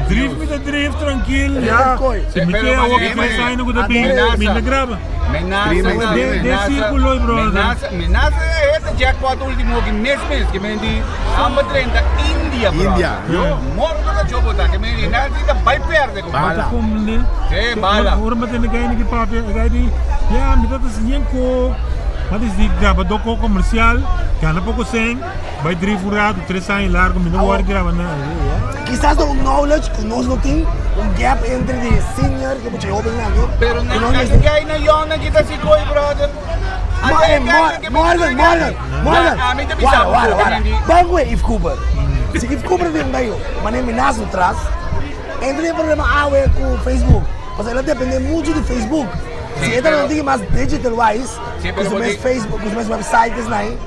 D: drift mi ta drift trankil, ya. Si mi ke awor ki tres aña ku ta bin, mi ta graba. Den sirkulo brother.
B: Menasa e ta jackpot ultimo ki mes mes ke men di amba 30 India brother.
C: India.
B: Yo morto ka chobo ta ke men di na ta bai perde ko.
C: Bala.
B: Sí, bala.
D: Ora mi tende gai ki papia, gai di, ya mi ta ta siñen ko, ma di graba doko komersial, gana poko sen. Bai drift un rato, tres aña largo, mi no wòrdu graba nada.
A: Kisas ta un knowledge ku nos no tin, un gap entre di senior ku mucha hobennan aki.
B: Pero
A: ku
B: nan
A: nos
B: a
A: mester.
B: gai na yònnan ki ta si koi, brother. A
A: Ma,
B: gai
A: eh,
B: gai na ki
A: Morgan, Morgan, Morgan.
B: A mi ta bisa
A: Wara, wara,
B: bo,
A: wara.
B: mi di.
A: Ban ku e Yves Cooper. Si Yves Cooper tin un dayo, manera mi nasu tras, entra den problema awe ku Facebook. Pasobra el a depende muchu di Facebook. Si
B: Sí,
A: e ta
B: pero
A: no tin mas digital wise,
B: Sí,
A: ku
B: pero
A: su
B: bo
A: mes
B: tin
A: Facebook, ku su mes website esnan.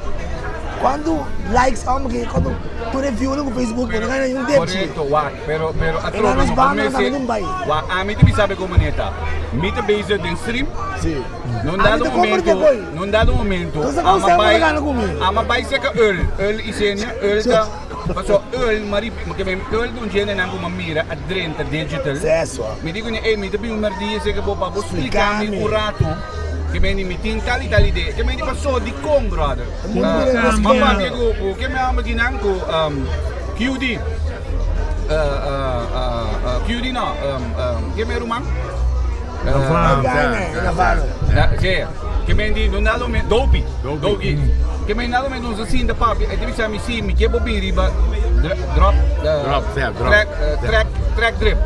A: Cuanto likes amo ke cuanto tur e view ku Facebook bo no gana ni un depchi.
B: Correcto, wak, pero pero
A: E
B: atrobe
A: nan nos
B: no
A: banda
B: por
A: tambe
B: mester
A: nun bai.
B: Wak, ami ta bisa be como neta. Mi ta bezig den stream.
A: Si.
B: Nun
A: Ami
B: dado
A: ta compra
B: momento,
A: te koi.
B: nun dado momento,
A: Entonces con
B: ama
A: Sam
B: bai,
A: bo ta gana ku mi.
B: ama bai seka Earl, Earl Isenia, Earl ta, paso Earl mari, ke men Earl ta un jende nan ku mi a mira a drenta digital.
A: Seso.
B: Mi di kuné, ey, mi ta bin un merdia seka bo pa bo splika mi
A: Splikami.
B: un rato. Ke men di mi tin tal i tal idea. Ke men di paso dikon, brother?
A: Mundo bira
B: Ma
A: esquema.
B: papia ku ku ke mi amba di nan ku QD. QD no, ke mi ruman?
D: Navarro.
A: Navarro.
B: Si. Ke men di no nada men Dopey. Dopey. Ke men nada men nos a sinta papia e ta bisa mi si mi ke bo bin riba drop
C: Drop, yeah, drop.
B: track track track drip.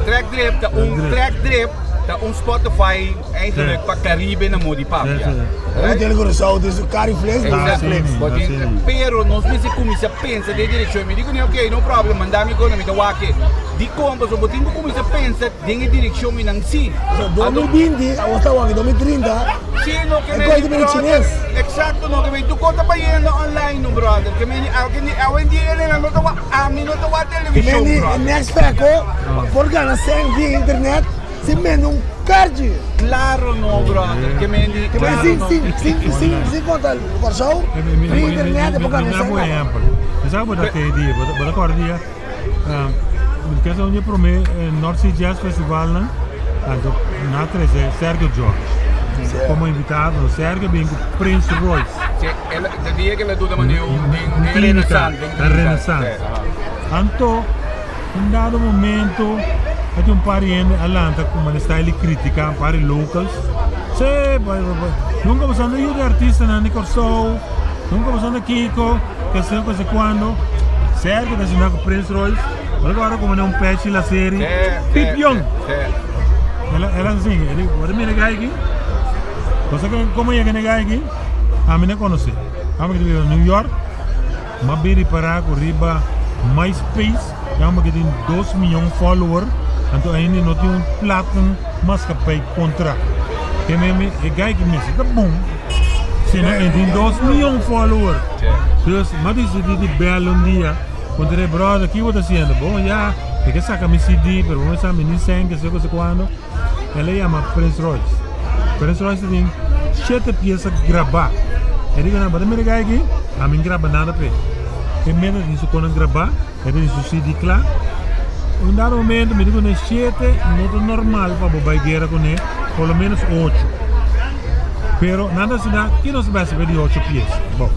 B: Track drip ta un track drip ta un Spotify eigenlijk pa Caribe na modi papia.
A: Right? Tele Curaçao tin su Cariflex, Netflix.
B: Pero nos mester cuminsa pensa den direccion. Mi di cune ok, no problem, manda mi con mi ta wak e. Dicon? Pasobra bo tin cu cuminsa pensa den e direccion y nan si.
A: So, 2020, awor ta wak 2030.
B: Si, no ke
A: E
B: men
A: koi
B: di
A: ta bini
B: brother.
A: chines.
B: Exacto, no ke men. Tu kon ta bayendo online no brother. Ke men di awendia e no ta wak, ami no ta wak
A: Ki
B: televishon
A: men di e
B: brother.
A: next feko por gana sen via internet sin mende un karchi.
B: Claro no brother, ke men di
A: Ki men
B: claro
A: sin
B: no.
A: sin sin sin sin konta Kòrsou via internet e por gana
D: Mi
A: sen
D: bo
A: kaba.
D: ehempel. Mi sa bo ta te dia, bo ta kòrda dia mi kesa un di e promé North Sea Jazz Festival nan, anto nan a trese Sergio George komo invitado. Sergio bin ku Prince Royce.
B: Si, el de dia ke el a duda manera un den den
D: Clínica,
B: Renaissance, den
D: na
B: Clínica.
D: Renaissance. Anto, un dado momento, a tin un par di hende a lanta ku mane style di kritika, un par di locals. Se, bai, bai, bai. Nunka boso anda yuda e artistanan di Kòrsou, nunka boso anda kiko, ke se, ke se kuando. Sergio ta sinta ku Prince Royce, ora ku ora ku mane un pechi la seri, Pipion! El a, el a singa, el di, bo ta mira e gai aki? Bo sa komo yega na e gai aki? Ami no konosé. Ami ki ta biba New York. M'a bin ripará ku riba MySpace e homber ki tin dos miyon follower, anto ainda e no tin un platen maskapij kontra. Ke meme e guy ki mester ta bon, sino e tin dos miyon follower. Dus m'a disidí di bèl un dia, puntra e brother ki bo ta hasiendo? Bon ya, mi ke saka mi CD, pero bo mester sa mi ni sèn ke seko sekuando. El a yama Prince Royce. Prince Royce ta tin shete piesa grabá. E di ku nan, bo ta mira e gai aki? Ami n graba nada p'e. E meta tin su konan grabá, e ta tin su CD kla. Un dado momento mi di ku nan shete no ta normal pa bo bai guera kuné, por lo menos ocho. Pero nan ta asina, ki nos ta bai hasi p'e di ocho piesa? Bon,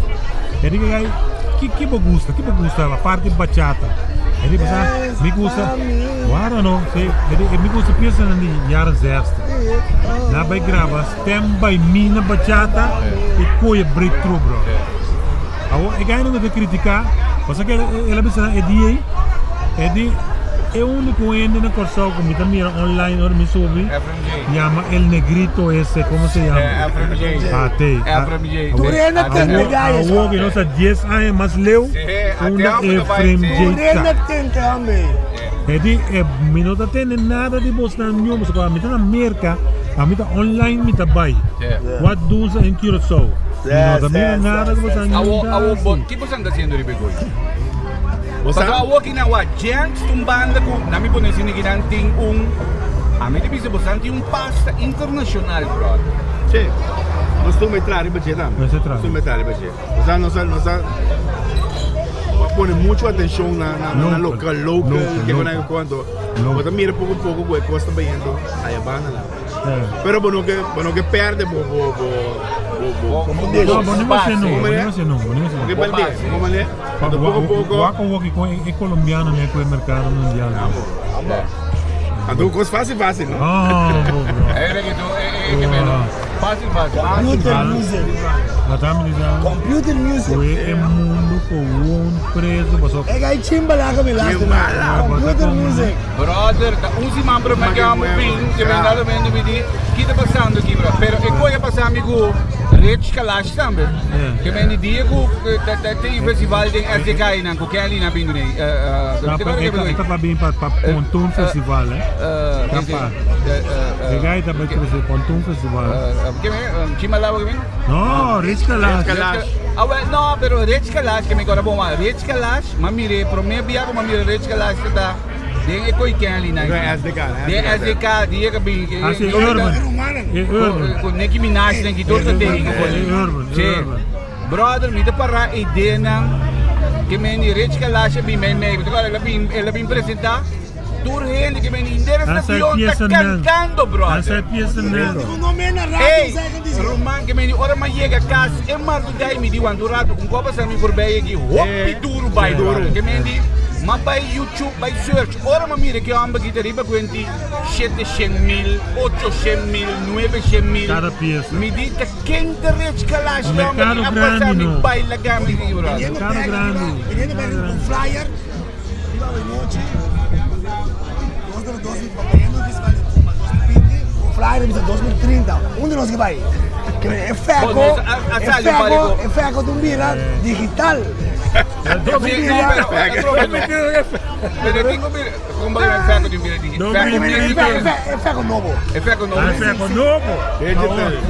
D: e di ku e gai, ki ki bo gusta? Ki bo gusta aparte bachata? E di pasa, mi gusta, wara no, si, e di, mi gusta piesanan di jaren 60. Na bai graba Stand By Me na bachata i koye breakthrough bro. Awo e gainan ku ta kritiká, pasa ke el a bisa nan e dia ei, e di e úniko hende na Kòrsou ku mi ta mira online ora mi subi, yama el negrito ese, komo se yama? Ah, te.
A: Tur hende tende gai eso.
D: Awo ku nos ta dies aña mas leu, unda Efraim J.
A: Tur
D: ta.
A: hende tende hombre.
D: E di, e, mi no ta tende nada di bosnan niun, pasobra ami ta na Merka, ami ta online mi ta bai. Wat doen ze in Curaçao? Mi no ta mira nada di bosnan niun
B: Awo,
D: ta
B: awo, bo,
D: hasi.
B: ki bosan ta haciendo riba e gooi?
C: Bo sa?
B: Pasobra awo ki nan wak, Gents ta un banda ku, na mi pone asina ki nan tin un, ami ta bisa bosan tin un pasta internacional, brother.
C: Sí. Nos tur mei traha riba dje tambe.
D: Nos ta traha.
C: Nos tur mei traha riba dje. Osea nos a nos a pone mucho atencion na na na local local ke con nan cuanto bo ta mira poco poco cu e cos ta bayendo aya banda nan pero bo no ke bo no ke perde bo bo bo bo bo
D: No, bo no mester no, bo no mester no, bo no mester no.
C: Bo ke perde, bo mane anto poco poco.
D: Wak awor ki con e colombiano ne cu e mercado mundial.
C: Anto cos facil facil no.
D: Oh, bro.
B: Fácil, fácil.
A: Computer music. Computer music.
D: Kue e mundo gewoon preso paso.
A: E gai chimbala mi lástima. Computer music.
B: Brother, ta un siman prome que amo bin, que me dado mendo mi di, ki ta pasando aki, bro? Pero e koe a pasa mi ku Rich Kalash tambe. Que men di dia ku te festival den SDK nan ku Kelly na bin nee.
D: E ta pa bin pa Pontoon Festival, eh. Kapa. E gai ta bai trese Pontoon Festival.
B: Chimalawa ke bin?
D: No, Rich Kalash.
C: Kalash.
B: Ah, well, no, pero Rich Kalash ke mi kora bon wa. Rich Kalash, ma mire, prome bia ku ma mire Rich Kalash ta den e koi Kelly nan.
C: Den SDK.
B: Den SDK, dia ke bin.
D: Ah, si, Urban. E Urban.
B: Ku Nicki Minaj den ki tur ta den.
D: E Urban, e Urban.
B: Brother, mi ta para ideanan ke men Rich Kalash a bin mei mei. El a bin presenta. Tur hende ke bini henter
D: Nan sa e
B: stadion ta
D: piesa nan.
B: cantando,
D: Nan
B: brother.
D: sa e piesa nan.
B: Ey, ruman ke bini ora mi yega kas e mardugá mi di wanta un rato un kopa sa mi voorbij aki hopi duru bai brother. Ke men di m'a bai YouTube bai search ora m'a mira ke homber aki ta riba kuenti 700 mil, 800 mil, 900 mil.
D: Kada piesa.
B: Mi di ta ken ta Rich Kalash e homber
D: Merkado
B: aki a pasa
D: grandi
B: mi
D: no.
B: bai laga mi di brother.
D: Merkado grandi.
A: Viniendo back un flyer. Riba awe nochi, nos ta na 2000, festival di Puma 2020, un flyer ta bisa 2030, unda nos ke bai? Ke men e feko, e feko, e feko ta un bira digital. E feko nobo.
B: E feko nobo.
D: E feko nobo.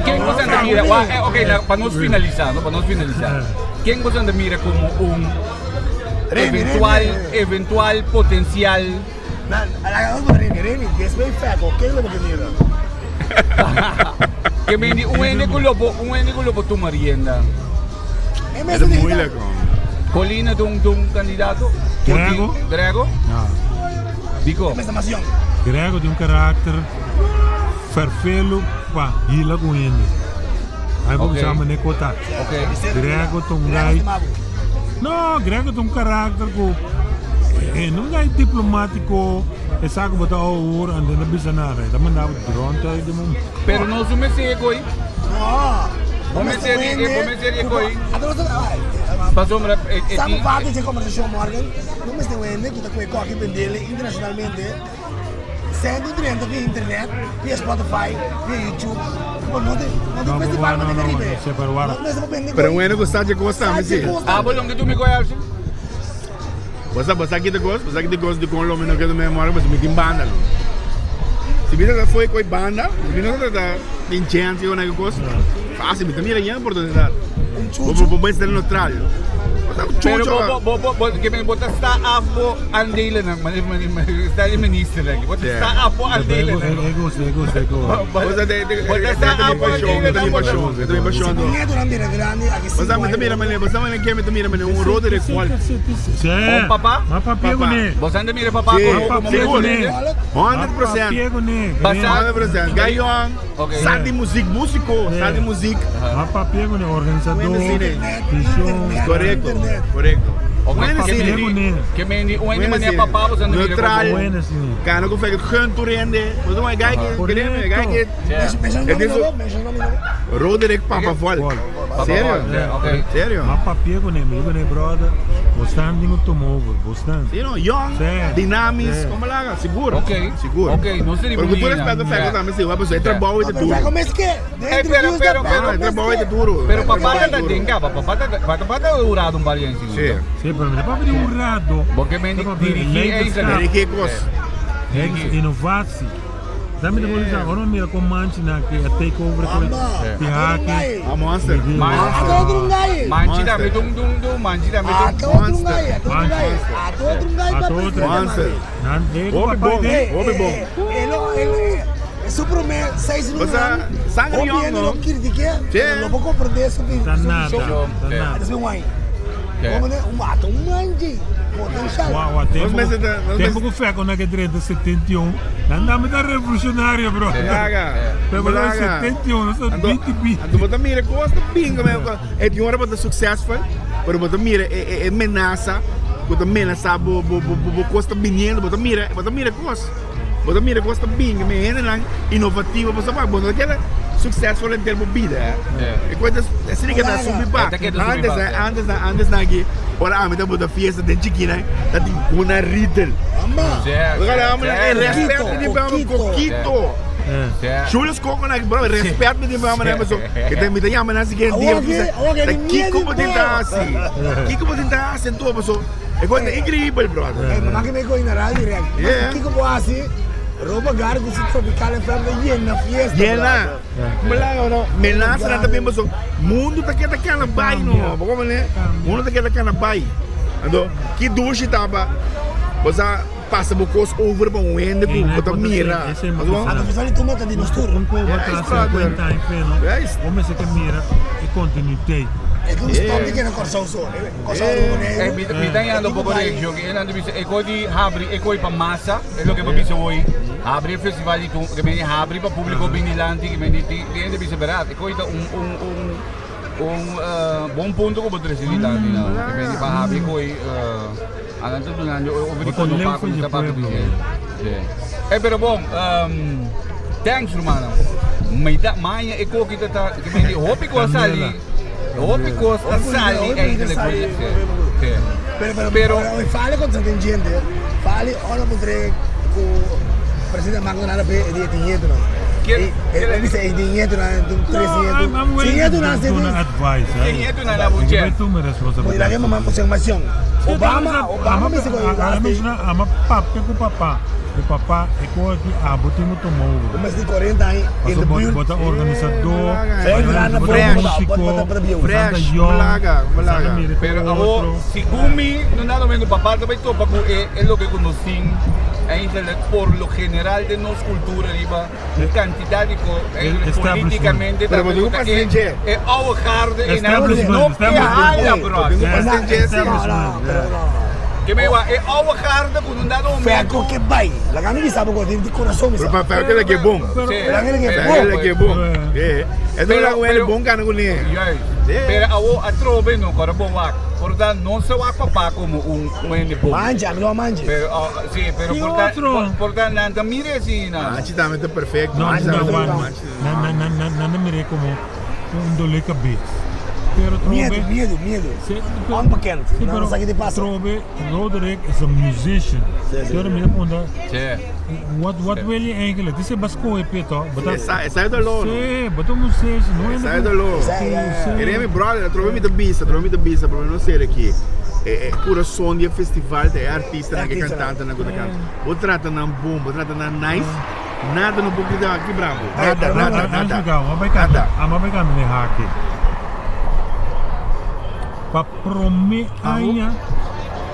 B: Ken bo ta mira? Ok, pa nos finalisa, pa nos finalisa. Ken bo ta mira como un Eventual, eventual potencial. Ke men di un hende ku lo por, un hende ku lo por tuma rienda.
C: E ta moeilijk man.
B: Colina ta un, ta un candidato?
D: Grego?
B: Grego?
D: Ja.
B: Diko?
D: Grego tin un karakter ferfelu pa hila ku hende. Ai bo
B: Ok.
D: bisa mane kota.
B: Ok.
D: Grego ta un guy. No, Grego ta un karakter ku e no un guy diplomátiko, e sa ku bo ta ouwe hoor en no bisa nada. E ta manda bo rond uit di momento.
B: Pero nos no mester e koi. Bo mester di, bo mester di e koi. Pasobra e
A: Sa
B: tin.
A: parte dje conversacion Morgan, no mester wende ku ta koe koki bendele internacionalmente. 130 via internet, via Spotify, via YouTube. Bo no tin, no tin
D: No,
A: festival
D: no,
A: na
D: no,
A: Caribe.
D: no, pero wara.
A: No mester bende
C: Pero bueno ku sa dje kos tambe si.
B: Ah, bo longe tu mi koe Archie?
C: Bo sa, bo sa kita kos? Bo sa kita kos di kon lo mi no keda memoria pasobra mi tin banda no. Si mi ta foi koi banda, si mi no ta ta tin chance o nada kos, fácil mi ta mira yen oportunidad. Bo bo bo mester neutral. Bo sa
B: Pero
C: chucho.
B: bo bo bo bo ke men bo ta sta af bo andelen nan, mane mane sta di minister aki. Bo ta sta af bo andelen nan.
D: E gusta, e gusta, e gusta.
C: Bo sa de de
B: Bo ta sta
C: ta mi
B: af bo
C: pasión,
B: andelen
C: ta mi
B: nan.
C: pasión, ta mi pasión.
A: Nieto nan bira grandi, aki
C: Bo sa mi ta mira mane, bo sa mane ke mi ta mira mane un Roderick Wolf.
D: Sí.
B: Un papá?
D: Ma papia
C: Papá.
D: kuné.
B: Bo sa mira papá
C: Sí,
B: como como
C: sigur.
B: presidente?
C: 100%.
D: Papia kuné.
B: Basa-
C: 100%. Gayon,
B: Ok.
C: sa di muziek, músico, sa di muziek.
D: Ma papia kuné, organisador,
C: Bueno, sí,
D: visión.
C: Correcto, correcto. Bueno,
B: Ke
C: sí.
B: mendi, ke mendi, un hende
C: Bueno,
B: manera
C: sí.
B: papá, você não mira
C: Neutral.
B: como-
D: Bueno, sí.
C: Cano com fek gun toerende. Mas não é guy que
D: Correcto.
C: guy que
B: Yeah.
A: Menciona
C: Het
A: nome
C: is
A: nobo, menciona nome nobo.
C: Roderick Papa Vol.
B: Papa
C: Serio?
B: Vol, yeah, ok.
C: Serio?
D: Ma papia com ele, com ele, brother. Bostan dingo tomo over, bostan.
C: Sim, não, young,
D: Sim.
C: dinamisch,
D: Sim.
C: kom maar lager, seguro.
B: Ok.
C: Seguro.
B: Ok, não seria
C: Porque tu
B: bonito,
C: respeita o
B: né?
C: Feco também, sim, vai pessoa, é trabalho
A: Ah,
C: é
A: pero
C: duro.
A: vai comer que?
B: Eh, pero, pero,
C: Ah, é trabalho é duro.
B: Pero
C: É
B: papá
C: trabalho é
B: tá
C: duro.
B: denga, papá tá papá tá urado um balian
C: Sim.
D: Sim, pero me papi de um rato.
B: Porque me dirigi eigenlijk.
C: Dirigir kos.
D: Inovatie. Daarmee de politie, agora mira com manche na que a takeover com
A: Mamba.
D: de hack.
C: A monster.
A: Ato outro ngai.
B: Manchi da me dum dum dum, manchi da me dum.
A: Ato outro ngai, ato outro ngai. Ato outro ngai
D: Ato
A: pa
D: outro.
A: presidente,
C: Monster.
A: mano.
D: Nan, eh,
C: Homem
D: papai
C: bom.
D: de.
C: Homem bom.
A: Ele, ele, su promê seis
C: Você sangre
A: Hopi
C: jong,
A: não
C: no?
A: critique,
C: Sim.
A: não vou compreender su
D: Tá nada,
A: su
D: tá nada.
A: Esse é um aí.
B: É.
A: Como né? Um ato, um anji. Potencial.
D: Uau, tempo,
C: Nós mas tá- nós
D: tempo que foi quando é que 30, 71. Não dá revolucionário, bro.
C: Laga.
D: Pero
C: Laga.
D: 71, não sou 20 bi.
C: Ando bota mira costa bingo mesmo. É de hora bota successful, pero bota mira é é menaça, bota menaça bo bo bo bo costa viniendo, bota mira, bota mira costa. Bota mira costa bingo, me hende lang inovativo, bota pa bota aquela successful em termo vida.
B: É.
C: E coisa assim que tá subir pa.
B: É, que tá subir
C: Antes,
B: pa,
C: eh,
B: é.
C: antes, antes na aqui, ora a meta bota fiesta de chiquina, tá tem guna riddle.
A: Mamba.
C: Agora, homem, é respeito de
A: Coquito.
C: coquito.
D: É.
C: Julius Coco na bro, respeito me de mama né, mas que tem me chama na seguinte dia,
A: Awa que- awa que
C: que
A: ni
C: Kiko
A: miedo,
C: botinta assim. Kiko botinta assim, tu pessoa. É coisa incrível, brother.
A: Eh, mamá que me coi na radio direct.
C: Yeah.
A: Kiko Boasi, Roba Gargo, si Tropical FM, llena fiesta.
C: Llena. Mala no, menaça na também pessoa. Mundo tá que tá cana bai no, como né? Mundo tá que tá cana bai. Ando, que duche tava. Você passa bocos over para um ende,
D: Ei,
C: bota mira.
D: esse é
C: Mas, bom,
A: A professora de tumba tá de nos
D: Um povo
C: Yes,
D: atrás
C: brother.
D: 50 anos, não?
C: Yes.
D: Homem se que mira e continuidade.
A: É que um stop de que na Corsão só. Corsão do
B: Eh,
A: Boneiro.
B: mi mi tá un poco de giochi, e não bisa e di habri e coi pa massa, è lo che poi bisa voi. Habri il festival di tu, che me habri pa pubblico binilanti, che me di di di bisa berat. E coi da un un un un eh, buon punto come potresti di tanti, no? Che me pa habri coi eh ananto dunando over di
D: Wat een
B: kono
D: leuk
B: pa
D: van
B: come
D: je
B: sta pa
D: pueblo.
B: Eh pero bom, thanks Romano. Meita maya e ko kita ta che me di hopi ko sali. Hopi ko sali eigenlijk. Sì.
A: Pero, pero,
B: Pero-
A: pero, fale con tanta gente. Fale, ora potrei con presidente McDonald pe di dinheiro não.
B: Kier-
A: Ele disse dinheiro não, um três
D: I'm, I'm
A: dinheiro.
D: willing
A: Dinheiro
D: to
A: não,
D: do an
A: se
D: advice.
B: Quem é tu na la
D: Eu
B: buche?
D: tu me
A: Poi la
D: responsabilidade.
A: che mamma conservazione. Obama, Obama mi si
D: Agora mesmo, ama papi com papá. E papá é coisa que a botimo tomou.
A: Mas de 40 anos, in
D: Passou
A: de
D: bota,
A: buurt.
D: bota organizador,
A: Fresh,
D: bota
C: fresh,
D: músico,
A: bota- bota bio.
C: Fresh,
D: bota
C: malaga, malaga.
B: Pero ako, si Gumi, no nada menos papá também topa com é, é lo que conhecem eigenlijk por lo general de nos cultura riba cantidad de co eigenlijk
D: Establishment.
B: politicamente
C: Pero
B: também
C: você
B: é,
C: passenger.
B: é oude garde en
D: Establishment,
B: no que
D: establishment.
B: hala bro
C: Tengo
D: Yeah.
C: passenger, sim.
A: No, no, pero no.
B: que me va é oude garde com um dado
A: Ferco
B: momento
A: que vai. La gana que sabe com de coração, mi
C: Pero
A: sabe.
C: para aquele que é bom.
B: Sim.
A: La gana que é
C: Para
A: bom.
C: aquele que é bom. É. É do
B: Pero-
C: lado ele
B: pero-
C: bom cara com ele.
B: Juist.
C: Yeah.
B: Pero awo atrobe no cara bom wak. Portanto, não se wak papá como um um ene bom.
A: Mangia, mi lo mangi.
B: Pero ah, sì, pero
D: E
B: portanto,
D: outro?
B: portanto, nanta mire assim, na.
C: Ah, também tá perfeito.
D: Não,
C: Ah,
D: não,
C: tá
D: não,
C: perfeito.
D: não, não, não, não mirei como um dolor de cabeça. Pero
A: Miedo,
D: trobe,
A: miedo, miedo.
D: Sim,
A: Onbekend.
D: Sim,
A: Não
D: pero
A: sabe o que passa.
D: Trobe, Roderick is a musician.
A: Sim, sim.
D: Pero me pergunta,
B: Sì.
D: what wil je eigenlijk? Dit is een basco EP toch?
C: Essa essa é do loro.
D: Sim, but um musician, não é?
C: Essa é do loro.
A: Sim, é, é.
C: Ele é meu brother, trove mi bisa, trove mi bisa, pero não sei aqui. É, é coração de festival, é artista, né, que
A: Artista,
C: cantante, né, que canta. Vou tratar na bom, vou tratar na nice. Nada no pouco de aqui bravo. Nada, nada, nada.
D: Uma bacana, uma bacana de hack. Pa prome aña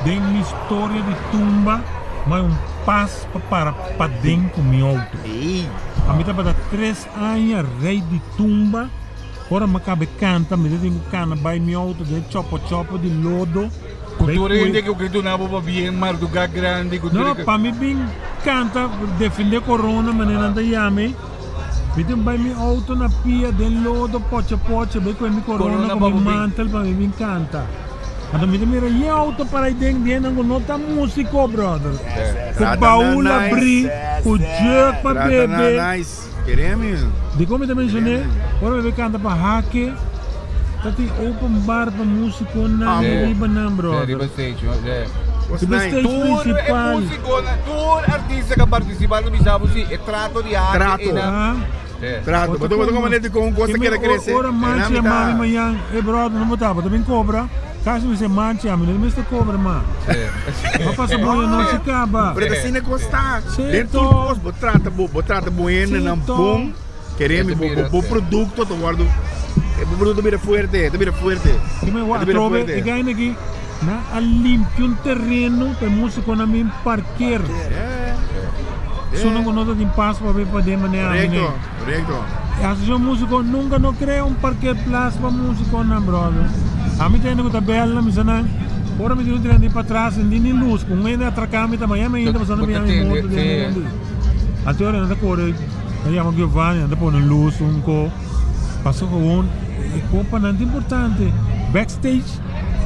D: de minha história de tumba, mas um passo para para dentro com meu auto.
C: Ei,
D: A mim tá para três anos rei de tumba. Ora me cabe canta, me tenho cana vai meu auto de chopo chopo de lodo.
B: Cultura
D: Bem,
B: ainda que o que tu não vou bem marduga grande, cultura.
D: Não, para mim bem canta defender corona, maneira não yame. Me tem vai meu auto na pia de lodo poche poche, bem com mi corona,
B: Corona
D: com
B: pa
D: mi
B: bem.
D: mantel para mim bem canta. Anto mi ta mira yen auto para ahí den, den nan ku no ta músiko, brother. Ku
C: Trata
D: baúl
C: nan nice.
D: abrí, ku jug pa
C: Trata nan
D: bebe.
C: nice. Kere mi.
D: Dikon mi ta menshoné? Ora bebe kanta pa hake, ta tin open bar pa músikonan
B: Sí.
D: riba nan,
B: Sí,
D: brother.
B: riba stage, no? Sí.
C: Was
D: Riba
C: nice.
D: stage
B: Tur e
D: principal.
B: músikonan, tur artista ku a partisipá ta bisa bo si, e trato di hake
C: Trato.
B: e nan.
D: Ah.
B: Sí.
C: Trato. Bo ta como net con cosa quiere crece.
D: Ora manchi a mami mañan, e brother, no botaba, también cobra. Casi me dice manchi a mi, no me está cobra ma. Va pasa buena noche caba.
C: Pero ta asina cos ta.
D: Sí,
C: Den tur
D: to.
C: cos bo trata bo, bo trata bo hende
D: Sí,
C: nan
D: to.
C: bon. Keremi bo, bo, bo producto ta wordo, eh, bo producto bira fuerte, ta bira fuerte.
D: Que me
C: Ta bira
D: atrobe,
C: fuerte.
D: e gaina aki na a limpia un terreno pa e musiconan bin parkeer. Sunan cu no ta tin pas pa bin paden manera ami
C: Correcto,
D: ne.
C: correcto.
D: E asociacion musico nunca no crea un parkeerplaats pa musiconan, brother. Ami ta hende cu ta bel nan, mi sa nan, ora mi tin un tren di patras, sin tin ni luz, cu un hende atraca mi ta mañana mainta pasobra nan
B: Bo ta
D: bira mi
B: tende,
D: moto den
B: sí.
D: mundo. Anto ora nan ta core, nan yama Giovanni, nan ta pone luz un co, pasobra gewoon e copanan ta importante. Backstage.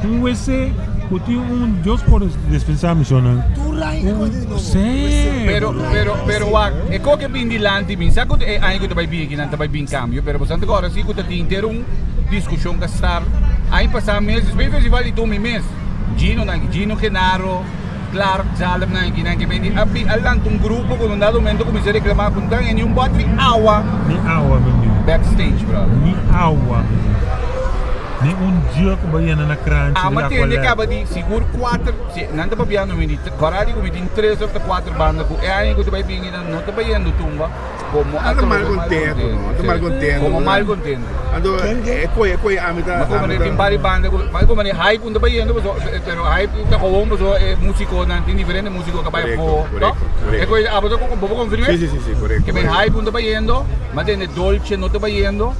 D: Un wc cu tin un Dios por despensa mi sonan. Sí.
B: Pero, pero, pero wak, e koke bin dilanti bin, sa ku e aña ku ta bai bin aki nan ta bai bin kambio, pero bastante ku ora si ku ta tin henter un diskushon ka start aña pasá mes, despues di festival di Tumi mes, Gino nan, Gino Genaro, Clark Zalm nan aki nan ke bin di a bin a lanta un grupo ku un dado momento kuminsá reklamá ku nan ni un bòt di awa.
D: Ni awa mi amigo.
B: Backstage brother.
D: Ni awa mi amigo. Ni un dia ku bo yena na kranchi di
B: Ama tende
D: Aqualab.
B: kaba di sigur kuater, si nan ta papiando mi di kora di ku mi tin tres of ta kuater banda ku e aña ku ta bai bini nan no ta bayendo tumba komo
C: Nan ta mal kontento, no? Ta mal kontento.
B: Komo mal kontento.
C: Anto e koi e koi ami ta
B: Ma komo
C: ami
B: tin
C: ta
B: bari banda ku ma komo hype un ta bayendo paso pero hype ta gewoon paso e musikonan tin diferente musiko ku a bai
C: Korekto,
B: afó no?
C: korekto,
B: E
C: korekto.
B: koi abo ta bo por konfirm'é?
C: Si si si si korekto.
B: Ke men hype un ta bayendo. Ma tende Dolce no ta bayendo.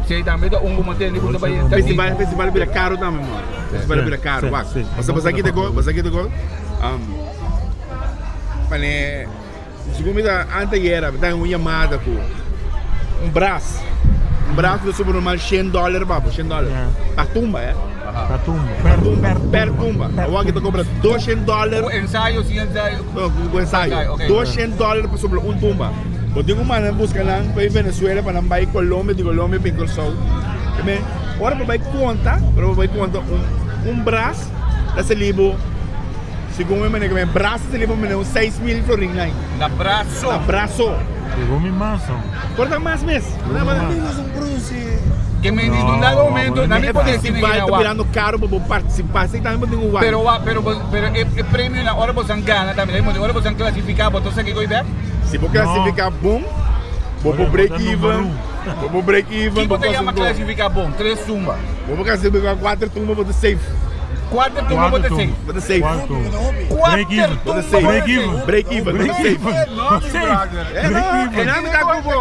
B: Si tambe ta un ku ma tende ku ta bayendo.
C: Festival, festival bira caro tambe man. Festival bira caro, wak. Basta basta kita go, basta kita go. Um, pane, segun mi ta anteayer, mi ta un llamada ku un bras. Un bras ku ta super normal 100 dollar babo, 100 dollar. Pa tumba, eh.
D: Pa tumba. Per
C: tumba, per tumba. Awor ki ta cobra 200 dollar.
B: Ku ensayo, sin ensayo.
C: No, ku ensayo. 200 dollar pa sobra un tumba. Bo tin ku manda buska nan pa Venezuela pa nan bai Colombia, di Colombia bin Kòrsou. Amen. Ora bo bai konta, ora bo bai konta un un bras ta sali bo segun mi manera ku bras ta sali bo mene un 6000 florin nan.
B: Na braso.
C: Na braso.
D: Llegó mi maso.
C: Por ta mas mes.
B: Ke men di un dado momento nan mi pone asina
C: Festival ta birando caro pa bo participa, esei tambe bo tin ku wak.
B: Pero wak, pero pero e e premio nan ora bosan gana tambe, ora bosan clasifica bo ta saki koe bek?
C: Si bo clasifica bon, bo por break even, bo por break even.
B: Ki bo ta yama clasifica bon? Tres tumba.
C: Bo por clasifica cuater tumba bo ta safe.
B: Cuater tumba bo ta safe.
C: Bo ta safe.
B: Cuater tumba bo ta safe.
D: Break even.
C: Break even.
D: Break even.
C: E nami ta ku bo.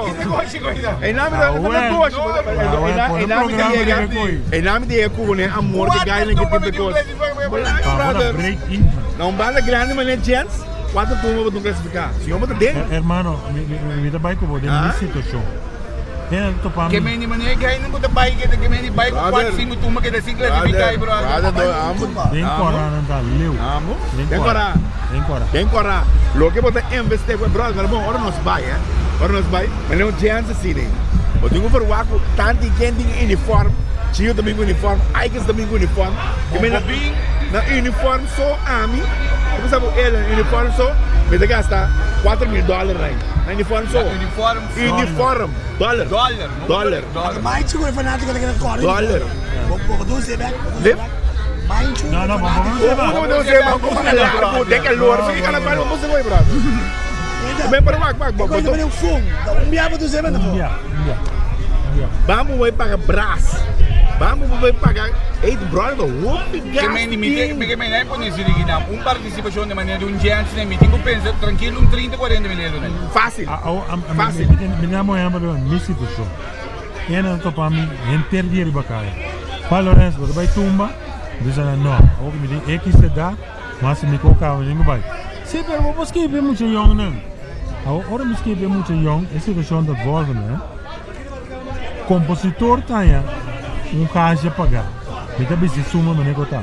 C: E nami ta negoshi. E nami ta yega. E nami ta yega ku ne amor di gai ki tin kos. Brother. Na un banda grandi manera gents, cuater tumba bo ta clasifica. Si yo bo ta den.
D: Hermano, mi ta bai ku bo den mi situacion.
B: Ke meni manera gai nan ku ta bai ke ke meni bai ku kuater sinku tumba ke ta sin clasifica brother.
D: Den kora nan ta leu.
C: Amo. Den kora.
D: Den kora.
C: Den kora. Loke bo ta investe ku brother, pero bon ora nos bai eh. Ora nos bai, manera un chance asina. Bo tin ku verwagt ku tantu ken tin uniform, Chio ta bin ku uniform, Aikens ta bin ku uniform. Ke meni na uniform so ami, bo bisa ku el uniform so mi ta gasta 4000 dollar na uniform so. Uniform. Dollar.
B: Dollar.
C: Dollar.
A: Maichu ku e fanátiko ta keda kòrda.
C: Dollar.
A: Bo bo dun bek.
C: Lip.
A: Maichu.
D: No, no, bo bo
C: dun seba. Bo dun seba. Bo dun seba. Den kalor. Si kana bal bo seba brother. Ben pero wak wak.
A: Bo bo un fun. Un bia bo dun seba
D: Un bia. Un bia.
C: Bambu bai paga bras. Bambu bai paga. Ey brother hopi gas.
B: Ke meni mi te ke meni pone sirigina un partisipashon de manera di un chance ne mi tin ku pensa trankilo un 30 40 mil euro ne.
C: Fácil. Fácil.
D: Mi ta moe pa mi situashon. E nan topa mi henter dia riba kaya. Pa Lorenzo, bo ta bai tumba? Mi bisa nan no. Awor ku mi tin X edat, mas si mi ko kaba mi tin ku bai. Si, pero bo por skipi e mucha yòn nan. Awor ora mi skipi e mucha yòn, e situashon ta volgende. Kompositor ta haña un kasha pagá. Mi ta bisti suma manera ku ta.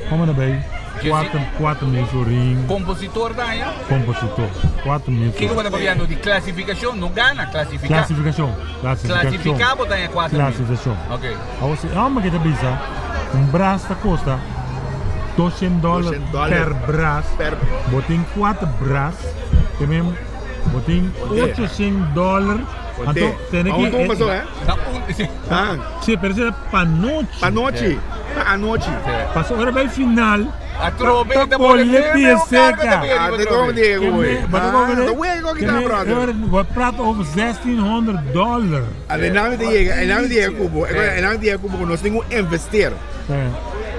D: Como na bay 4 4000 florin.
B: Compositor ta haña?
D: Compositor, 4000 florin.
B: Kiko bo ta papiando di clasificacion? No gana, clasifica.
D: Clasificacion, clasificacion.
B: Clasifica bo ta haña 4000.
D: Clasificacion.
B: Ok.
D: Awor si e homber ke ta bisa un bras ta costa 200 dollar per bras, bo tin 4 bras, te men bo tin 800 dollar. Anto tene ki.
B: Ta un, si.
D: Si, pero esei ta pa nochi.
C: Pa nochi, pa anochi.
D: Pasobra ora bai final,
B: Atrobe
D: ta
B: ta pone
D: pone pie
B: meme un cargo
D: seca.
B: ta pega
C: Ah,
B: riba
C: te como
B: atrobe.
C: Diego, güey.
D: But
C: Ah,
D: over
C: te juego que está, brother.
D: We praat over 1600 dollar.
C: A ver, nami te llega, el nami te llega cubo, el nami te llega cubo, nos tengo investir.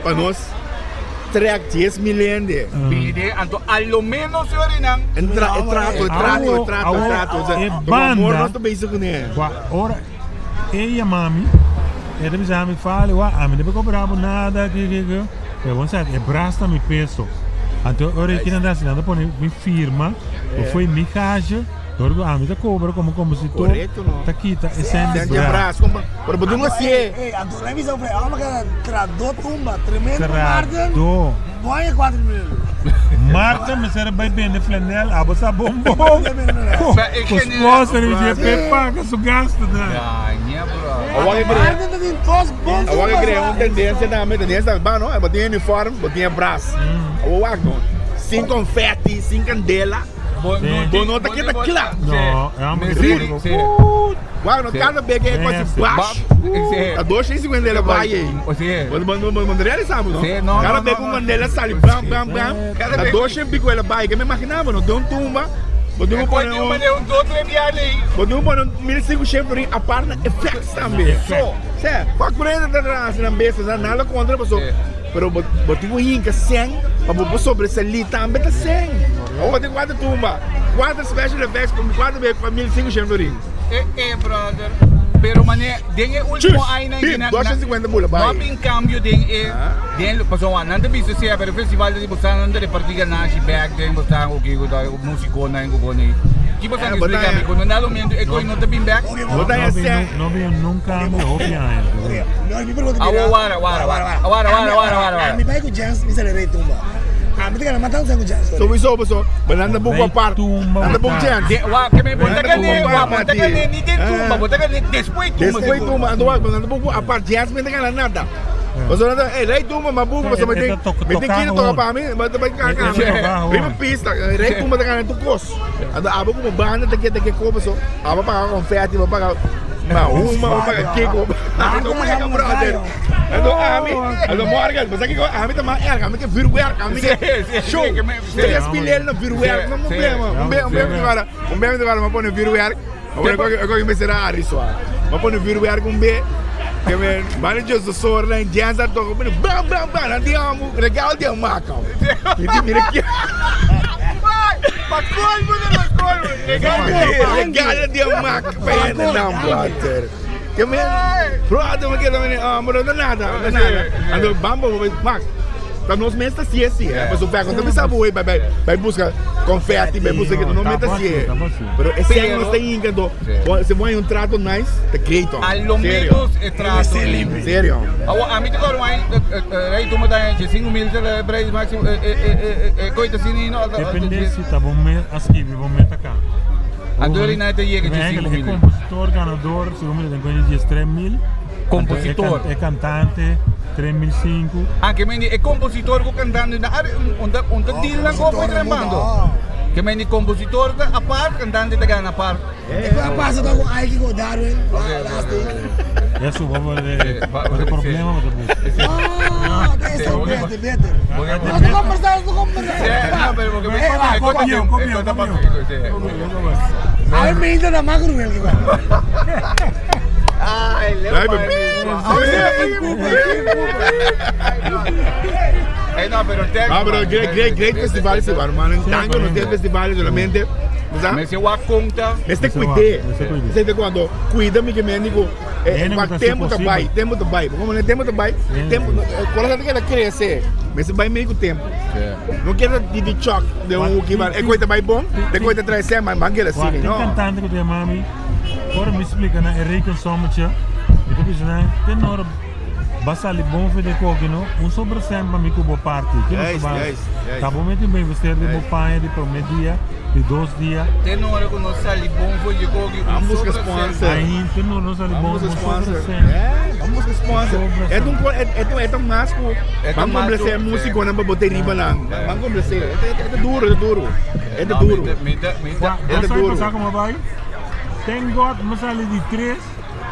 C: Pa nos trek 10 mil hende.
B: Pide, anto a lo menos Surinam.
C: En tra, e trato, e trato, e trato, e trato.
D: Awo, e
C: Amor
D: banda.
C: nos ta bezig kuné.
D: Wa ora e yama mi, e ta bisa mi fali, wa ami no por cobra bo nada, ki ki ki. Pero bon sa, e bras ta mi peso. Anto ora e kinan ta hasi, nan ta pone mi firma, ku foi mi gage, dor ku ami ta cobra como compositor,
C: Correcto, no?
D: ta kita e sèn di
C: Sèn di
D: bras.
C: bras, kompa. Pero bo dun hasié.
A: Ey, anto nan bisa ofre, amo ka trado tumba, tremendo Maarten,
D: Trado.
A: boy 4 mil.
D: Maarten mester a bai bende flanel, abo sa bon bon. Ku
B: Ba, e
D: ku
B: genera-
D: sponsor di dje pe paga su gastonan.
B: Gaña, bro.
C: Awor ke crea,
A: Maarten ta tin dos bon
C: awor ke
A: tumbas.
C: crea un tendencia tambe, tendencia tambe, ba no, bo tin uniform, bo tin e bras. Awor wak no, sin confetti, sin candela.
B: Bo
D: Sí.
B: no
C: Bo no ta keda kla.
D: No, e homber
B: Sí,
D: ke
B: sí.
C: Wak no,
B: Sí.
C: cada vez ke e kosi
D: Sí.
C: bash,
B: Sí.
C: ta 250 candela bai ei.
B: Sí.
C: Bo bo bo bo realisá bo no?
B: Sí, no,
C: Cada
B: no,
C: vez
B: no,
C: ku un
B: no.
C: candela sali bam bam bam,
B: Cada
C: ta
B: vez-
C: 200 pico ela bai, ke me imaginaba no, den un tumba, bo tin ku pone
B: Pone
C: un
B: un, dos, tres biaha lei.
C: bo tin ku pone un 1500 florin apart na effects tambe.
B: So.
C: Sè, wak por hende ta traha asina bes, nada kontra paso.
B: Sí.
C: Pero bo bo tin ku hinka sèn pa bo por sobresalí tambe ta sèn. Awor bo tin kuater tumba, kuater special effects ku kuater be pa 1500 florin.
B: E e brother. Pero mane den e ultimo
C: Tjus,
B: añanan
C: bim,
B: ki na
C: 250 bula
B: no a
C: bai.
B: bin cambio den e den pasobra nan ta bisa sea pero festival di bosa nan ta reparti ganashi bek den bosa ku kiko ta musiconan ku bo nei. Ki bosa
C: Eh,
B: ke
C: bo ta
B: explica mi ku no na momento e koi no ta bin bek?
C: Bo ta
D: No
C: e
D: bin
C: sèn.
D: no bin nun cambio hopi aña.
A: No, mi pregunta
B: Awo wara wara wara wara wara wara wara.
A: Mi bai ku Jens, mi sali rei tumba. Ami ta gana mata un ku Jens.
C: Sowieso paso, bo nan ta buku
D: Rei
C: apart.
D: tumba
C: Nan ta buku
D: bo ta.
C: Jens.
B: De, wa, ke me bota
C: Nan ta
B: gane,
C: buku
B: wa,
C: apart,
B: bota gane, ni den tumba,
C: Ah.
B: bota gane despues tumba.
C: Despues tumba, anto wak, bo nan ta buku apart, Jens mi ta gana nada. Paso nan ta, ey, rei tumba, ma buku, paso mi
D: E
C: tin,
D: ta tok-
C: mi tin
D: toka
C: kina toka
D: gewoon.
C: pa mi, ma ta bai
D: E-
C: kaka.
D: e ta toka gewoon.
C: Riba pista, rei tumba ta gana tur kos. Anto abo como banda ta ke ta ke ko paso, abo paga confetti, abo paga ma huma, abo paga kiko. Anto wega brother. Anto ami, anto Morgan, bo sa kiko ami ta mas erg, ami ke vuurwerk, ami ke
B: Sí, sí,
C: show.
B: sí, ke me- sí.
C: Tres mil na vuurwerk, no
B: Sí,
C: problema.
B: sí.
C: Un be un be mi guarda, un be mi guarda, ma pone vuurwerk. Ma pone koke koke mi será ariswa. Ma pone vuurwerk un be. Ke men managers de soorlijn, Jens a toka, bam bam bam, nan di amo, regal di maka. Mi di mira ki.
B: Pa colmo de los colmos.
C: Regalo di maka pa hende nan brother. Ke men, brother, me keda men, ah, pero no nada, no nada. Ando bambo, mak. Ta nos mes ta sié si, eh. Paso fè, kon ta bisa bo, bai bai bai busca confetti, bai busca que no meta sié. Pero ese año nos ta hinca do. Se bo hay un trato nice, ta great.
B: A lo menos e trato.
C: Serio.
B: Awo ami te kor wai, rei tu mata gente 5000 te prijs maximo e koita sini no.
D: Depende si ta bo mes a skibi bo mes ta ka.
B: Anto ri na te yega
D: Eigenlijk,
B: 5000.
D: e compositor ganador, segun mi ta den cuenta, 13000.
B: Compositor.
D: E cantante, 3005.
B: Ah, ke meni e compositor ku cantante na are un ta un ta deal nan kopo entre bando. Ke meni compositor ta apart, cantante ta gana apart.
A: E ku a pasa ta ku Ike ku Darwin. Last week.
D: Eso, bo bo bo problema bo ta busca.
A: Ah, ese es beter, beter. No te conversar, no te conversar.
B: No, pero porque me
A: Eh,
D: copio, copio, copio.
A: A ver, me entra la más cruel que va.
B: Ay, Leo.
C: Ay,
B: Ay, no, pero te
C: Ah, pero great, great, great festival, sí, hermano. En tango no tiene festivales solamente. O sea,
B: Me se wa conta.
C: Mester
D: Mester wa,
C: cuide.
D: mester cuide.
C: Mester cuando cuida mi que me digo, eh,
D: Ene
C: pa
D: ku ta
C: tempo ta
D: posible.
C: bai, tempo ta bai. Como no tempo ta bai,
D: Ene.
C: tempo, corazón te queda crece. Mester bai meio com tempo. No quero di di choc de un que vai, é coisa bai bom, de coisa traz sem, mas mangueira
D: Wak,
C: assim,
D: tin
C: no.
D: cantante ku ta yama mi, ora mi splika nan e rekensommetje, mi ta bisa nan, te nora Ba sali bon for di koki no, un sobre cent pa mi ku bo parti. Ki nos ta bai? Ta bo meti bo investeer den bo paña di prome dia, di dos dia.
B: Te no ora ku nos sali bon for di koki, un
C: busca
B: sobre
C: sponsor.
B: cent.
D: Ahin, te no nos sali bon,
C: Vamos
D: un
C: busca
D: sobre
C: sponsor.
D: cent.
C: Vamos busca sponsor.
D: Sobre
C: É um
D: cent.
C: é um mas ku
B: É
C: Vamos
B: mais
C: complacer
B: ku-
C: músico nan pa bote riba nan. Vamos complacer. É duro, é duro. É
B: No,
C: duro.
B: Mi ta, mi ta,
D: Wa,
C: É
D: sabe
C: duro.
D: pasar como vai? Thank God, me sali di tres,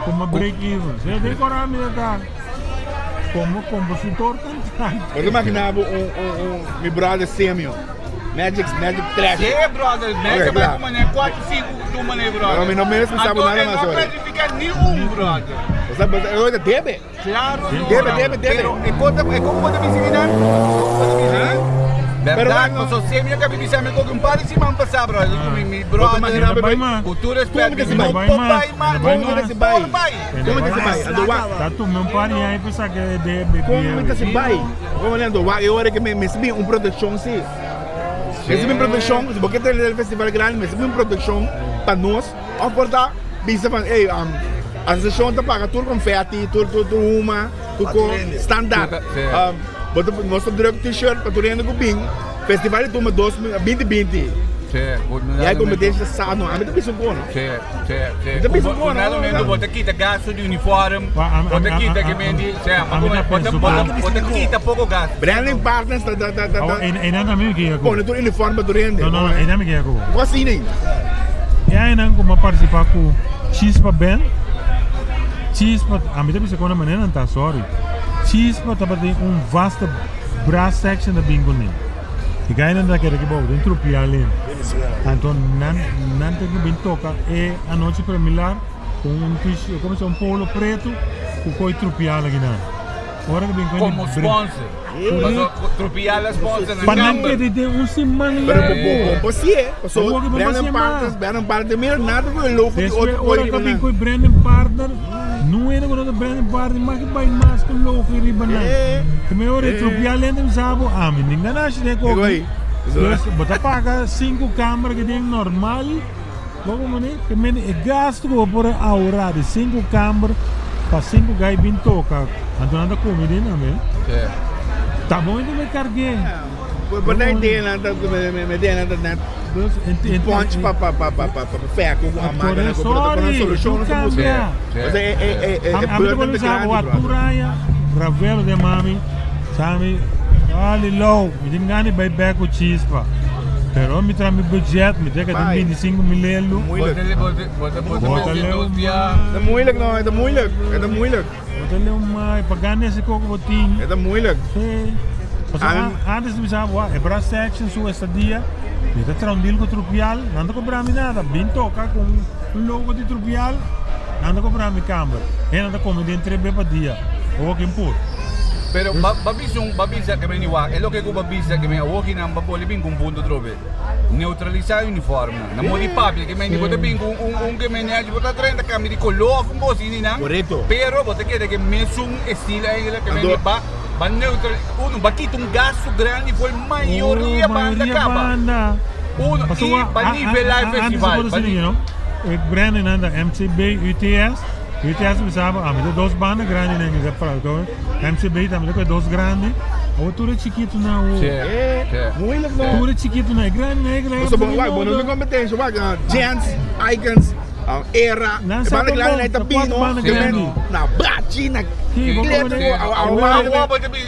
D: como break even. Se tem coragem de dar. Como compositor cantante.
C: Mas imaginava um mi brother Samuel. Magic, Magic Trash.
B: Yeah, brother, Magic
C: Ok,
B: vai
C: claro.
B: com mané 4, 5, tu mané, brother.
C: Pero mi no me sabe
B: Anto,
C: nada
B: eh,
C: más,
B: No
C: sorry.
B: clasifica ni un, brother.
C: O sea, mas eu debe.
B: Claro, no.
C: Debe, debe, debe.
B: Pero, e conta, e como pode me ensinar? Como pode me ensinar?
C: Pero
B: Verdade,
C: bueno.
B: mas o Samuel que me disse, me um par de semana passada, brother. Mi, mi
C: Bota
B: brother.
C: imaginar,
D: Vai mais.
B: Cultura esperta,
C: Como que se
B: no
D: vai?
B: pode vai mais,
D: Vai
B: como
D: mais.
B: que se vai? Vai.
C: Como que se vai? Ando wa.
D: Tá tu meu pari aí pensar que é de
C: Como que se
D: bebê.
C: vai? Como olhando wa, eu hora que me me subi um produção sim. Me subi produção, se você tem o festival grande, me subi produção para nós. Of porta, bisa van, hey, a sessão tá paga tour confetti, tour tour tour uma, tour com standaard.
B: Sim.
C: Bota nosso druk t-shirt para tu rende com bing. Festival de turma 2020.
B: Sim,
C: E aí competência sano, a mim também sou bom, não?
B: Sim, sim, sim.
C: Então, pensa bom,
B: Nada
C: não,
B: mesmo,
C: não.
B: bota quita gasto de uniforme,
D: Wa, am-
B: bota
D: am-
B: quita
D: am-
B: que
D: am-
B: vende, sim,
D: am-
B: mas
D: am-
B: bota
D: am-
B: bota bota quita pouco gasto.
C: Branding partners, tá, tá, tá, tá.
D: Oh, e nada mesmo que
C: Pô, não tô uniforme para tu rende.
D: Não, não, e nada que eu.
C: Quase nem.
D: E aí não como participar com Chispa Band. Chispa, a mim também se quando maneira não tá, sorry. Chispa tava tem um vasto brass section da bingo nem. E ganha não daquele que bom, dentro pialin. Então não não tem que bem toca e a noite premilar com um t-shirt, como se um polo preto com coi trupial aqui não. Ora que bem com
B: Como sponsor. Mas o Trupial é sponsor na
D: Para não
B: câmara.
D: querer ter um semana
C: Pero
D: lá.
C: bom, bom, sim, é.
D: Boa
C: Sou
D: que bom,
C: Brandon
D: sim,
C: Partners,
D: mas-
C: Brandon Partners, mira nada com o logo de
D: Después,
C: outro
D: ora
C: coisa.
D: que vem com o Brandon Partner, não era com o Brandon Partner, mas que vai mais com o louco e riba não. Que me ora trupial dentro do sabo, ah, me ninguém acha de
C: Digo aí.
D: Dus, bota paga cinco câmeras que tem normal, logo mané, que me é gasto que vou por ahorrar de cinco câmeras para cinco gai bem toca. Então nada come de não, né?
B: Sim.
D: Tá bom, então me carguei.
C: Por nem tem lá, me me tem lá, né?
D: Dus,
C: Punch pa pa pa pa pa pa fé com a máquina, com a
D: Sorry,
C: solução, não se busca.
D: cambia.
C: Mas é é é é
D: A mim
C: burden
D: também
C: de
D: sabe o
C: grande, brother.
D: Aturaya, Ravelo de mami, sabe? Ali low, me tem gani vai back o chispa. Pero mi tra mi budget, mi tem que ter
C: Vai.
D: 25 mil euro.
C: Moeilijk.
B: Bota bota bota
D: Bota
B: bota
D: leu,
B: dois dias.
C: É moeilijk não, é moeilijk, é moeilijk,
D: Botale uma, pagar nesse coco botinho.
C: é moeilijk.
D: Sim. Mas antes de me sabe, é brass section sua estadia. Mi tá tra um deal com Trupial, não tá cobrando nada. Bem toca com um logo de Trupial, não tá cobrando câmera. E não tá comendo três vezes por dia. Ou que pôr.
B: Pero babisong babisa que me niwa, é lo que ko babisa que me awoki nang baboli bing kung punto trobe. Neutralizar o uniforme. Na mo di papia que me ni bota bing un un un que me ni bota 30 cambio di color un bosi ni na.
C: Correcto.
B: Pero bota que que me un estilo aí que me ni
C: Ando-
B: ba ba neutral uno ba quita un gasto grande foi maioria banda
D: maioria
B: acaba.
D: banda.
B: Uno
D: Passou
B: e ba nivelar o festival.
D: Antes
B: Ba
D: eu
B: ni-
D: não? Ik branding aan de MCB, UTS. UTS we saben, ah, met dos banden grande, né? Que para MCB também com dos grande. O tudo é chiquito na o.
B: Sim.
C: É
B: Sim.
C: moeilijk não.
D: Tudo é chiquito na grande, né? Grande.
C: Você bom, vai, bom, não tem competência, vai, Jens, Icons, Era,
D: Não,
C: banda
D: sabe
C: grande,
D: bom,
C: né, tá
D: tá quatro
C: pino,
D: bandas
B: grande.
C: na bachi, na
D: Sim, vamos
C: Cleto,
D: ver.
C: a
B: A-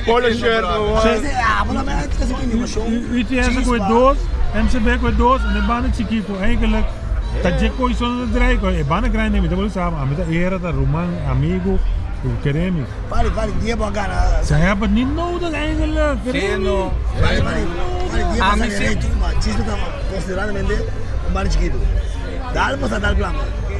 C: polo shirt,
A: Mas, ah, pelo menos tem que ser show.
D: UTS com dois, MCB com dois, en de banden chiquito. Eigenlijk, dat je kon zo'n draai, e banden grande, met de samen, met de era, de Roman, amigo, o queremos.
A: Vale, vale, dia para ganhar.
D: Ze hebben het niet nodig eigenlijk.
B: Sim, no.
A: Vale, vale, vale, dia
B: Ah,
A: para
B: me
A: ganhar. Chispa tá consideradamente um bar chiquito. Dá para dar plan.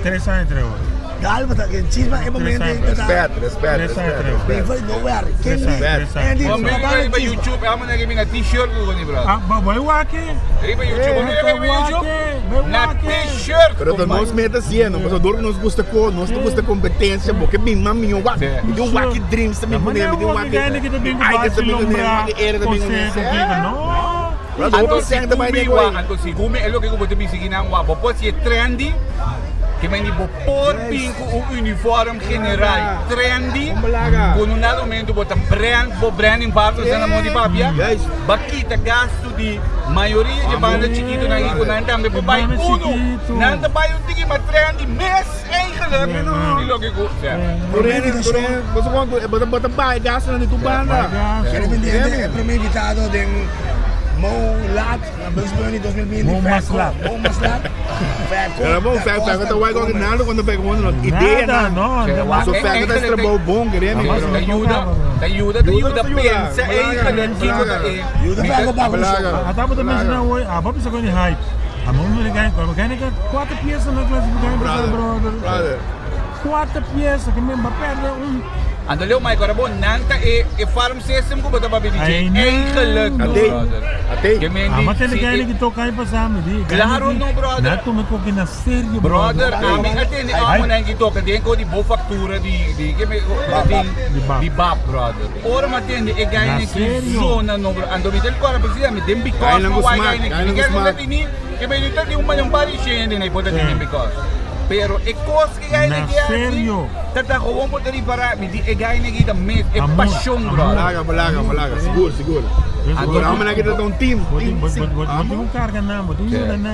D: Tres anos, três horas.
A: Dá para que chispa é momento de
C: Respect, respect,
D: Respect,
C: respect.
A: Bem, foi nowhere. Quem
D: Três anos, três anos.
A: Andy,
B: Bom,
A: trabalha
B: riba
A: chispa.
B: YouTube, amo na que na t-shirt ko ni brother.
D: Ah, maar wij waken.
B: Riba YouTube,
D: Eh,
B: mira riba YouTube.
D: Wij
B: Na
D: waken.
B: t-shirt.
C: Pero
B: compadre.
C: nós meta assim, não, mas dor nos gusta com, nós não gusta competência, porque bem mami eu wa,
B: Sim.
C: me deu um wacky dreams também
D: Maar
C: com ele, me deu um wacky. Ai, que também com ele, wacky era também com ele.
D: No.
C: Brother,
B: Anto
C: eu
B: si
C: também
B: Gumi wa, anto si Gumi é lo que ko bote bisigi na wa, bo pode ser trendy. Ke men di bo por bin ku un uniform general trendy, ku no nada momento bo ta brand, bo branding partners na mon di papia, ba kita gastu di mayoria di banda chikito nan ku nan tambe por bai unu, nan ta bai un tiki mas trendy mes eigenlijk di loke ku.
C: Bo ta bai gastunan di tur banda.
A: Kere pendiente e prome invitado den Mo Laat. Na Bugs Bunny 2020,
D: Mo mas
A: Fèko,
D: laat.
A: Mo mas laat. Fèko.
C: Pero bom, Fèko, Fèko ta wai kòke nada kuando Fèko hondo no idea
D: Nada,
C: nan.
D: no.
C: So Fèko ta trabou bon, kere mi.
B: Ta yuda, ta yuda, ta yuda pensa eigenlijk kiko ta e.
A: Yuda Fèko bako
C: Balaga.
A: show.
D: A taba ta mencionar hoy, a papi sa koni hype. A mo me ganha, a ganha ka quatro piezas na classificar
C: Brother,
D: brother.
C: brother.
D: Quatro piezas que me perde um.
B: Ando leo Mike, ora bo nan ta e e farm system ku bo ta papia di dje.
D: Ay, no.
B: Eigenlijk no,
C: Atei.
B: brother.
C: Atei.
B: Ke men
D: A
B: di,
D: ma tene
B: si
D: ganha
B: e-
D: que toca aí passar me di.
B: Claro no, brother.
D: Na tu me koki na serio,
B: Brother, ami a tende
D: Ai.
B: amo nan ki toka den ko di bo factura di di ke me di
D: Di bab.
B: di bab brother. Ora ma tende e
D: Na
B: gaine ki
D: serio?
B: zona no bro. Ando mi tel kora precies mi den because
C: Gaine
B: ma
C: go
B: wai
C: smaak,
B: gaine
C: gaine
B: ki
C: go
B: ke
C: smaak.
B: tini ke me di un man un bari shende nei pota
D: Sí.
B: den because. Pero e kos que gaine
D: Na
B: ki hasi,
D: serio?
B: Tata gewoon por ripará mi di e gaine ki ta mes e
D: Amor,
B: passion
D: amor.
B: brother.
C: Balaga, balaga, balaga. Sigur, sigur.
B: Anto-
C: Amo na kita un team.
D: Bo
C: Team,
D: bo
C: sim.
D: bo bo
C: Amo.
D: bo carga na, bo tin ajuda na.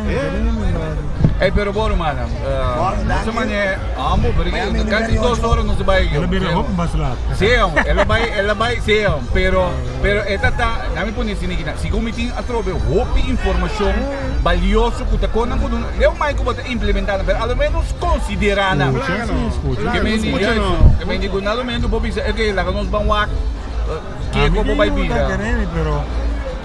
B: Hey, pero bom, mano.
A: Bom,
B: Nossa
A: dank je.
B: mané, amo, porque
A: Miami,
B: casi
A: número
B: dos
A: ocho.
B: horas não se vai.
D: Ela bira hop mas laat.
B: Sim, ela vai, ela vai, sim, pero, pero esta tá, na me pone assim aqui, se como tem a trobe, hope informação valioso que tá com não, eu mais que bota implementar, pero ao menos considerar, na.
D: Escucha, sim, escucha.
B: Que me
C: Escucha,
B: diga,
C: no.
B: que me diga, nada menos, vou pensar, ok, lá que nós vamos lá, que como vai
D: virar.
B: virar.
D: Pero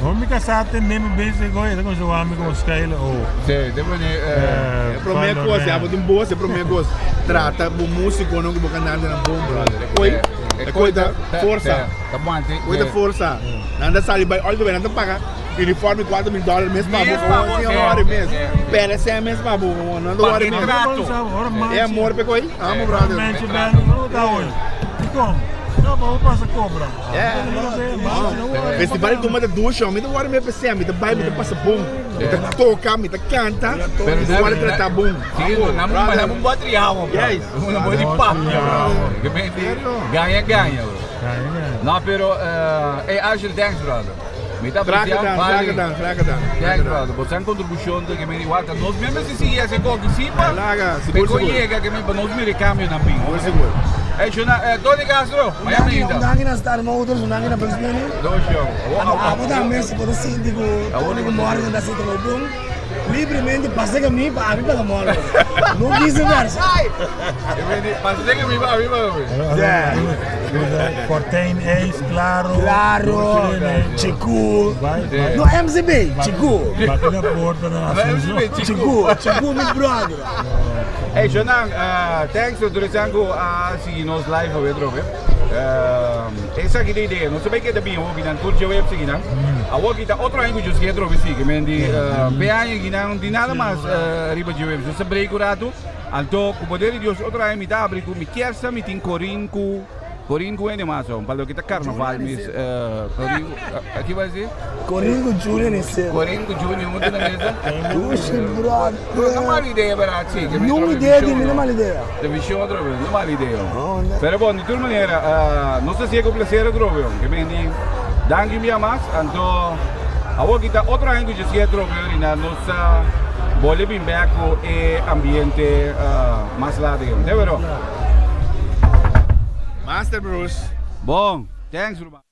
D: Vou me casar tem mesmo bem se gosta com seu amigo com Skyler ou
B: Sim, depois,
C: É promete coisa, é bom boa, é promete coisa. Trata o músico não que boca nada na bom, brother. Oi, é coisa, força.
B: Tá bom,
C: Coisa força. Nada sai vai, olha, nada paga. Uniforme 4 mil dólares mês para
B: Mês pa
C: bom,
B: bo,
C: hora
B: é,
C: mês.
B: é.
C: Pera, sem mês para bom, nada
B: Pa
C: hora mês.
B: retrato.
C: É amor, pegou aí? Amo, brother.
D: Manche bem, não dá hoje. E como? Não, vou passar cobra.
C: É. Festival do Mata Ducha, me dá hora me PC, me dá baile, me dá passa bom. Me dá toca, me dá canta.
B: Pero
C: Me dá tratar bom.
B: Sim, não não não pode triar,
C: Yes.
B: Não pode papo, Ganha, ganha, bro. No, pero, hey, Angel, thanks, brother. Me tá
C: Graag gedaan, graag gedaan, graag gedaan.
B: Thanks, brother. Você é uma contribuição que me igual. Nós mesmo se seguir esse coque, sim, pa.
C: Laga, seguro,
B: Pegou
C: seguro.
B: chega que me nós me recambio na pin.
C: Seguro, seguro.
B: Hey, Jona, Tony Castro, Miami
A: Un
B: ainda.
A: danki na Star Motors, un danki na Bugs Bunny.
B: Dois show.
A: Abo tambe si por sinti ku Tony ku Morgan ta sinti lo bon, libremente pasa ku mi pa ami paga Morgan. No vice versa.
B: Pasa que mi va, mi va.
D: Fortain Ace, claro.
A: Claro, Chiku.
D: Vai, vai.
A: No MCB, Chiku.
D: Bate na porta na Assunção.
A: Chiku, Chiku mi brother.
B: Hey, Jonan, thanks to Durizango a seguir nos live away drobe. Essa aqui da ideia, não sei que da bem, o que não curte web seguir, não. A o que tá outro ano que eu sei drobe sim, que me di pe que não di nada mais riba de web. Eu break o rato. Anto, com o poder de Deus, outro ano me tá abre com me quer me tem corin com Corin com ele mais, para o que tá carnaval, mas Corin, aqui vai ser
A: Coringo Junior nesse.
B: Corin com Junior muito na mesa.
A: Dushi
B: Não
A: brother.
B: mala ideia, verdade, sim. que me
A: Não
B: trobe
A: ideia de
B: show,
A: mim, não
B: não.
A: mala ideia.
B: Televisión outra vez, não mala ideia.
A: No, no.
B: Pero bom, de toda maneira, não sei se é com prazer outra vez, que me di, danke minha mais, então, a vou quitar outro ano que eu sei outra vez, na nossa bola bem beco e ambiente mais lá de, de verdade.
C: Master Bruce.
B: Bom, thanks, Ruben.